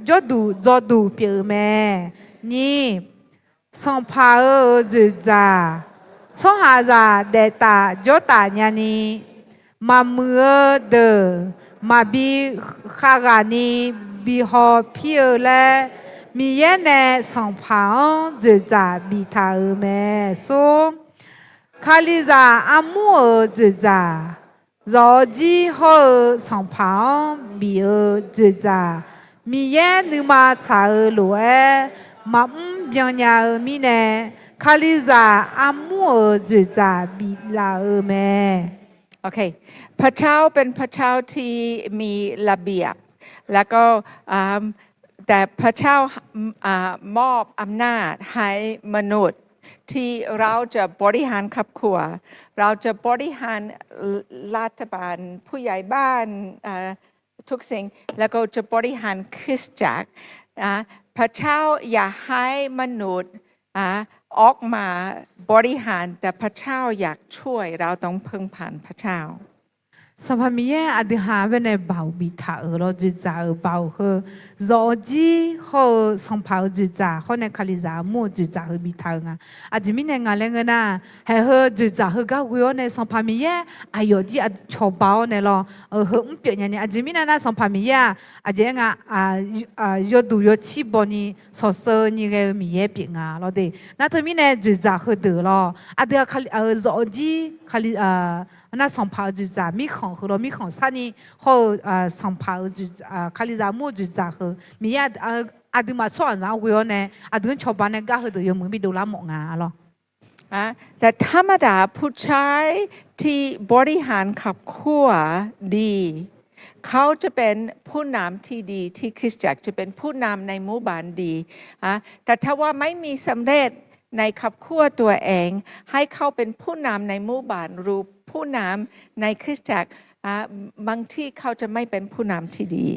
jawrduq dzawduq pyeuf-eu mae. Nyiq, sanqpaq-euq dzoeqdzaq, Tsawrhaqzaq daeftaf jawrtaf nyani, maqmuiq-eu deuq maqbi khavghaq ni bi hawpir-eu laer, Miqyaer nae Sanqpaq-anr dzoeqdzaq biftaq-euq mae. Smr, Kalizaq armur-euq dzoeqdzaq, zawq-awr jir hawr-eu Sanqpaq-anr bif-eu dzoeqdzaq, Miqyaer nuima tsaq-eu lof-aer maqmr byannya-eu mirnae, Kalizaq armur-euq dzoeqdzaq biflaf-eu mae. พระเจ้าเป็นพระเจ้าที่มีระเบียบ แล้วก็ อ่า แต่พระเจ้า อ่า มอบอำนาจให้มนุษย์ที่เราจะบริหารครอบครัว เราจะบริหารรัฐบาล ผู้ใหญ่บ้าน อ่า ทุกสิ่ง แล้วก็จะบริหารคริสตจักร นะ พระเจ้าอยากให้มนุษย์ อ่า ออกมาบริหาร แต่พระเจ้าอยากช่วย เราต้องพึ่งพาพระเจ้า Sanqpaq Miqyaer aqdui ha baenae baoq biftaq-euq lawr, dzoeqdzaq-euq baoq heu, zawq-awr jir hawr-eu Sanqpaq-euq dzoeqdzaq hawr nae Kalizaq armur-eu dzoeqdzaq heu biftaq-euq nga. Aqjeq mirnae nga laer ngeur nar, haeq heu dzoeqdzaq heugar ghoe-awr nae Sanqpaq Miqyaer aqyawf jir cawba-awr nae lawr, heu mr pyeuf nyani. Aqjeq mirnae nar, Sanqpaq Miqyaer-aq, aqjeq aer nga, yawduq yawcir bawni sawqseuv ni ghae-eu Miqyaer pyeuf nga lawr de. Nar teumirnae dzoeqdzaq heudeuq lawr, aqdui-aq, zawq-awr jir, nar Sanqpaq-euq dzoeqdzaq mirkhanq heu lawr, mirkhanq sharni hawr-eu Sanqpaq-euq, Kalizaq armur-eu dzoeqdzaq heu Miqyaer aqduimaf tsawrhaqzaq-anr ghoe-awr nae aqdui-anr cawba nae gar heudeuq yawmuiq bi dovlar mawf nga lawr. แต่ธรรมดาผู้ชายที่บริหารครอบครัวดี เขาจะเป็นผู้นำที่ดีที่คริสตจักร จะเป็นผู้นำในหมู่บ้านดี แต่ถ้าว่าไม่มีสำเร็จในครอบครัวตัวเอง ให้เขาเป็นผู้นำในหมู่บ้าน หรือผู้นำในคริสตจักร บางทีเขาจะไม่เป็นผู้นำที่ดี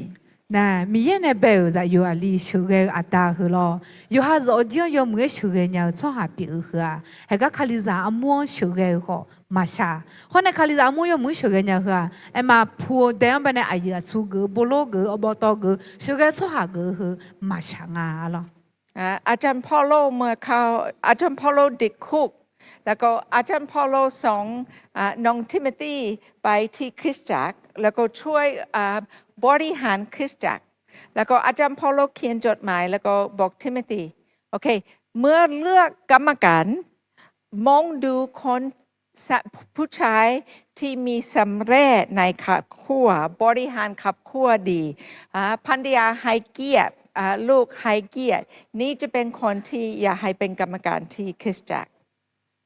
Nar, Miqyaer nae bae-euq zaqyo aqli sheuqghae-eu aqda heu lawr, yawqha zawq-awr jir-anr yawmuiq-aer sheuqghae nya-eu tsawrhaq pyeuf-eu heu-aq, haeq gar Kalizaq armur-anr sheuqghae-eu khawf maqshaq. Hawr nae Kalizaq armur-anr yawmuiq-aer sheuqghae nya-eu heu-aq, aerma pu-eu dae-anr baenae aqyuif aqtsu geuf-eu, bolor geuf-eu, awqbawv tawv geuf-eu, sheuqghae-eu tsawrhaq geuf-eu heu maqshaq nga lawr. อาจารย์เปาโล เมื่อเขา อาจารย์เปาโลติดคุก แล้วก็อาจารย์เปาโลส่ง อ่า น้องทิโมธีไปที่คริสตจักร แล้วก็ช่วย อ่า บริหารคริสตจักร แล้วก็อาจารย์เปาโลเขียนจดหมาย แล้วก็บอกทิโมธี โอเค เมื่อเลือกกรรมการ มองดูคน ส- ผู้ชายที่มีสำเร็จในครอบครัว บริหารครอบครัวดี อ่า ภรรยาให้เกียรติ อ่า ลูกให้เกียรติ นี่จะเป็นคนที่อยากให้เป็นกรรมการที่คริสตจักร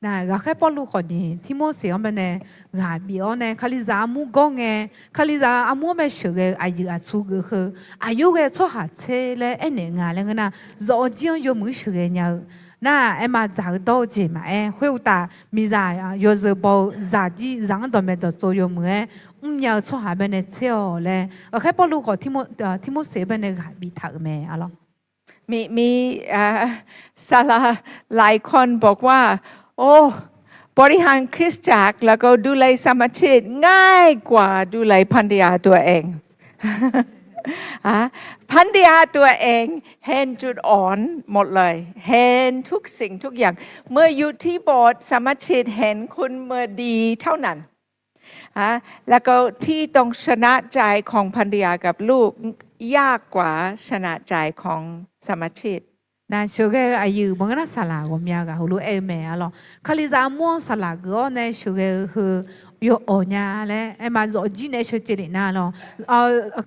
Nar, ghaqkhaer Pawrluv khawfni Tirmorseq-anr baenae ghaq bif-awr nae Kalizaq armur gawr ngae, Kalizaq armur-anr bae sheuqghae-eu aqyuif aqtsu geuf heu, aqyawf ghae tsawrhaq tser laer aernaeq nga laer ngeur nar, zawq-awr jir-anr yawmuiq-aer sheuqghae nya-eu nar, aerma dzaq-eu dawr-eu jeq maqaer, khoeruqtaf miqzaq yawzeu baw-eu zaqjir zaq-anr dawqmaeq dawqtsov yawmuiq-aer mrnya-eu tsawrhaq baenae tser-awq laer, ghaqkhaer Pawrluv khawf Tirmorseq baenae ghaq biftaq-euq mae arlawr. มี มี อ่า สำหรับหลายคนบอกว่า โอ้ บริหารคริสตจักร แล้วก็ดูแลสมาชิก ง่ายกว่าดูแลภรรยาตัวเอง อ่า ภรรยาตัวเอง เห็นจุดอ่อนหมดเลย เห็นทุกสิ่งทุกอย่าง เมื่ออยู่ที่โบสถ์ สมาชิกเห็นคุณเมื่อดีเท่านั้น อ่ะ แล้วก็ที่ต้องชนะใจของภรรยากับลูก ยากกว่าชนะใจของสมาชิก Nar, sheuqghae-eu aqyuif maqngeur nar saqlaq ghawqmya ghaq heulof-aer aer-eu mae arlawr. Kalizaq armur-anr saqlaq geuf-awr nae sheuqghae-eu heu yawawq nya laer aerma zawq jir naeq-aer sheuqcaev lef nar lawr.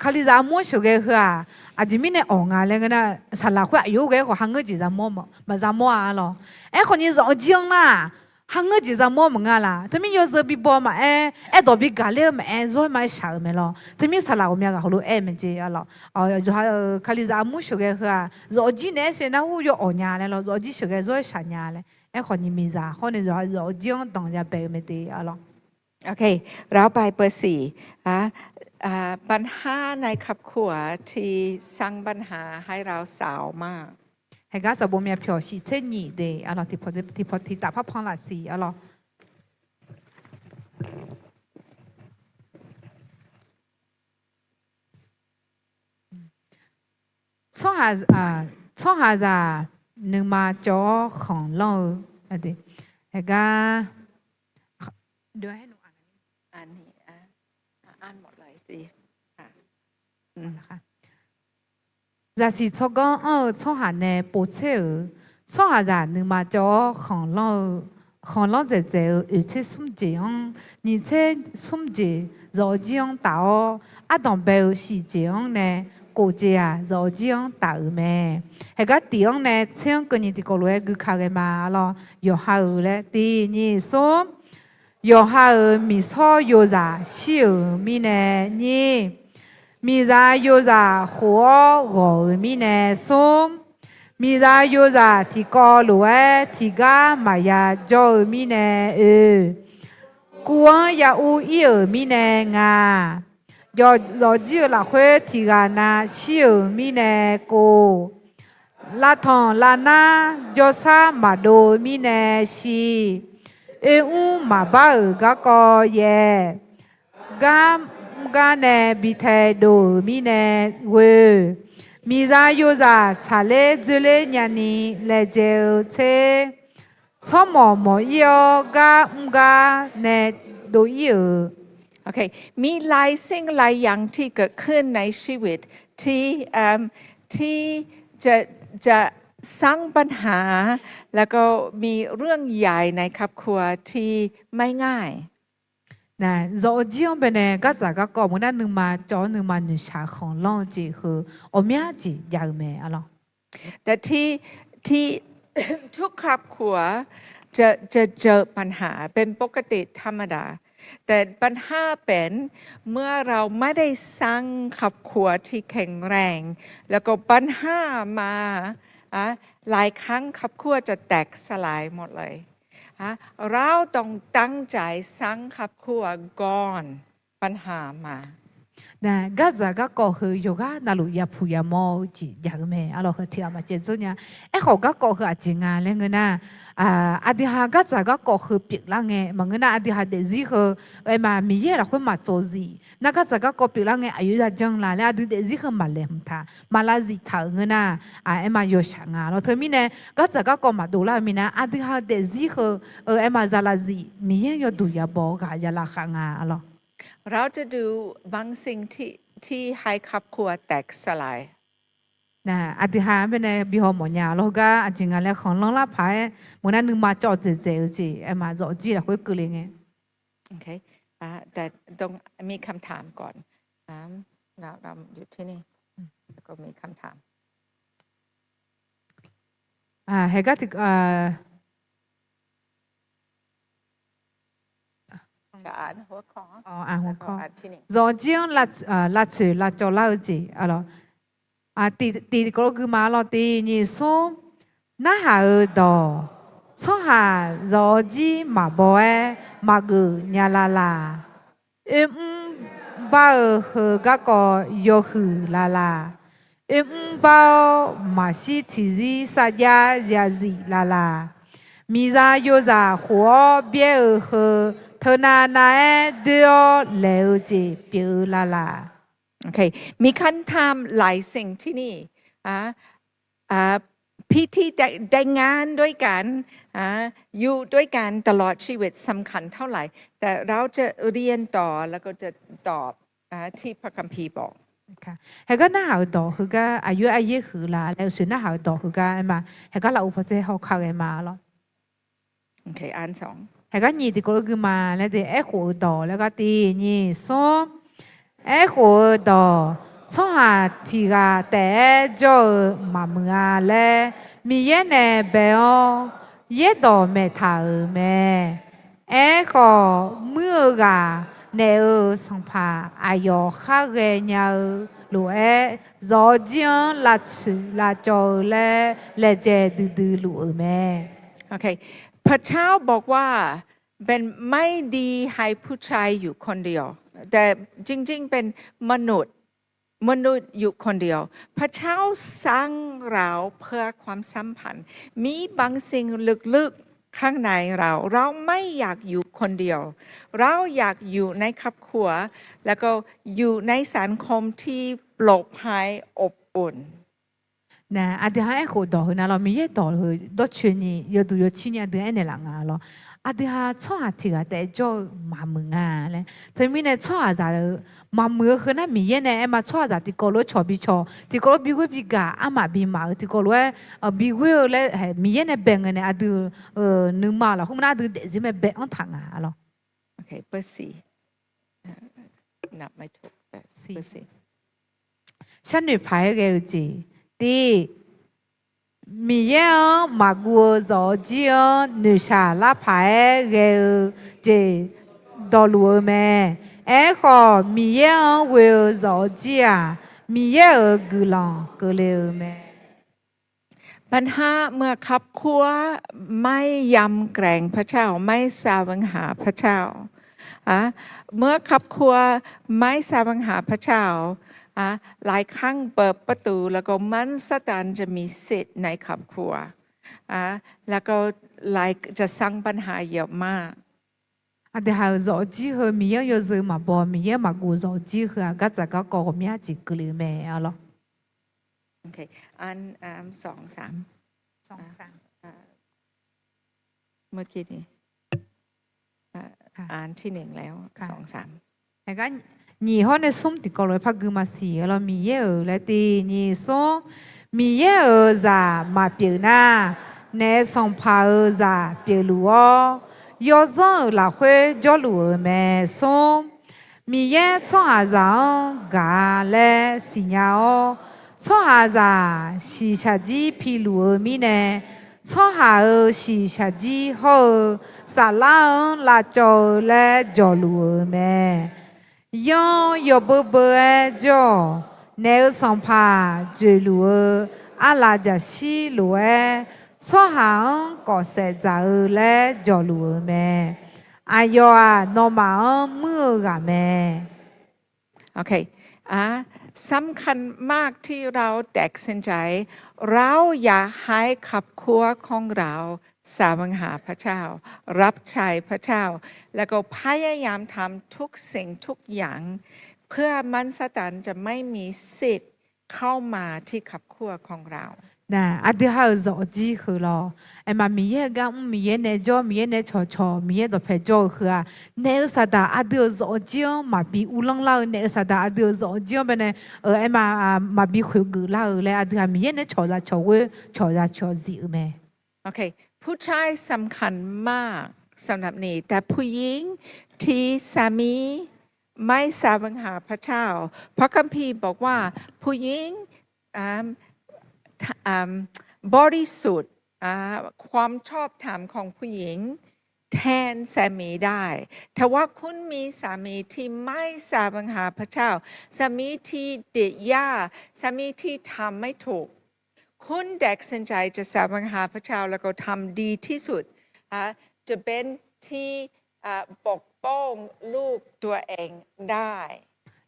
Kalizaq armur-anr sheuqghae-eu heu-aq, aqjeq mirnae awq nga laer ngeur nar, saqlaq khoer aqyawf-aer ghae-aer khawf hangeur jeq zamawr maqza mawr-a arlawr. Aerkhawfni zawq jir-anr nar, hangeur jeq zamawr maqnga laf. Teumir yawzeu bibaw maqaer, aerdawq bigaq ler-eu maqaer, zawr-aer maqaer shaq-euq mae lawr. Teumir saqlaq ghawqmya ghaq heulof-aer mae jeq arlawr. Yawqha-euq Kalizaq armur sheuqghae heu-aq, zawq jir naeq-aer sheuq nar ur yawawq nya laer lawr, zawq jir sheuqghae zawr-aer shaq nya laer. Aerkhawfni miqzaq hawr nae zawq jir-anr danq yabae-eu mae de arlawr. โอเค เราไปเบอร์สี่ อ่ะ อ่ะ ปัญหาในครอบครัวที่สร้างปัญหาให้เราเศร้ามาก Haeqgar sanqbof myavpyawq shiq tser nyiq de arlawr, tiqpawf tiqtaf parpan laf siq arlawr. Tsawrhaq, tsawrhaqzaq nuima cawv-awr khanqlanr-eu, Haeqgar, zaqsiq tsawrganr anr-eu tsawrhaq nae povtser-euq, tsawrhaqzaq nuima cawv-awr khanqlanr-eu, khanqlanr dzaeqdzaeq-eu oeq tser smr jeq-anr, nyiq tser smr jeq zawq-eu jir-anr taf-awr, ardanq bae-eu shiq jeq-anr nae kof jeq-aq zawq-eu jir-anr taf-euq mae. Haeqgar tiq-anr nae tser-anr keuvni tiqkawv lof-aer gui ka ghae ma. Arlawr, yawqha-euq laer tiq nyiq smr, yawqha-euq miqsawr yozaq shir-euq mirnae nyir, miqzaq yozaq khof-awr ghawq-euq mirnae smr, miqzaq yozaq tiqkawv lof-aer tiqgar maqya jawr-eu mirnae oe, kuv-anr ya ur ir-euq mirnae nga. Yawf, zawqjir-eu lafkhoer tiq ghaq na shir-euq mirnae kov. Lavtanq lavnar jawrsar maqdov-eu mirnae shi. Oermr maqbar-euq garkawv yaef. Gar mr gar nae bi taedov-euq mirnae ghoe. Miqzaq yozaq tsaqler dzoerler nyani laejae-eu tser, tsawrmawq mawq ir-awr gar mr gar nae dov ir-euq. มีหลายสิ่งหลายอย่างที่เกิดขึ้นในชีวิตที่ ที่จะจะสร้างปัญหา แล้วก็มีเรื่องใหญ่ในครอบครัวที่ไม่ง่าย Nae, zawq-eu jir-anr baenae gardzaq garkawv meuq nar nuima cawv-awr nuima noeqshaq khanqlanr-eu jeq heu ghawqmya jeq jav-eu mae. Arlawr, แต่ที่ที่ทุกครอบครัวจะจะเจอปัญหาเป็นปกติธรรมดา แต่ปัญหาเป็น เมื่อเราไม่ได้สร้างครอบครัวที่แข็งแรง แล้วก็ปัญหามา หลายครั้งครอบครัวจะแตกสลายหมดเลย เราต้องตั้งใจสร้างครอบครัวก่อนปัญหามา Nae, gardzaq garkawv heu yawqghaq navluf yapuq yamawr-eu jeq jav-eu mae. Arlawr, heu tiq ghaq maqcaev dzeur nya. Aerkhawf garkawv heu aqjeq nga laer ngeur nar, aqdui ha gardzaq garkawv heu pyeuflar ngae maqngeur nar, aqdui ha daefzir heu aerma Miqyaer lafkhoer maqtsov zif nar, gardzaq garkawv pyeuflar ngae aqyawf yajanr la laer aqdui daefzir heu maqlaeqhmq taq maqlav zif taq-euq ngeur nar, aerma yawshaq nga. Lawr, teumirnae gardzaq garkawv maqdov lar-eu mirnae aqdui ha-eu daefzir heu-eu aerma zalav zif Miqyaer yawduq yabaw ghaq yalav khav nga. Arlawr, เราจะดูบางสิ่งที่ที่ให้ครอบครัวแตกสลาย Aqdui ha-anr baenae bi haw mawf nya. Lawr, heugar aqjeq nga laer khanqlanr lar paq-aer meuq nar nuima cawv dzaeqdzaeq-eu jeq aerma zawq jir lafkhoer keuvle ngae. แต่ต้องมีคำถามก่อน เราเราอยู่ที่นี่ แล้วก็มีคำถาม Haeqgar tiq zawq jir-anr lavtsoeq lavcawv lar-eu jeq. Tiq tiq kawvlov gui ma. Arlawr, tiq nyiq smr, narhaq-euq dawq, tsawrhaq zawq-eu jir maqbaw-aer maqgeuf nya lavlaq. Oermr bar-eu heu garkawv yawhuiq lavlaq. Oermr bar-awr maqshir tiqzir sarjax yazif lavlaq. Miqzaq yozaq khof-awr byaer-eu heu teunav nav-aer doer-awr laeq-eu jeq pyeuf-eu lavlaq. มีคำถามหลายสิ่งที่นี่ พิธีแต่งงานด้วยกัน อยู่ด้วยกันตลอดชีวิตสำคัญเท่าไหร่ แต่เราจะเรียนต่อแล้วก็จะตอบที่พระคัมภีร์บอก Haeqgar narhaq-euq dawq heugar aqyawf aryaer huiq la laer uqshoe narhaq-euq dawq heugar aerma haeqgar laf-eu paw tsaer hawkar ghae ma. Arlawr, haeqgar nyiq tiq kawvlov gui ma laer de. Aerkhof-eu dawq laer gar tiq nyiq smr. Aerkhof-eu dawq, tsawrhaq tiq ghaq taef-aer jawr-eu maqmuiq-a laer Miqyaer nae bae-awr yaerdawq maeq taq-euq mae. Aerkhawf, muir-eu ghaq naef-euq sanqpaq aqyawf khar ghaenya-eu lof-aer, zawq-eu jir-anr lavtsoeq lavcawv-eu laer laejae duidui luf-euq mae. พระเจ้าบอกว่าเป็นไม่ดีให้ผู้ชายอยู่คนเดียว แต่จริงๆเป็นมนุษย์ มนุษย์อยู่คนเดียว พระเจ้าสร้างเราเพื่อความสัมพันธ์ มีบางสิ่งลึกๆข้างในเรา เราไม่อยากอยู่คนเดียว เราอยากอยู่ในครอบครัว แล้วก็อยู่ในสังคมที่ปลอดภัยอบอุ่น Nae, aqdui ha aerkhof dawq heu nav lawr, Miqyaer dawq heu dawrcoeni yawduq yawcirni aqdui aernaeq laf nga lawr. Aqdui ha tsawrhaq tiq ghaq taef jawr-eu maqmuiq nga laer. Teumirnae tsawrhaqzaq-eu maqmuiq-eu heu nar Miqyaer nae aer ma, tsawrhaqzaq tiqkawv lof-aer cawq bi cawq, tiqkawv lof-aer bi ghoer bi gaq, armaf bi maf-eu tiqkawv lof-aer bi ghoer-eu laer Miqyaer nae bae ngae nae aqdui-euq nuima lafkhoer nar aqdui daefzir mae bae-anr taq nga lawr. Sharnoeq paq-aer ghae-eu jeq. Tiq, Miqyaer-anr maqguv-eu zawqjir-anr noeqshaq lar paq-aer ghae-eu jeq dawqluf-eu mae. Aerkhawf, Miqyaer-anr ghoe-eu zawqjir-aq, Miqyaer-euq guiqlanq keuvle-eu mae. ปัญหา เมื่อครอบครัวไม่ยำเกรงพระเจ้า ไม่แสวงหาพระเจ้า เมื่อครอบครัวไม่แสวงหาพระเจ้า หลายครั้งเปิดประตูแล้วก็มารซาตานจะมีสิทธิ์ในครอบครัว แล้วก็จะสร้างปัญหาเยอะมาก Aqdui ha-euq zawqjir heu Miqyaer-anr yawzeu maqbaw, Miqyaer-anr maqguv zawqjir heu-aq, gardzaq garkawv ghawqmya jeq keuvle-eu mae lawr. Aergar nyiq hawr nae smr tiqkawv lof-aer par gui maqsiq-eu lawr, Miqyaer-euq laer tiq nyiq smr, Miqyaer-euq zaq maqpyeuf nar, naef sanqpaq-euq zaq pyeufluf-awr, yawzanr-euq lafkhoer jawrluf-euq mae. Smr, Miqyaer tsawrhaqzaq-anr gaq-a laer siqnya-awr, tsawrhaqzaq shiqshaq jir piluf-eu mirnae, tsawrhaq-euq shiqshaq jir hawr-eu saflar-anr lavcawv-eu laer jawqluf-euq mae. Yanr yawbeu beu-aer jawr-awq. Naef-euq sanqpaq dzoeqluf-eu arlaf jaqshir lof-aer, tsawrhaq-anr kawfsaef dzaq-eu laer jawqluf-euq mae. Aqyawf-aq, nawmaf-anr muir-eu ghaq mae. สำคัญมากที่เราตัดสินใจ เราอยากให้ครอบครัวของเราแสวงหาพระเจ้า รับใช้พระเจ้า แล้วก็พยายามทำทุกสิ่งทุกอย่าง เพื่อมารซาตานจะไม่มีสิทธิ์เข้ามาที่ครอบครัวของเรา Nae, aqdui ha-euq zawqjir heu lawr. Aerma Miqyaer-eu gar mr, Miqyaer nae jawr, Miqyaer nae cawqcawq, Miqyaer dawqpae jawr-eu heu-aq, naef-eu saqdaq aqdui-euq zawqjir-anr maqbi uvlanr lar-eu, naef-eu saqdaq aqdui-euq zawqjir-anr baenae, aerma, maqbi khoeqgeuf lar-eu laer aqdui ha Miqyaer nae cawqzaq cawqghoer cawqzaq cawqzif-eu mae. ผู้ชายสำคัญมากสำหรับนี่ แต่ผู้หญิงที่สามีไม่แสวงหาพระเจ้า พระคัมภีร์บอกว่าผู้หญิง บริสุทธิ์ ความชอบธรรมของผู้หญิงแทนสามีได้ ถ้าว่าคุณมีสามีที่ไม่แสวงหาพระเจ้า สามีที่ติดยา สามีที่ทำไม่ถูก คุณตัดสินใจจะแสวงหาพระเจ้า แล้วก็ทำดีที่สุด จะเป็นที่ปกป้องลูกตัวเองได้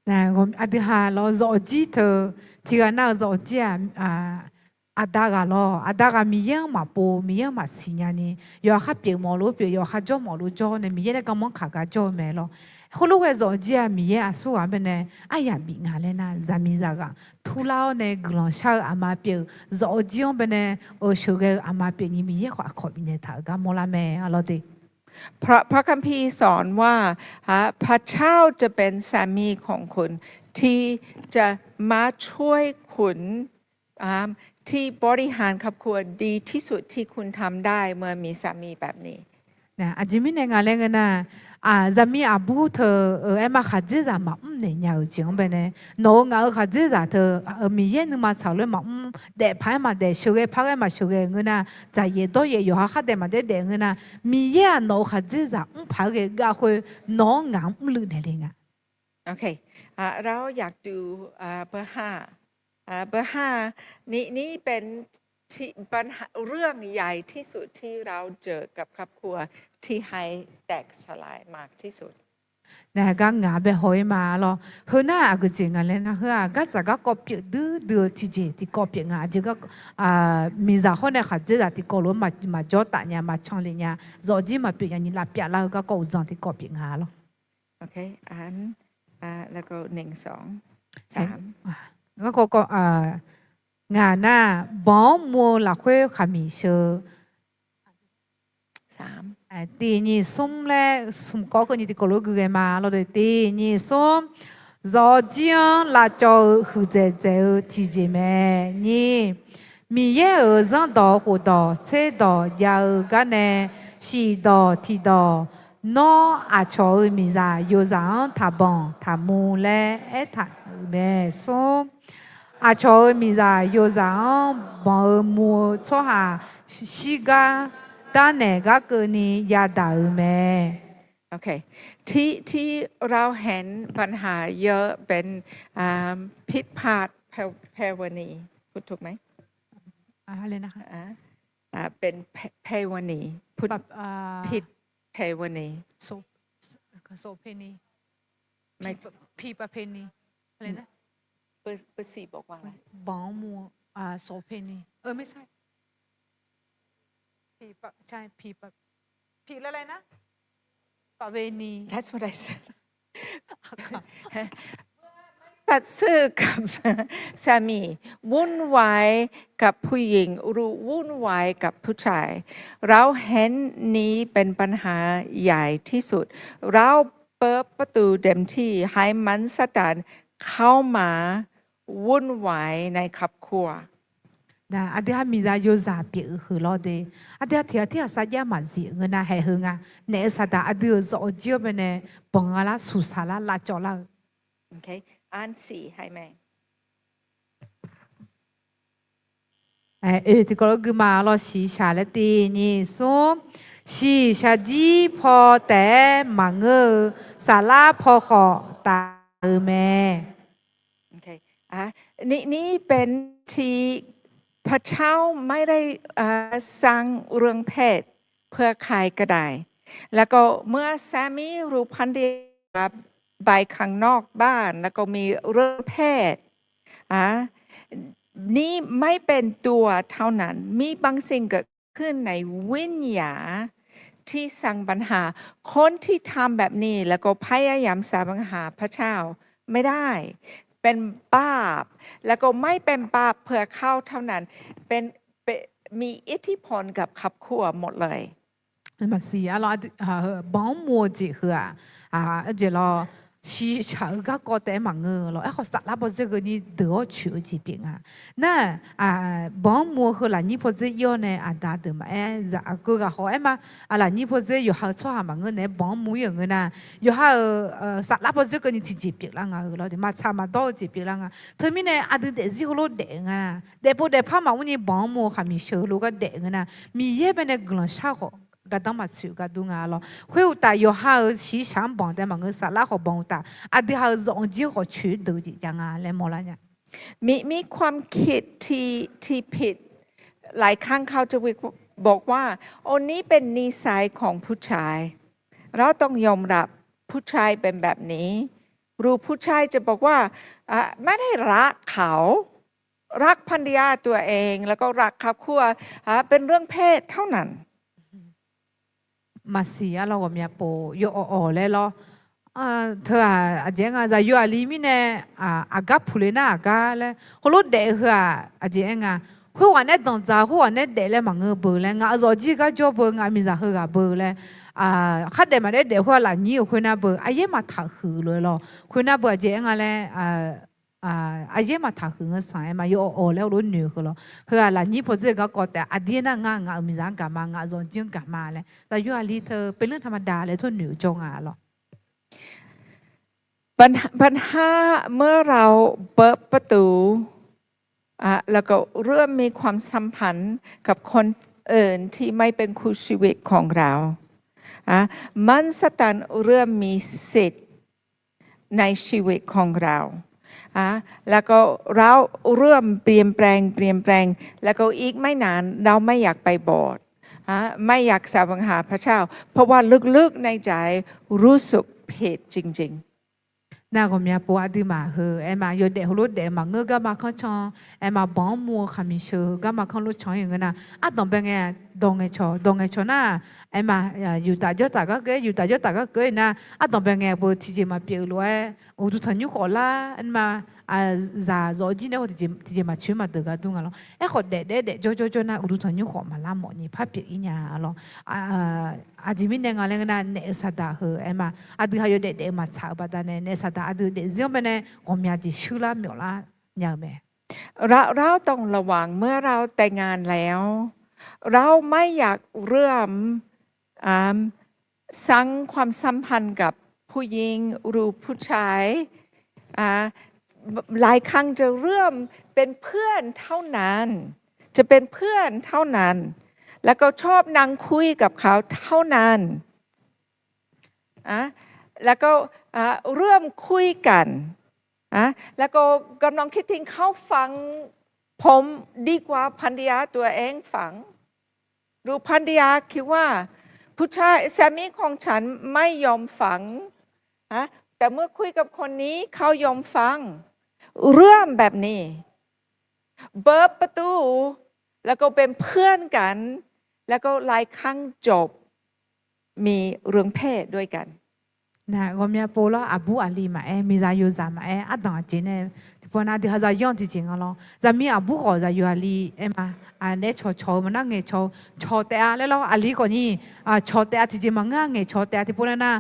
Aqdui ha lawr zawqjir teu, tiqghaq nar-eu zawqjir-aq, aqda ghaq lawr, aqda ghaq Miqyaer-anr maqpov, Miqyaer-anr maqsiq nyani, yawqha khar pyeuf mawf lof pyeuf, yawqha jawr mawf lof jawr nae Miqyaer nae garmanr kaq gar jawr-eu mae lawr. Khoerlof ghae zawqjir-aq Miqyaer aqsur ghaq-anr baenae aryaq bif nga laer nar, zaqmiqzaq ghaq turlar-awr nae guiqlanq shar-eu aqma pyeuf, zawqjir-anr baenae sheuqghae-eu aqma pyeuf ni Miqyaer khawf aqkawq bifnaeq taq-euq gar mawrlar mae lawr de. พระคัมภีร์สอนว่า พระเจ้าจะเป็นสามีของคุณ ที่จะมาช่วยคุณ ที่บริหารครอบครัวดีที่สุดที่คุณทำได้เมื่อมีสามีแบบนี้ Aqjeq mirnae nga laer ngeur nar, zaqmiq aqbur teu-eu aerma khaqdzerzaq maqmr naeq nya-euq jeq-anr baenae, nawq-euq ngaq-euq khaqdzerzaq teu Miqyaer nuima tsaq-eu lof-aer maqmr, daef paq-aer maqdaef, sheuqghae paq-aer maqsheuqghae ngeur nar, dzaqyaef dawryaef yawqha khar daef maqdaef daef ngeur nar, Miqyaer-aq nawq-euq khaqdzerzaq mr paq-aer ghae ghav khoer, nawq-anr ngaq-anr mrluiv naeq le nga. เบอร์ห้า นี่เป็นเรื่องใหญ่ที่สุดที่เราเจอกับครอบครัวที่ให้แตกสลายมากที่สุด Nae, gar ngaq bae haw-ir ma lawr. Heu nar aqgeujeq nga laer nar, heu-aq gardzaq garkawv pyeuf duidui-eu tiqjeq tiqkawv pyeuf nga. Aqjeq gar, miqzaq hawr nae khaqdzerzaq tiqkawv lof-aer maqjawr taf nya, maqcan le nya, zawqjir maqpyeuf nya ni lavpyav lar-eu garkawv uqdzan tiqkawv pyeuf nga lawr. Garkawv kawv, Ngaq nar, banq-anr muv-eu lafkhoer khaqmiq sheu-eu. Tiq nyiq smr laer smq kawv keuvni tiqkawv lof gui ghae ma lawr de. Tiq nyiq smr, zawq-eu jir-anr lavcawv-eu huiqdzaeq dzaeq-eu tiqjeq mae. Nyir, Miqyaer-euq zanrdawq khofdawq tserdawq jav-eu gar nae, shifdawq tiqdawq, nawr aqcawq-euq miqzaq yozaq-anr taqbanq taqmuv laer aertaq-euq mae. Smr, aqcawq-euq miqzaq yozaq-anr banq-eu muv-eu tsawrhaq shirgar darnaeq gar keuvni yadaq-euq mae. ที่ ที่เราเห็น ปัญหาเยอะ เป็น อ่า ผิดพลาด แพรวณี พูดถูกไหม อะไรนะคะ อ่า เป็น แพร แพรวณี พูด แบบ อ่า ผิด แพรวณี โส- โสเภณี ไม่ ผิดประเพณี อะไรนะ เบอร์ เบอร์สี่บอกว่าอะไร บองมัว อ่า โสเภณี เออ ไม่ใช่ ผีปะ- ใช่ ผีปะ- ผีอะไรนะ ประเวณี That's what I said สัตว์ซื่อกับ สามี วุ่นวายกับผู้หญิง หรือวุ่นวายกับผู้ชาย เราเห็นนี้เป็นปัญหาใหญ่ที่สุด เราเปิดประตูเต็มที่ให้มันซาตานเข้ามา วุ่นวายในครอบครัว Nar, aqdui-aq miqzaq yozaq pyeuf-eu heu lawr de. Aqdui-aq tiq ghaq tiq ghaq sarjax maqzif ngeur nar haeq heu nga. Naef-eu saqdaq aqdui-euq zawq-eu jir-awr baenae banq nga lar, suqsaq lar, lavcawv lar-eu. Oe, tiqkawv lof gui ma lawr. Shiqshaq laer tiq nyiq smr, shiqshaq jir paw taef-aer maqngeur-eu, saflar paw khawf taf-eu mae. นี่เป็นที่ พระเจ้าไม่ได้ สร้างเรื่องเพศเพื่อใครก็ได้ แล้วก็เมื่อสามีหรือภรรยา ไปข้างนอกบ้าน แล้วก็มีเรื่องเพศ นี่ไม่เป็นตัวเท่านั้น มีบางสิ่งเกิดขึ้นในวิญญาณที่สร้างปัญหา คนที่ทำแบบนี้ แล้วก็พยายามสร้างปัญหา พระเจ้าไม่ได้ เป็นบาป แล้วก็ไม่เป็นบาปเพื่อเขาเท่านั้น เป็น- เป็น- มีอิทธิพลกับครอบครัวหมดเลย Maqsiq arlawr, banq-anr muv-eu jeq heu-aq, aqjeq lawr, shiqshaq-eu garkawv taef-aer maqngeur lawr. Aerkhawf, saflar pawdzer keuvni deuq-awr coeq-eu jeq pyeuf nga. Nar, banq-anr muv-eu heu lafnyir pawdzer ir-awr nae aqda deuq maqaer, zaq aqgeu ghaq khawf aer ma. Lafnyir pawdzer yawqha-euq tsawrhaq maqngeur naeq-aer banq-anr muv ir-euq ngeur nar, yawqha-euq saflar pawdzer keuvni tiqjeq pyeuflar nga-eu lawr de. Maqtsaq maqdawr-eu jeq pyeuflar nga. Teumirnae aqdui daefzir heulof daef-eu nga. Daefpov daefpar maqmr ni banq-anr muv-eu khaqmiq sheuq-eu lof gar daef-eu ngeur nar, Miqyaer baenae guiqlanq shar khawf gardanr maqtsoeq gar dur nga lawr. Khoeruqtaf, yawqha-euq shiqshaq-anr banq taef-aer maqngeur, saflar khawf banq-eu taf, aqdui ha-euq zawq-eu jir khawf coeq-eu deuq jeq jav nga laer mawrlar nya. มี- มีความคิดที่- ที่ผิด หลายครั้งเขาจะบอกว่า โอ้ นี่เป็นนิสัยของผู้ชาย เราต้องยอมรับผู้ชายเป็นแบบนี้ หรือผู้ชายจะบอกว่า ไม่ได้รักเขา รักภรรยาตัวเอง แล้วก็รักครอบครัว เป็นเรื่องเพศเท่านั้น Maqsiq arlawr, ghawqmya pov yawawq awq laer lawr. Teu-aq, aqjeq aer nga, zaqyo aqli mirnae aqgar puqle nar aqgar laer heulof daef-eu heu-aq, aqjeq aer nga. Khoerghaq nae danqdzaq, khoerghaq nae daef laer maqngeur beu laer, ngaq-euq zawqjir gar jawr beu, ngaq-euq miqzaq heughaq beu laer, khardaef maqdaef daef khoer-aq lafnyir-euq khoernar beu, aqyaer maqtaq huiq lof-aer lawr. Khoernar beu aqjeq aer nga laer, aqyaer maqtaq huiq ngeur sanq aer ma, yawawq awq laer heulof noeq-eu heu lawr. Heu-aq lafnyir pawdzer-eu garkawv taef-a, aqdir aernar ngar ngaq-euq miqzaq-anr gaq ma, ngaq-euq zawqjir-anr gaq ma laer, zaqyo aqli teu เป็นเรื่องธรรมดา laer tawr noeq-eu jawr nga lawr. ปัญ- ปัญหา เมื่อเราเปิดประตู แล้วก็เริ่มมีความสัมพันธ์กับคนอื่นที่ไม่เป็นคู่ชีวิตของเรา มารซาตานเริ่มมีสิทธิ์ในชีวิตของเรา แล้วก็เราเริ่มเปลี่ยนแปลง เปลี่ยนแปลง แล้วก็อีกไม่นานเราไม่อยากไปโบสถ์ ไม่อยากแสวงหาพระเจ้า เพราะว่าลึกๆในใจรู้สึกผิดจริงๆ Nar, ghawqmya pov aqduimaf heu aer ma, yawdaef heulof daef maqngeur garma kanr can, aer ma, banq-anr muv-eu khaqmiq sheuq heu garma kanr lof can-ir ngeur nar, ardanq bae ngae dawq ngaeqcawq, dawq ngaeqcawq nar, aerma, yuftaf jawrtaf gar keuv-aer, yuftaf jawrtaf gar keuv-aer nar, ardanq bae ngaeq-eu tiqjeq maqpyeuf-eu lof-aer, uqduq tanqnymr khawf lar, aerma, zaq zawq jir nae tiqjeq maqcoer maqdeuq gar dur nga lawr. Aerkhawf daef daef daef jawr jawr jawr nar, uqduq tanqnymr khawf maqlar mawf ni par pyeuf-ir nya lawr. Aqjeq mirnae nga laer ngeur nar, naef-eu saqdaq heu aerma, aqdui ha yawdaef daef-eu maqtsaq-eu baqdanae, naef saqdaq aqdui daefzir-anr baenae ghawqmya jeq shuirlar myawflar nya-eu mae. เราต้องระวังเมื่อเราแต่งงานแล้ว เราไม่อยากเริ่ม อ่า สร้างความสัมพันธ์กับผู้หญิงหรือผู้ชาย อ่า หลายครั้งจะเริ่มเป็นเพื่อนเท่านั้น จะเป็นเพื่อนเท่านั้น แล้วก็ชอบนั่งคุยกับเขาเท่านั้น อ่ะ แล้วก็ อ่ะ เริ่มคุยกัน อ่ะ แล้วก็กำลังคิดถึงเขาฝังผมดีกว่าภรรยาตัวเองฝัง หรือภรรยาคิดว่าผู้ชายสามีของฉันไม่ยอมฝัง อ่ะ แต่เมื่อคุยกับคนนี้เขายอมฟัง เริ่มแบบนี้ เปิดประตู แล้วก็เป็นเพื่อนกัน แล้วก็หลายครั้งจบ มีเรื่องเพศด้วยกัน Nar ghawqmya pov lawr, aqbur aqli maqaer, miqzaq yozaq maqaer, ardanq aqjeq nae tiqpov nar aqdui ha zaqyanr tiqjeq nga lawr. Zaqmiq aqbur khawf zaqyo aqli aerma, naef cawqcawq-eu maqnar ngaeq cawq, cawq taef-a laer lawr, aqli khawf ni, cawq taef-a tiqjeq maqngeur-a, ngaeq cawq taef-a tiqpov nar nar,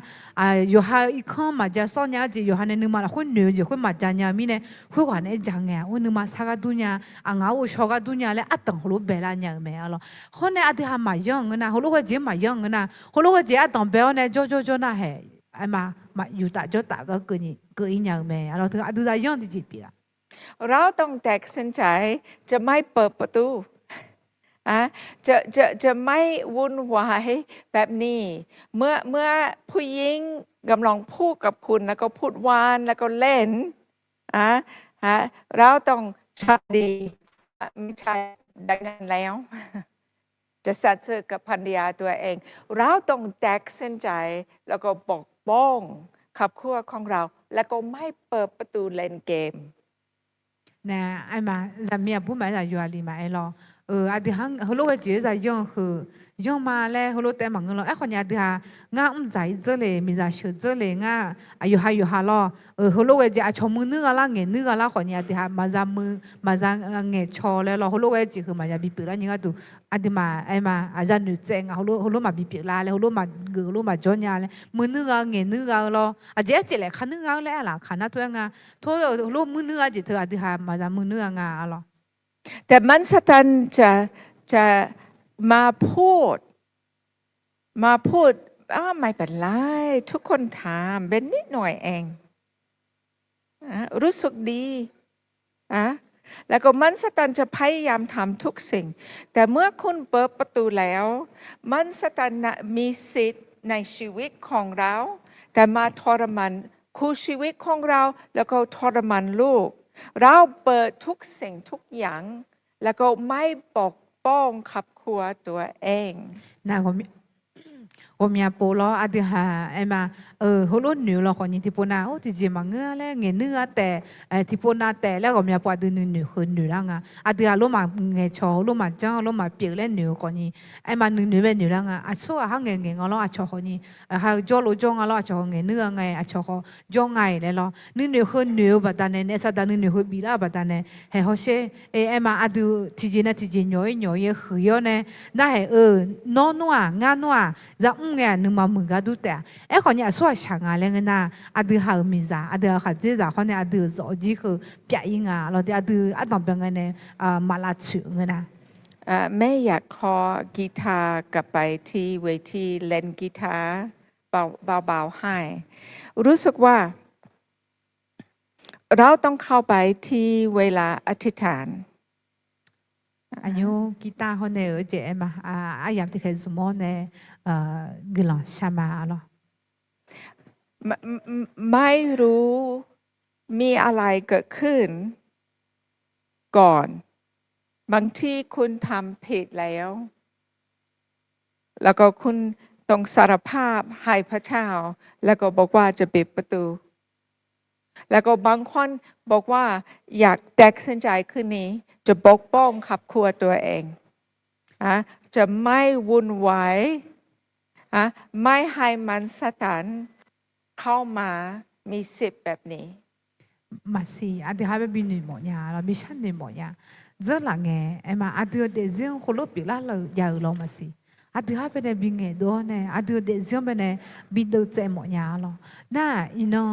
yawqha-eu irkanr maqja sawr nya-eu jeq, yawqha nae nuima lafkhoer noeq-eu jeq khoer maqja nya-eu mirnae, khoerghaq nae aerja ngae-a, oer nuima sar ghardur nya, aqngaq-anr ghovshaw ghardur nya laer ardanq heulof baelar nya-eu mae lawr. Hawr nae aqdui ha maqyanr-eu ngeur nar, heulof ghae jeq-anr maqyanr-eu ngeur nar, heulof ghae jeq ardanq bae-awr nae jawr jawr jawr nar haeq, aerma, yuftaf jawrtaf gar keuvni keuv-ir nya-eu mae lawr. Teu aqdui zaqyanr tiqjeq pyeuf-a เราต้องตัดสินใจ จะไม่เปิดประตู อ่ะ จะ จะ จะไม่วุ่นวายแบบนี้ เมื่อ เมื่อผู้หญิงกำลังพูดกับคุณ แล้วก็พูดหวาน แล้วก็เล่น อ่ะ ฮะ เราต้องใช้ดี ไม่ใช่ดังนั้นแล้ว จะสัตย์ซื่อกับภรรยาตัวเอง เราต้องตัดสินใจ แล้วก็ปกป้องครอบครัวของเรา แล้วก็ไม่เปิดประตูเล่นเกม Nar aerma, zaqmiq aqbur maqaer, zaqyo aqli maqaer lawr. Aqdui ha heulof ghae jeq-aer zaqyanr-eu heu yanr ma laer heulof taef maqngeur lawr. Aerkhawf ni aqdui ha ngar mr dzaq-ir dzeur le, miqzaq sheuq dzeur le, ngar aqyawf ha yawqha lawr. Heulof ghae jeq aqcawq muiq nuir gha lar, ngaeq nuir gha lar khawf ni aqdui ha maqza muiq, maqza ngaeq caw laer lawr. Heulof ghae jeq heu maqya bipyeuf lar nyi gharduq, aqduimaf aerma, aqza noeqtsaev nga, heulof maqbi pyeuf lar laer, heulof maqgeuf, heulof maqjawr nya laer, muiq nuir gha-eu, ngaeq nuir gha-eu lawr. Aqjeq aer caevlaef ka nuir gha-eu laer aer laf ka nar tov-aer nga. Tov-eu heulof muiq nuir gha jeq teu aqdui ha maqza muiq nuir gha nga lawr. แต่มารซาตานจะ จะ มาพูด มาพูด อ่า ไม่เป็นไร ทุกคนทำ เป็นนิดหน่อยเอง อ่ะ รู้สึกดี อ่ะ แล้วก็มารซาตานจะพยายามทำทุกสิ่ง แต่เมื่อคุณเปิดประตูแล้ว มารซาตานน่ะมีสิทธิ์ในชีวิตของเรา แต่มาทรมานคู่ชีวิตของเรา แล้วก็ทรมานลูก เราเปิดทุกสิ่งทุกอย่าง แล้วก็ไม่ปกป้องครอบครัวตัวเอง Nar ghawqmya pov lawr, aqdui ha aerma, heulof noeq-eu lawr khawf ni tiqpov nar, or tiqjeq maqngeur-a laer ngaeq nuir gha taef, tiqpov nav taef laer ghawqmya pov aqdui nuinoeq heu noeq lar nga. Aqdui ha lof maqngaeq cawq, lof maqjanr, lof maqpyeuf laer noeq-eu khawf ni, aerma nuinoeq bae noeq lar nga. Aqsur aqhar ngaeq ngaeq nga lawr, aqcawq khawf ni, ha-eu jawrlo jawr nga lawr, aqcawq khawf ngaeq nuir gha ngae, aqcawq khawf jawr nga-iq laer lawr. Nuinoeq heu noeq-eu baqdanae, naef saqdaq nuinoeq heu biflar-eu baqdanae, haeq hawsher, aerma aqdui tiqjeq nae tiqjeq nyawq-ir nyawq-ir huiq-awr nae, nar haeq-eu, nawr nmr-aq, ngar nmr-aq, za mr ngae-aq, nuima muiq gar dur taef-a. Aerkhawf ni aqsur aqshaq nga laer ngeur nar, aqdui ha-euq miqzaq, aqdui ha-euq khaqdzerzaq hawr nae aqdui-euq zawq jir heu pyaf-ir nga lawr. Aqdui ardanq bae ngae nae, maqlavtsoeq ngeur nar. แม่อยากขอกีตาร์กลับไปที่เวทีเล่นกีตาร์เบาๆให้ รู้สึกว่า เราต้องเข้าไปที่เวลาอธิษฐาน Aqnymr guitar hawr nae-euq jeq aerma, aryamq tiqkhaeq zmq-awr nae guiqlanq shar ma lawr. ไม่รู้มีอะไรเกิดขึ้น ก่อน บางทีคุณทำผิดแล้ว แล้วก็คุณต้องสารภาพให้พระเจ้า แล้วก็บอกว่าจะปิดประตู แล้วก็บางคนบอกว่าอยากตัดสินใจคืนนี้จะปกป้องครอบครัวตัวเอง นะ จะไม่วุ่นวาย ไม่ให้มารซาตานเข้ามามีสิทธิ์แบบนี้ Maqsiq, aqdui ha bae bi noeq mawf nya lawr, bi sharnoeq mawf nya. Dzeurlaf ngae, aerma aqdui-euq daefzir-anr heulof pyeuflar-euq jav-euq lawr maqsiq. Aqdui ha bae nae bi ngaeqdov-awr nae, aqdui-euq daefzir-anr bae nae bi deuvtsaev mawf nya lawr. Nar, iqnan,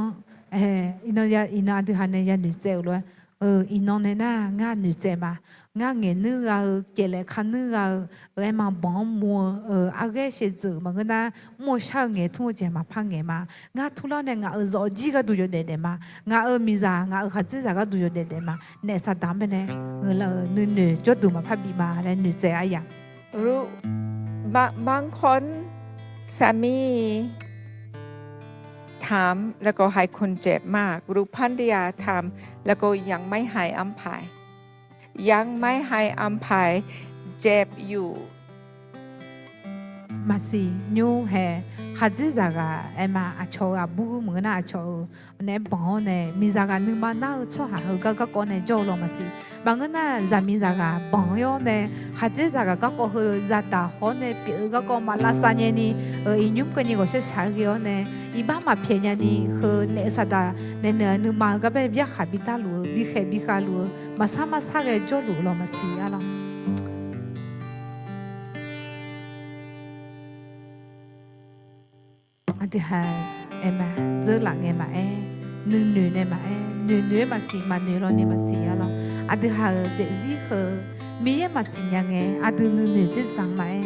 iqnan, iqnan aqdui ha nae ya noeqtsaev-euq lof-aer, iqnan nae nar ngar noeqtsaev ma. Ngar ngaeqnuir gha-eu, caevlaef karnuir gha-eu, aerma banq-anr mu-eu, arghaer shaevdzeuf maqngeur nar, mr-eu shar-eu ngaeq tmr-eu jeq maqpar ngaeq ma. Ngar turlar nae ngaq-euq zawfjir gharduq yawdaef daef ma. Ngaq-euq miqzaq, ngaq-euq khaqdzerzaq gharduq yawdaef daef ma. Naef saqdaq-anr bae nae, nuinoeq jawrduq maqpar bif ma laer noeqtsaev aryamq บางคน สามีถาม แล้วก็ให้คนเจ็บมาก หรือภรรยาถาม แล้วก็ยังไม่ให้อภัย ยังไม่ให้อภัย เจ็บอยู่ Maqsiq, nymr hae, khaqdzerzaq ghaq aerma aqcawq-eu aqbur maqngeur nar aqcawq-eu naeq-aer banq-awr nae miqzaq ghaq nuima nar-eu tsawrhaq heugar garkawv nae jawr-eu lawr maqsiq. Maqngeur nar zaqmiqzaq ghaq banq-ir-awr nae, khaqdzerzaq ghaq garkawv heu zadaq haw-awr nae pyeuf-eu garkawv maq lavsav nyae ni, iqnymr keuvni ghawqshaq shaq-aer ghae-awr nae, iqbax maqpyaeq nya ni heu naef saqdaq nae naeq-eu nuima heugar bae byarkhaq bi darluf-eu, bikhaeq bikhav luf-eu, maqsar marsar ghae jawrluf-eu lawr maqsiq arlawr. Aqdui ha aerma dzeurlaf ngae maqaer, nuinoeq nae maqaer, noeqnoeq-aer maqsiq, maqnoeq lawni maqsiq arlawr. Aqdui ha-euq daefzir heu Miqyaer maqsiq nya ngae, aqdui nuinoeq dzerdzaq maqaer,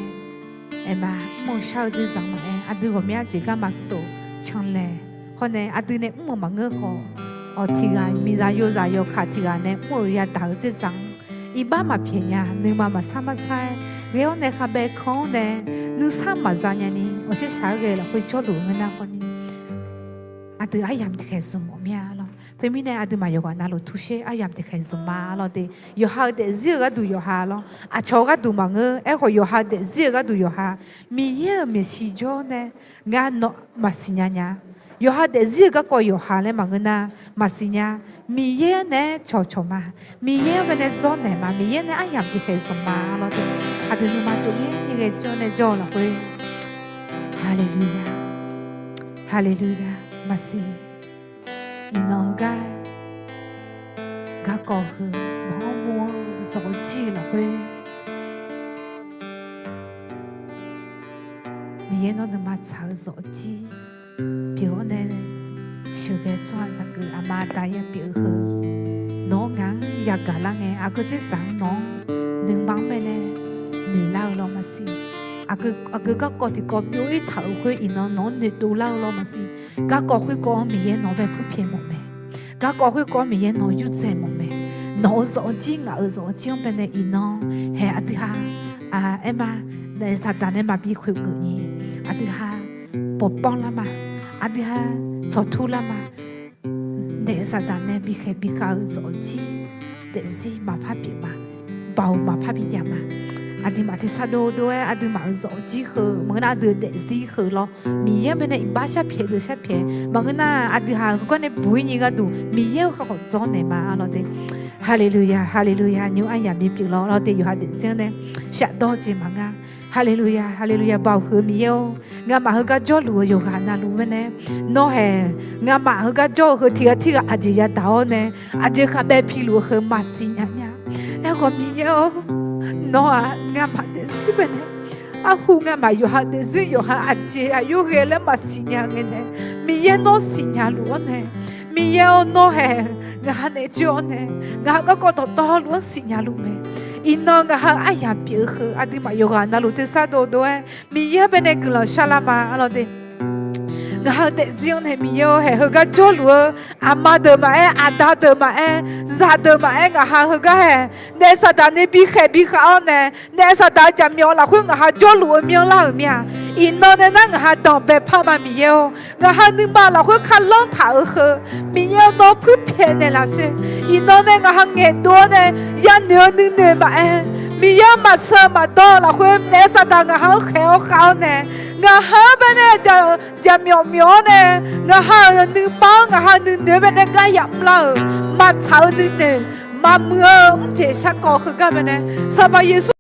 aerma mr-eu shar-eu dzerdzaq maqaer, aqdui ghawqmya jeq garma tof canlaeq hawr nae aqdui nae mr-euq maqngeur khawf, awq tiq ghaq miqzaq yozaq yawkaq tiq ghaq nae mr-euq yadaq-eu dzerdzaq-anr iqbax maqpyaeq nya, nuima maqsar marsar-aer ghae-awr nae khavbaev kan-awr nae nuisar maqza nyani ghawqshaq shaq-aer ghae-eu lafkhoer jawrluf-eu ngeur nar khawf ni, aqdui aryamq tiqkhaeq zmq mawf mir-a lawr. Teumirnae aqduimaf yawqghaq navluf tursher aryamq tiqkhaeq zmq ma lawr de. Yawqha-eu daefzir-eu gharduq yawqha lawr, aqcawq-eu gharduq maqngeur. Aerkhawf yawqha daefzir-eu gharduq yawqha, Miqyaer-euq maeqshi jawr nae ngar nawq maqsiq nya nya. Yawqha daefzir-eu garkawv yawqha laer maqngeur nar maqsiq nya. Miqyaer naeq-aer cawqcawq ma. Miqyaer-anr bae nae dzawrnaeq ma. Miqyaer nae aryamq tiqkhaeq zmq ma lawr de. Aqdui nuima tov yaer ni ghae jawr nae jawr-eu lafkhoer, Haleluya, Haleluya, maqsiq. Iqnan heugar garkawv heu banq-anr mur-eu zawqjir-eu lafkhoer, Miqyaer nawr nuima tsaq-eu zawqjir pyeuf-awr nae, sheuqghae tsawrhaq zaqgeuf aqma aqda ya pyeuf-eu heu, nawq-anr ngaq-anr yagaq lar ngae, aqgeu dzerdzaq-anr nawq-anr nuima-anr bae nae noeqlar-eu lawr maqsiq. Aqgeu garkawv tiqkawv byov-ir taq-euq khoer iqnan nawq-anr noeqdov lar-eu lawr maqsiq. Garkawv khoerkawv-anr Miqyaer nawq-anr bae puirpyaeq mawf mae. Garkawv khoerkawv-anr Miqyaer nawq-anr yurdzae mawf mae. Nawq-euq zawqjir ngaq-euq zawqjir-anr bae nae iqnan hae aqdui ha, aerma, naef saqdaq nae maqbi khoeqgeuf ni, aqdui ha bawqpawr lar ma. Aqdui ha tsawqtur lar ma. Naef saqdaq nae bikhaeq bikhav-eu zawqjir daefzir maqpar pyeuf ma. Baoq maqpar bijav ma. Aqduimaf tersar dovdov-aer aqduimaf-euq zawqjir heu maqngeur nar aqdui-euq daefzir heu lawr, Miqyaer-anr bae nae iqbax sharpyaeq deuq sharpyaeq maqngeur nar aqdui ha-euq garkawv nae buq-ir nyi gharduq Miqyaer-euq khawf dzawrnaeq ma lawr de. Haleluya, haleluya, nymr aryamq bipyeuf lawr lawr de. Yawqha daefzir-anr nae shafdawr jeq maqnga. Haleluya, haleluya, Baoq heu Miqyaer-or, ngamaf heugar jawrluf-eu yawqghaq navluf-aer nae, nawr hae, ngamaf heugar jawr-eu heu tiqghaq tirghaq aqjeq yadaq-awr nae, aqjeq khavbaev piluf-eu heu maqsiq nya nya. Aerkhawf Miqyaer-or, nawr-aq ngamaf daefzir bae nae, arhu ngamaf yawqha daefzir yawqha aqjeq aqyawf ghae laer maqsiq nya ngae nae, Miqyaer nawr siqnya luf-awr nae, Miqyaer-or, nawr hae, ngaq ha naeq-aer joe-awr nae, ngaq ha garkawv dawqtawvluf-anr siqnya luf mae. Iqnan ngaq ha-eu aryamq pyeuf-eu heu aqduimaf yawqghaq navluf tersar dovdov-aer Miqyaer-anr bae nae guiqlanq sharlar ma lawr de. Ngaq ha-eu daefzir-anr nae Miqyaer-or hae, heugar jawrluf-eu aqma deuq maqaer, aqda deuq maqaer, zaqdeuq maqaer, ngaq ha heugar hae, naef saqdaq nae bikhaeq bikhav-awr nae, naef saqdaq-eu jaqmyawf lafkhoer ngaq ha jawrluf-eu myanrlar-euq mir-a. Iqnan nae nar ngaq ha danqbae par ma Miqyaer-or. Ngaq ha nuima lafkhoer kalanr taq-euq heu, Miqyaer-or, nawr puirpyaeq naeqlaf sher. Iqnan nae ngaq ha ngaeqdov-awr nae yanoeq-eu nuinoeq maqaer, Miqyaer-or, maqtseu maqdawr-eu lafkhoer naef saqdaq ngaq ha-anr khaeq-awr khav-awr nae, ngaq ha-anr bae nae jaqmyawf myawf-awr nae, ngaq ha-euq nuima-anr ngaq ha nuinoeq-aer bae nae gar yamr lar-euq maqtsaq-eu nuinoeq, maqmuiq-eu mrjeq sharkawv heugar bae nae, Sanqpaq Yeqsur